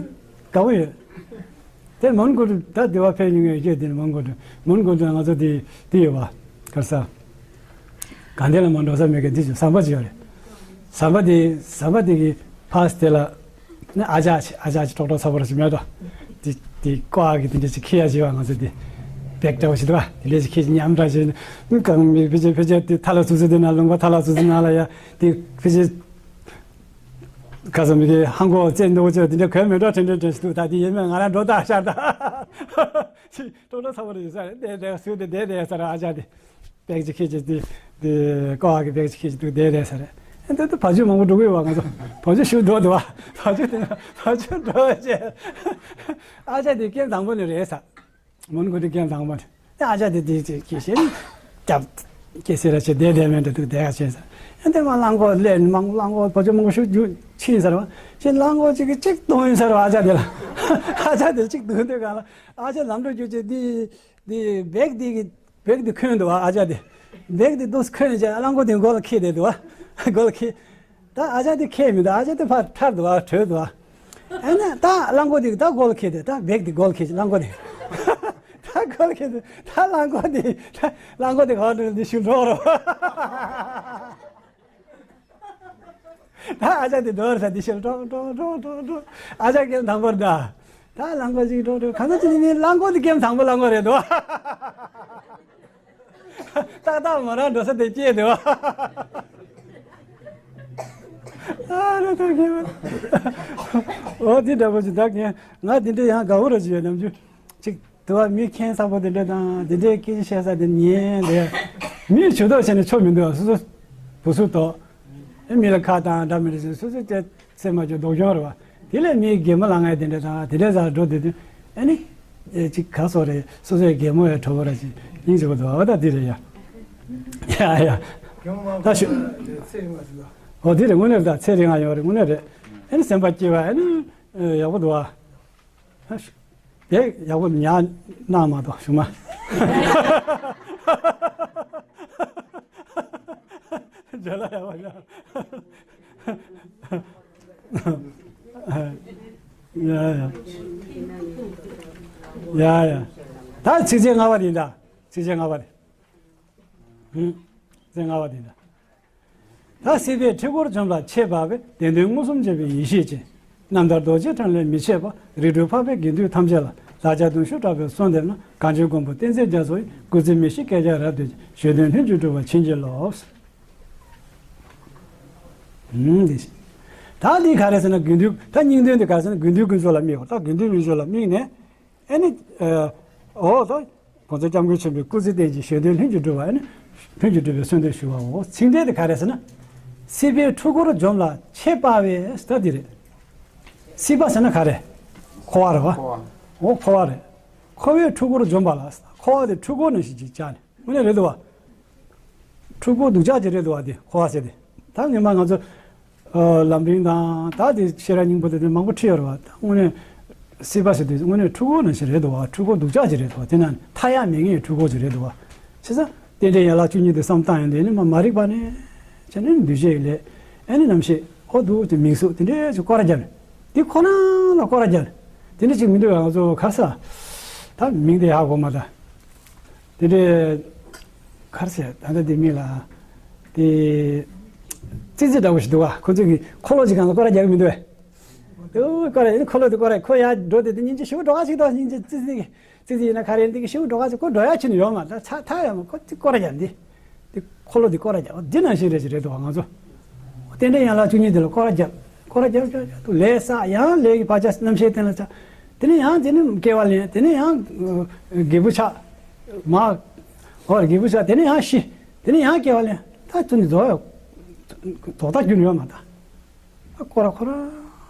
དགའ་བོ་ཡོད། དེ་མོན་གྷོ་ད་སྡེ་བ་ཕེབས་མྱོང་ཡོད་ཀྱི། དེ་ནི་མོན་གྷོ་མོན་གྷོ་ང་ཚོ་དེ་དེ་ཡོད་བ། ག་རེ་ཟ། དགའ་ལྡན་ལ་མ་འགྲོ་ས་མེད་ཀི། འདི་ཅིག་ཟམ་པ་ཅིག་ཡོད་རེད། ཟམ་པ་དེ་ཟམ་པ་དེ་གི་ཕར་དེ་ལ་ནི་ཨ་ཅག་ཅིག་ཨ་ཅག་ཅིག་ཀྲོག་ཀྲོག་ཚ་པོ་ར་ཅིག་མེད་དོ། དེ་དེ་ཀོ་ཨ་གི་དེ་འདྲ་ཅིག་ཁྱེར་ཡ་ཅིག་བ། ང་ཚོ་དེ་བེག་འདྲ་བོ་ཞིག་འདུག་བ། དེ་འདྲ་ཅིག་ཁྱེར་ཅིག་མཉམ་འདྲ་ཅིག་ནི་གང་མི་ཕལ་ཆེར་ཕལ་ཆེར་དེ་ཐ་ལ་ཚུ་ཚུ་དེ་ན་ལུང་པ་ཐ་ལ་ཚུ་ཚུ་ན་ལ་ཡ་དེ་ཕལ་ཆེར་ག་ས་མི་དེ་ཧང་གོ་བཙན་འདུག་ཅོ་དེ་འདྲ་གོས་མེད་འགྲོ་དྲན་དྲན་དྲན་ཞིག་འདུག་ད་དེ་ཡིན་མིན་ང་རང་འགྲོ་ད་ཤར་ད་ཅིག་ཀྲོག་ཀྲོག་ཚ་པོ་རེད་ཟེར། དེ་དེ་སུ་དེ་དེ་དེ་ཟེར་ཨ་ཅག་དེ། བེག་ཅིག་ཁྱེར་ཅིག་དེ་དེ་ཀོ་ཨ་གི་བེག་ཅིག་ཁྱེར་ཅིག་འདུག་དེ་དེ་ཟེར། ཨེ་དེ་དུ་བ་ཕྱུགས་མང་པོ་འགྲོ་གི་ཡོད་བ། ང་ཚོ་བ་ཕྱུགས་ཞིག་འགྲོ་འདུག་བ། བ་ཕྱུགས་དེ་ན་བ་ཕྱུགས་འགྲོ་བྱས་ཨ་ཅག་དེ་སྐྱེས་དང་པོ་ནས་རེད་ས། མོན་གྷོ་དེ་སྐྱེས་དང་པོ་ནས་ཨ་ཅག་དེ་དེ་དེ་སྐྱེས་ཤེས་རྒྱབ་སྐྱེས་སེ་ར་ཆེ་དེ་དེ་མེད་འདྲ་འདུག་དེ་ག་བྱས་ས། ཨེ་དེ་མ་གླང་གོག་ལས་མང་གླང་གོག་བ་ཕྱུགས་མང་པོ་ཞིག་རྒྱུ་ཕྱིན་ས་རེད་བ། ཕྱིན་གླང་གོག་ཅིག་གིས་གཅིག་བརྡུངས་ཡིན་ས་རེད་བ། ཨ་ཅག་དེ་ལ་ཨ་ཅག་དེ་གཅིག་བརྡུངས་དུས་ག་ལ་ཨ་ཅག་ལམ་འགྲོ་རྒྱུ་ཅིག་དེ་དེ་བེག་དེ་གི་བེག་དེ་འཁོན་འདུག་བ། ཨ་ཅག་དེ་བེག་དེ་འདུག་འཁོན་བྱས་གླང་གོག་དེ་མགོ་ལ་འཁེལ་བསྡད་འདུག་བ། མགོ་ལ་འཁེལ། ད་ཨ་ཅག་དེ་འཁེལ་མི་འདུག་ཨ་ཅག་དེ་ཕར་ཐར་འདུག་བ། བྲོས་འདུག་བ། ཨ་ནི་ད་གླང་གོག་དེ་ད་མགོ་ལ་འཁེལ་དེ། ད་བེག་དེ་མགོ་ལ་འཁེལ་བྱས་གླང་གོག་དེ་ད་མགོ་ལ་འཁེལ་དེ། ད་གླང་གོག་དེ་ད་གླང་གོག་དེ་ག་བ་འགྲོ་འདི་ཤུལ་འགྲོ་རོགས། ད་ཨ་ཅག་དེ་འགྲོ་རེད་ས་དེ་ཤེས་འགྲོ་འགྲོ་འགྲོ་འགྲོ་འགྲོ། ཨ་ཅག་སྐྱེས་དང་པོར་ད། ད་གླང་གོག་ཅིག་འགྲོ་འགྲོ་གང་ཚ་ཅི་ནི་མིན་གླང་གོག་དེ་སྐྱེས་དང་པོ་གླང་གོག་རེད་འདུག་ཏག་ཏག་མོ་རང་འགྲོ་ས་དེ་སྐྱེས་འདུག་ཨ་རེ་ད་གི་འོ་དེ་འདྲ་པོ་ཅིག་ད་གི་ང་དེ་འདྲ་ཡང་དགའ་བོ་ར་ཅིག་ཡོད་ནམ་རྒྱུན་ཅིག་དུ་བ་མི་ཁྱད་མཚར་པོ་དེ་འདྲ་དང་དེ་འདྲའི་སྐད་ཆ་བཤད་ས་དེ་ཉན་དེ། མིའི་ཇུས་གཏོགས་བྱས་ནས་ཆོ་མི་འདུག་སོ་སོ་བུ་སུ་དོ། ཨེ་མི་ལ་ཁ་དང་འདྲ་མི་འདྲ་བྱས་སོ་སོ་སྐད་ཚད་མ་ཆོ་ལྡོག་སྐྱོན་རེད་བ། དེ་ལས་མིའི་གད་མོ་ལང་ངེ་དེ་འདྲ་དང་དེ་འདྲའི་སར་འགྲོ་དུས་དུས་ཨེ་ནི། ཨེ་ཅིག་ག་སོ་རེད། སོ་སོའི་གད་མོ་ཡང་བྲོ་བོ་ར་ཅིག་སྙིང་རྗེ་པོ་འདུག་ཨ་ད་དེ་རེད་ཡ། ཡ་ཡ། ད་ཞུ། ཨོ་དེ་རེད་དངོས་གནས་རེད། ད་ཚེ་རིང་ང་ཡོང་རེད་དངོས་གནས་རེད། ཨེ་ནི་སེམས་པ་སྐྱིད་བ་ཨེ་ནི། ཡག་པོ་འདུག་ཨ། དེ་ཡག་པོ་ཉག་གནང་མ་གཏོགས་ཞུ་མ། ཇ་ལ་ཡག་པོ་ཉག་ཡ་ཡ། ཡ་ཡ། ད་ཚིགས་བཅད་ལྔ་པ་དེ་ཡིན་ད། ཚིགས་བཅད་ལྔ་པ་དེ། ཚིགས་བཅད་ལྔ་པ་དེ་ཡིན་ད། ད་སྲིད་པའི་འཁྲུལ་འཁོར་འཇོམས་ལ་ཆེས་དཔའ་བའི། བདེན་དོན་མངོན་སུམ་འབྱེད་པའི་ཡེ་ཤེས་ཅན། རྣམ་ཐར་རྡོ་རྗེ་འཕྲིན་ལས་མི་ཕྱེད་པ། རིགས་དྲུག་འཕགས་པའི་དགེ་འདུན་ཐམས་ཅད་ལ། བདག་ཅག་གདུང་ཤུགས་དྲག་པོས་གསོལ་འདེབས་ན། གངས་ཅན་མགོན་པོ་བསྟན་འཛིན་རྒྱ་མཚོ་ཡི། སྐུ་ཚེ་མི་ཤིགས་བསྐལ་བརྒྱར་རབ་བརྟན་ཅིང་། བཞེད་དོན་ལྷུན་གྱིས་གྲུབ་པར་བྱིན་གྱིས་རློབས། ད་འདི་ག་རེ་ཟེར་ན་དགེ་འདུན་ད་སྙིང་དོན་འདི་ག་རེ་ཟེར་ན་དགེ་འདུན་དཀོན་མཆོག་ལ་དམིགས་པ། ད་དགེ་འདུན་དཀོན་མཆོག་ལ་དམིགས་ནས་ཨེ་ནི། འོ་ད། གོང་ས་སྐྱབས་མགོན་ཆེན་པོའི་སྐུ་ཚེ་བརྟན་ཅིང་བཞེད་དོན་ལྷུན་གྱིས་གྲུབ་པ་ཨེ་ནི། ལྷུན་གྱིས་གྲུབ་པའི་གསོལ་འདེབས་ཞུ་བའོ། ཚིག་འགྲེལ་དེ་ག་རེ་ཟེར་ན། སྲིད་པའི་འཁྲུལ་འཁོར་འཇོམས་ལ་ཆེས་དཔའ་བའི་ཟེར་དེ་རེད། སྲིད་པ་ཟེར་ན་ག་རེ། འཁོར་བ་རེད་བ། འཁོར་བ། འོ་འཁོར་བ་རེད། འཁོར་བའི་འཁྲུལ་འཁོར་འཇོམས་པ་ལ། འཁོར་བ་དེ་འཁྲུལ་འཁོར་ནང་བཞིན་ཅིག་བྱས་ནས། དངོས་གནས་རེད་འདུག་བ། འཁྲུལ་འཁོར་སྡུག་ཅག་ཅིག་རེད་འདུག་བ་དེ་འཁོར་བ་ཟེར་དེ། ད་སྔོན་མ་ང་ཚོ། ལམ་རིམ་དང་ད་དེ་ཤེས་རབ་སྙིང་པོ་དེ་དེ་མང་པོ་ཁྲིད་ཡོད་རེད་བ། ད་དངོས་གནས། སྲིད་པ་ཟེར་དུས་དངོས་གནས་འཁྲུལ་འཁོར་ནང་བཞིན་རེད་འདུག་བ། འཁྲུལ་འཁོར་སྡུག་ཅག་ཅིག་རེད་འདུག་བ། དེ་ན་མཐའ་ཡས་མེད་མཁན་གྱི་འཁྲུལ་འཁོར་ཅིག་རེད་འདུག་བ། བྱས་ཙང་རྟེན་འབྲེལ་ཡན་ལག་བཅུ་གཉིས་དེ་བསམ་བཏང་ཡོང་དུས་ནི་མ་མ་རིག་པ་ནས་བྱས་ནས་འདུས་བྱས་ཀྱི་ལས། ཨ་ནི་རྣམ་ཤེས་ཨོ་འདུག་ཅེས་མིང་གཟུགས་དེ་འདྲས་ཅིག་སྐོར་ར་བརྒྱབ་ནས། དེ་ཁོ་རང་ལ་སྐོར་ར་བརྒྱབ་ནས། དེ་འདྲས་ཅིག་མི་འདུག་བ། ང་ཚོ་ག་ས་ད་མིང་དེ་ཧ་གོ་མ་ད། དེ་འདྲའི་གར་ཟེར་ད་ལྟ་དེ་མི་ལ་དེ་ཙི་ཙི་འདྲ་བོ་ཞིག་འདུག་བ། ཁོ་ཚོས་ཀྱི་འཁོར་ལོ་ཅིག་གང་ལ་སྐོར་ར་རྒྱག་གི་མི་འདུག་བས། དེ་སྐོར་ར་ཡིན། འཁོར་ལོ་དེ་སྐོར་ར་ཁོ་ཡར་འགྲོ་དེ་དེ་སྙིང་རྗེ་ཞེ་པོ་འགྲོ་ག་ཅིག་འདུག་སྙིང་རྗེ་ཙི་ཙི་གི་ཙི་ཙི་ཡིན་ན་ག་རེ་ཡིན་དེ་གི་ཞེ་པོ་འགྲོ་ག་ཅིག་ཁོ་འགྲོ་ཡ་ཁྱོན་ནས་ཡོད་མ་རེད། ད་ཚ་ཐ་ཡ་མ་ཁོ་ཅིག་སྐོར་ར་རྒྱག་འདི་དེ་འཁོར་ལོ་དེ་སྐོར་ར་རྒྱག་འདི་ནང་བཞིན་རེད་ཅིག་རེད་འདུག་བ། ང་ཚོ་རྟེན་འབྲེལ་ཡན་ལག་བཅུ་གཉིས་དེ་ལ་སྐོར་ར་རྒྱབ། སྐོར་ར་རྒྱབ་རྒྱབ་རྒྱབ་དུ་ལས་བསགས། ཡང་ལས་ཀྱི་བག་ཆགས་རྣམ་ཤེས་བརྟན་ལ་ཆགས། དེ་ནས་ཡང་དེ་ནས་སྐྱེ་བ་ལེན། དེ་ནས་ཡང་ཨ་རྒད་པོ་ཆགས། མ་འོ་རྒད་པོ་ཆགས། དེ་ནས་ཡང་ཤི། དེ་ནས་ཡང་སྐྱེ་བ་ལེན། ད་ཚུར་ནས་རྫོགས་ཡོད། དོགས་ད་རྒྱུ་ནི་ཡོད་མ་ད། ད་སྐོར་ར་ཁོ་ར་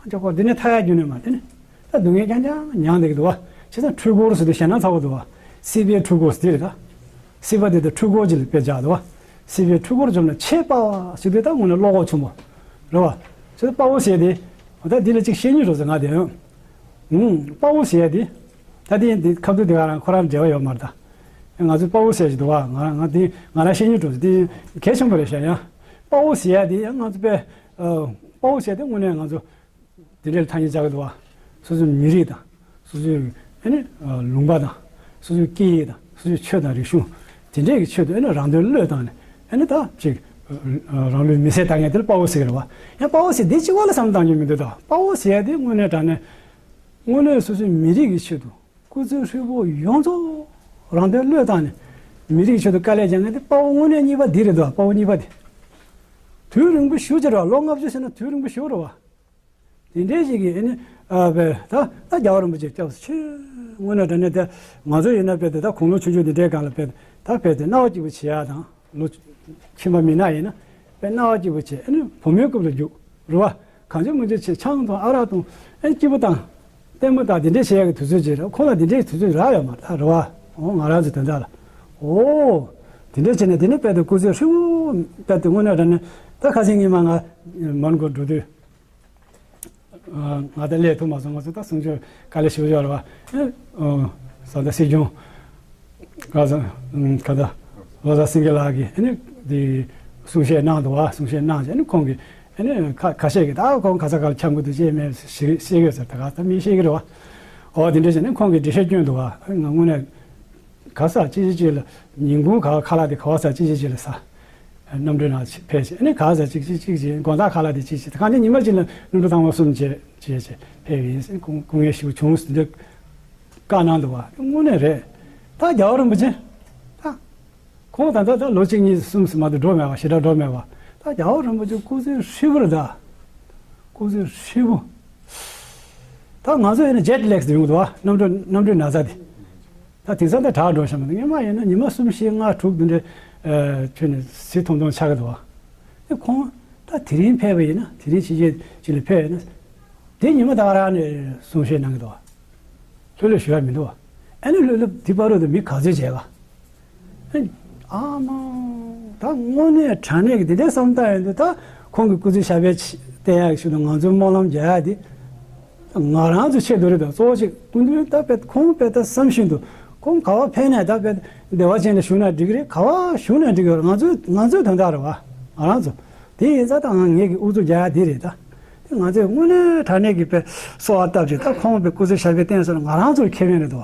རྒྱབ་སྐོར་འདི་ནས་མཐའ་ཡས་རྒྱུ་ནི་མ་དེ་ནས། ད་སྡུག་བསྔལ་རྐྱང་རྐྱང་མྱངས་བསྡད་ཀྱི་འདུག་བ། བྱས་ཙང་འཁྲུལ་འཁོར་ཟེར་དུས་ཞེད་སྣང་ཚ་བོ་འདུག་བ། སྲིད་པའི་འཁྲུལ་འཁོར་ཟེར་དེ་རེད་ད། སྲིད་པ་དེ་དང་འཁྲུལ་འཁོར་ཅིག་ལ་དཔེ་བཞག་འདུག་བ། སྲིད་པའི་འཁྲུལ་འཁོར་བཅོམ་ན་ཆད་པ་ཟེར་དུས་ད་དངོས་གནས་བློ་ཁོག་ཆུང་བོ་རེད་བ། བྱས་ཙང་དཔའ་བོ་ཟེར་དེ། ད་འདི་ལ་ཅིག་བཤད་སྙིང་འདོད་ཟེར་ང་དེ་ཡང་། ཨུམ། དཔའ་བོ་ཟེར་དེ། ད་དེ་འདི་ཁ་ཐུག་དེ་ག་རང་ཁོ་རང་འབྲེལ་བ་ཡོད་མ་རེད་ད། ང་ཚོས་དཔའ་བོ་ཟེར་ཞིག་འདུག་བ། ང་ང་དེ་ང་རང་བཤད་སྙིང་འདོད་ཟེར་དེ་གལ་ཆེན་པོ་རེད་ཤག་ཡང་། དཔའ་བོ་ཟེར་ཡ་དེ་ཡང་ང་ཚོ་དཔེ། ཨ། དཔའ་བོ་ཟེར་དེ་དངོས་གནས་ང་ཚོ་དེ་འདྲའི་ཐ་སྙད་བྱ་གི་འདུག་བ། སོ་སོའི་མི་རིགས་དང་། སོ་སོའི་ཨ་ནི་ལུང་པ་དང་། སོ་སོའི་སྐད་ཡིག་དང་། སོ་སོའི་ཆོས་དང་རིག་གཞུང་། དེ་འདྲའི་གི་ཆེད་དུ་ཨ་ནི་རང་དོན་བློས་བཏང་ནས་ཨ་ནི་ད་ཅིག་རང་ལུས་མེ་སྲེག་བཏང་མཁན་དེ་ལ་དཔའ་བོ་ཟེར་གི་རེད་བ། ཡང་དཔའ་བོ་ཟེར་དེ་གཅིག་པོ་ལ་བསམ་བཏང་རྒྱུ་མི་འདུག་ད་དཔའ་བོ་ཟེར་ཡ་དེ་དངོས་གནས་དྲང་གནས་དངོས་གནས་སོ་སོའི་མི་རིགས་ཀྱི་ཆེད་དུ། སྐུ་ཚེ་ཧྲིལ་པོ་ཡོངས་རྫོགས་རང་དོན་བློས་བཏང་ནས་མི་རིགས་ཆེད་དུ་དཀའ་ལས་བརྒྱབ་མཁན་དེ་དཔའ་བོ་དངོས་གནས་གཉིས་པ་འདི་རེད་དོ། དཔའ་བོ་གཉིས་པ་དེ། དུས་རིང་པོ་ཞེ་པོ་ཅིག་རེད་བ། ལོ་ལྔ་བཅུ་ཟེར་ན་དུས་རིང་པོ་ཞེ་པོ་རེད་བ། དེ་འདྲའི་ཞིག་གིས་ཨ་ནི་ཨ་བས་ད་ད་རྒྱལ་བ་རིན་པོ་ཆེ་སྐྱབས་སུ་མཆི། དངོས་གནས་དྲང་གནས་དེ་ང་ཚོ་ཡིན་ན་དཔེ་དེ་ད་དགུང་ལོ་ཆུང་ཆུང་དེ་འདྲའི་སྒང་ལ་དཔེ་ད་དཔེ་དེ་སྣང་བ་སྐྱིད་པོ་བྱེད་ཡག་དང་། ལོ་ཁྱིམ་པ་མི་ནག་ཡིན་ན་དཔེ་སྣང་བ་སྐྱིད་པོ་བྱེད། ཨ་ནི་བུ་མོའི་རྐུབ་ལ་རྒྱུག་རེད་བ། གང་བྱུང་མང་བྱུང་བྱེད། ཆང་འཐུང་། ཨ་རག་འཐུང་། ཨ་ནི་སྐྱིད་པོ་བཏང་། ལྟད་མོ་ལྟ། དེ་འདྲས་བྱེད་ཡག་གི་དུས་ཚོད་ཅིག་རེད། ཁོང་ལ་དེ་འདྲས་དུས་ཚོད་རག་ཡོད་མ་རེད་ད་རེད་བ། འོ་ང་རང་ཚོ་དོན་དག་ལ། འོ། དེ་འདྲས་བྱས་ནས་དེ་ནས་དཔེ་དེ་སྐུ་ཚེ་ཧྲིལ་པོ་དཔེ་དེ་དངོས་གནས་དྲང་གནས་ད་ཁ་སང་ཉི་མ་ང་མོན་གྷོ་འགྲོ་དུས། ང་ད་སླེབས་ཐུབ་མ་སོང་། ང་ཚོ་ད་གསུང་ཆོས་དཀའ་ལས་ཞེ་པོ་ཡོད་རེད་བ། ཨེ། ཨོ། ས་ད་སྲིད་སྐྱོང་། ག་ས། ཨུམ། ག་ད། ལོ་ཙཱ་སེང་གེ་ལགས་ཀྱིས་ཨ་ནི་དེ་གསུང་བཤད་གནང་འདུག་བ། གསུང་བཤད་གནང་བྱས་ཨ་ནི་ཁོང་གིས་ཨ་ནི་ཁ་ཁ་ཤས་ཀྱིས་ད་ཁོང་ག་ས་ག་ལ་འཁྱམ་གི་འདུག་ཅེས་མེད་ཤེས་ཤེས་ཀྱི་ཡོད་ཟེར། ད་ག་ད་མི་ཤེས་ཀྱི་རེད་བ། ཨོ་དེ་འདྲ་བྱས་ནས་ཁོང་གིས་འགྲེལ་བཤད་བསྐྱོན་འདུག་བ། ང་དངོས་གནས། ག་ས་གཅིག་གཅིག་གཅིག་ལ་ཉིན་གུང་ག་ཁ་ལག་དེ་ག་བ་ས་གཅིག་གཅིག་གཅིག་ལ་ས། གནམ་གྲུའི་ནང་ཕེབས་བྱས་ཨ་ནི་ག་ས་གཅིག་གཅིག་གཅིག་གཅིག་དགོང་དག་ཁ་ལག་དེ་གཅིག་གཅིག་གང་ཅི་ཉི་མ་གཅིག་ལ་གནམ་གྲུ་ཐེངས་མ་གསུམ་བྱས་བྱས་བྱས་ཕེབས་ཡིན། སྐུ་སྐུ་ངལ་ཞིག་བྱུང་ཟེར་འདི་བཀའ་གནང་འདུག་བ། དངོས་གནས་རེད། ད་རྒྱལ་བ་རིན་པོ་ཆེ་ད་ཁོང་ད་ལྟ་ད་ལོ་གཅིག་གཉིས་གསུམ་ཙམ་མ་གཏོགས་འགྲོ་མེད་བ། ཞེ་དྲག་འགྲོ་མེད་བ། ད་རྒྱལ་བ་རིན་པོ་ཆེ་སྐུ་ཚེ་ཧྲིལ་པོ་རེད་ད། སྐུ་ཚེ་ཧྲིལ་པོ། ད་ང་ཚོ་ཡིན་ན་ཇེཊ་ལེག་ཟེར་ཡོང་གི་འདུག་བ། གནམ་གྲུ་གནམ་གྲུའི་ན་ཚ་དེ། ད་དེང་སང་ད་དྲག་འགྲོ་ཤག་མ་གཏོགས་སྔོན་མ་ཡིན་ན་ཉི་མ་གསུམ་བཞི་ལྔ་དྲུག་འདི་འདྲའི་ཨ་ཁྱོན་ནས་ཟི་ཐོམ་ཐོམ་ཆགས་ཀྱི་འདུག་བ། དེ་ཁོང་ད་དེ་རིང་ཕེབས་པ་ཡིན་ན་དེ་རིང་ཕྱི་རྒྱལ་ཅིག་ལ་ཕེབས་ཡིན་ན། དེ་ཉི་མ་ད་ག་རང་ནས་གསུང་བཤད་གནང་གི་འདུག་བ། ལྷོད་ལྷོད་ཞུ་ཡ་མི་འདུག་བ། ཨ་ནི་ལྷོད་ལྷོད་དེ་བར་དུ་མི་ག་ཚོད་བྱས་ག་ཨ་མ། ད་དངོས་གནས་དྲང་གནས་ཀྱི་དེ་འདྲའི་བསམ་བཏང་ཡོང་དུས་ད་ཁོང་གི་སྐུ་ཚེ་ཞབས་པད་བརྟན་ཡག་ཞུ་དང་ང་ཚོའི་སྨོན་ལམ་རྒྱག་ཡག་དེ། ང་རང་ཚོ་ཆེད་དུ་རེད་དང་གཙོ་བོ་ཅིག་སྐུ་མདུན་ད་དཔེ་ཁོང་དཔེ་ད་བསམ་བཞིན་དུ་ཁོང་ག་བ་ཕེབས་ནས་ད་དཔེ་བདེ་བ་ཅན་ལ་བཞུགས་ན་འགྲིག་གི་རེད། ག་བ་བཞུགས་ན་འགྲིག་གི་རེད། ང་ཚོའི་ང་ཚོའི་དོན་དག་རེད་བ། ང་རང་ཚོ། དེ་ཡིན་ཙང་ད་ང་ངེད་ཀྱི་ཨུ་ཚུགས་རྒྱག་ཡ་དེ་རེད་ད། དེ་ང་ཚོས་དངོས་གནས་དྲང་གནས་ཀྱི་དཔེ་གསོལ་བ་བཏབ་ཅིག་ད་ཁོང་དཔེ་སྐུ་ཚེ་ཞབས་པད་བརྟན་སོང་ན་ང་རང་ཚོར་ཁེ་ཕན་རེད་དོ།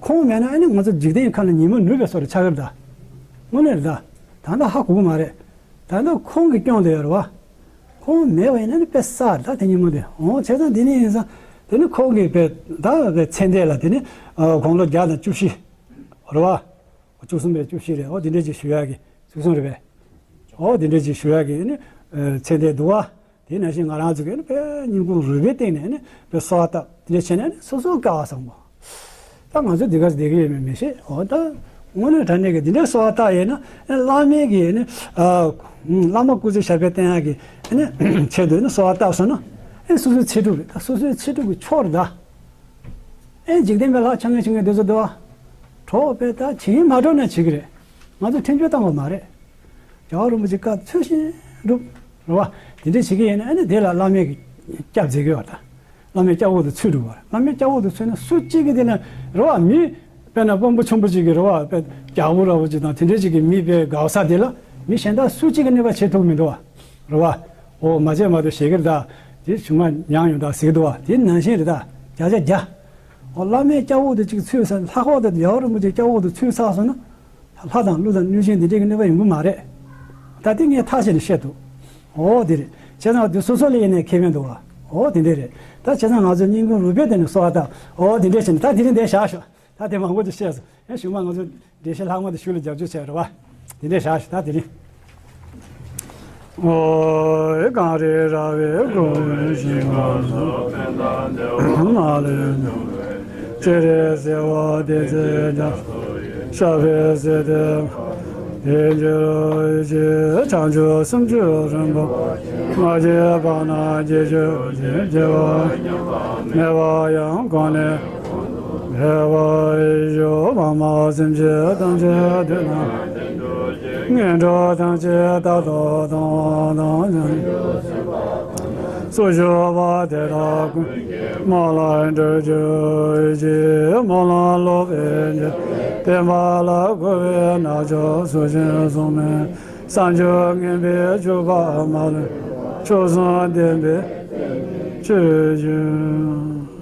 ཁོང་མེད་ན་ཨ་ནི་ང་ཚོ་འཇིག་རྟེན་ཁམས་ལ་ཉི་མ་ནུབ་པའི་བཟོ་འདྲ་ཆགས་ཀྱི་རེད་ད། དངོས་གནས་རེད་ད། ད་ལྟ་ཧ་གོ་གི་མ་རེད། ད་ལྟ་ཁོང་གིས་སྐྱོང་བསྡད་ཡོད་རེད་བ། ཁོང་མེད་པ་ཡིན་ན་ནི་དཔེ་གསར་ད་དེ་ཉིན་མོ་དེ་འོང་བྱས་ཙང་དེ་ནི་ཡིན་ཙང་དེ་ནི་ཁོང་གིས་དཔེ་ད་དཔེ་ཚེ་འདས་ལ་དེ་ནི་དགུང་ལོ་བརྒྱ་དང་བཅུ་བཞི་རེད་བ། བཅུ་གསུམ་པའི་བཅུ་བཞི་རེད། འོ་དེ་འདྲས་ཅིག་ཞུ་ཡག་གི་བཅུ་གསུམ་རེད་པས། འོ་དེ་འདྲས་ཅིག་ཞུ་ཡག་གི་ནི་ཚེ་འདས་འདུག་བ། དེ་ནང་བཞིན་ང་རང་ཚོ་གིས་ནི་དཔེ་སྙིང་ཁུང་རུས་པའི་གཏིང་ནས་ནི་དཔེ་གསོལ་བ་བཏབ་དེ་འདྲས་བྱས་ནས་ནི་སོ་སོ་སྐལ་བ་བཟང་པོ། ད་ང་ཚོ་འདི་ག་བསྡད་ཀྱི་ཡོད་མེད་མི་ཤེས། འོ་ད་དངོས་གནས་དྲང་གནས་ཀྱི་འདི་འདྲའི་གསོལ་བ་བཏབ་ཡོད་ན་བླ་མའི་གི་ནི་བླ་མ་སྐུ་ཚེ་ཞབས་པད་བརྟན་ཡག་གི་ནི་ཆེད་དུ་ནི་གསོལ་བ་བཏབ་སོང་ན་ཨེ་སོ་སོའི་ཚེ་སྒྲུབ་རེད། ད་སོ་སོའི་ཚེ་སྒྲུབ་ཀྱི་ཆོག་རེད་ད། ཨེ་འཇིག་རྟེན་པའི་ལྷ་ཆ་ངན་ཆུང་ངན་དེ་ཚོ་འདུག་བ། གྲོགས་པས་ད་བྱིན་མ་འགྲོ་ན་བྱེད་ཀྱི་རེད། ང་ཚོ་ཁྲིམས་གཅོད་བཏང་བ་མ་རེད། རྒྱལ་བ་རིན་པོ་ཆེ་བཀའ་ཚུལ་བཞིན་སྒྲུབ་རེད་བ། དེ་འདྲས་བྱེད་ཀྱི་ཡིན་ན་ཨ་ནི་དེ་ལ་བླ་མས་ཀྱི་སྐྱབས་མཛད་ཀྱི་ཡོད་ད། བླ་མའི་སྐྱབས་འོག་ཏུ་ཚུད་འགྲོ་བ་རེད། བླ་མའི་སྐྱབས་འོག་ཏུ་ཚུད་ན་སུ་གཅིག་གིས་དེ་ལ་རེད་བ། མི་དཔེར་ན་དཔོན་པོ་ཆེན་པོ་ཅིག་གིས་རེད་བ། དཔེ་རྒྱལ་པོ་འདྲ་བོ་ཅིག་དང་དེ་འདྲའི་ཅིག་གིས་མི་དཔེ་དགའ་ས་དེ་ལ་མི་གཞན་དག་སུ་གཅིག་གིས་གནོད་པ་བྱེད་ཐུབ་མི་འདུག་བ། རེད་བ། འོ་མ་བྱས་མ་གཏོགས་བྱེད་ཀྱི་རེད་ད། དེ་གཞུག་མ་མྱངས་ཡོང་ད་ཟེར་གྱི་འདུག་བ། དེ་ནང་བཞིན་རེད་ད། བརྒྱ་ཆ་བརྒྱ། འོ་བླ་མའི་སྐྱབས་འོག་ཏུ་ཅིག་ཚུད་ས། ལྷག་པར་དུ་རྒྱལ་བ་རིན་པོ་ཆེའི་སྐྱབས་འོག་ཏུ་ཚུད་ཚར་སོང་ན། ལྷ་དང་ཀླུ་དང་གནོད་སྦྱིན་དེ་འདྲས་ཀྱི་གནོད་པ་ཡོང་གི་མ་རེད། ད་དེ་ངས་ཐག་བཅད་ནས་བཤད་འདུག་འོ་དེ་རེད། བྱས་ཙང་དེ་སོ་སོ་ལ་ཡིན་ནའི་ཁེ་ཕན་འདུག་བ། འོ་དེ་འདྲས་རེད། ད་བྱས་ཙང་ང་ཚོ་སྙིང་ཁུང་རུས་པའི་གཏིང་ནས་གསོལ་བ་བཏབ། འོ་དེ་འདྲས་བྱས་ནས་ད་དེ་རིང་འདིར་བཞག་ཤོག་ད་དེ་མང་པོ་ཅིག་བཤད་སོང་། ཡང་གཞུག་མ་ང་ཚོ་འགྲེལ་བཤད་ལྷག་མ་དེ་ཞུ་ལ་རྒྱབ་སྐྱོར་བྱས་རེད་བ། དེ་འདྲས་བཞག་ཤོག་ད་དེ་རིང་། ཨོ། གངས་རི་ར་བས་བསྐོར་བའི་ཞིང་ཁམས་སུ། མ་ལུས་སྤྱན་རས་གཟིགས་དབང་བསྟན་འཛིན་རྒྱ་མཚོ་ཡི། ཞབས་པད་སྲིད་མཐའི་དེ་འགྱུར་ཞིང་། བྱང་ཆུབ་སེམས་མཆོག་རིན་པོ་ཆེ། མ་སྐྱེས་པ་རྣམས་སྐྱེ་གྱུར་ཅིག་སྐྱེས་པ་མེད་པ་ཡང་གོང་ནས། འཕེལ་བར་ཤོག །བར་མ་སེམས་ཅན་ཐམས་ཅད་དོན་དམ། ངན་འགྲོ་ཐམས་ཅད་རྟག་ཏུ་སྟོངས་དང་། སྲོག་སྐྱོབ་པ་དེ་དག་ཀུན་གྱི་མ་ལ་འགྲོ་གྱུར་ཅིག །སྨོན་ལམ་ལོག་པའི་འཇིག་རྟེན་པ་ལ་འཁོར་བའི་རྣམ་ཅོག་སོ་ཤིན་སོང་མེད། བསམ་སྦྱོར་ངན་པའི་ཕྱོགས་པ་མ་ལུས། མཆོག་གསུམ་ལྡན་པའི་ཆོས་ཀྱི།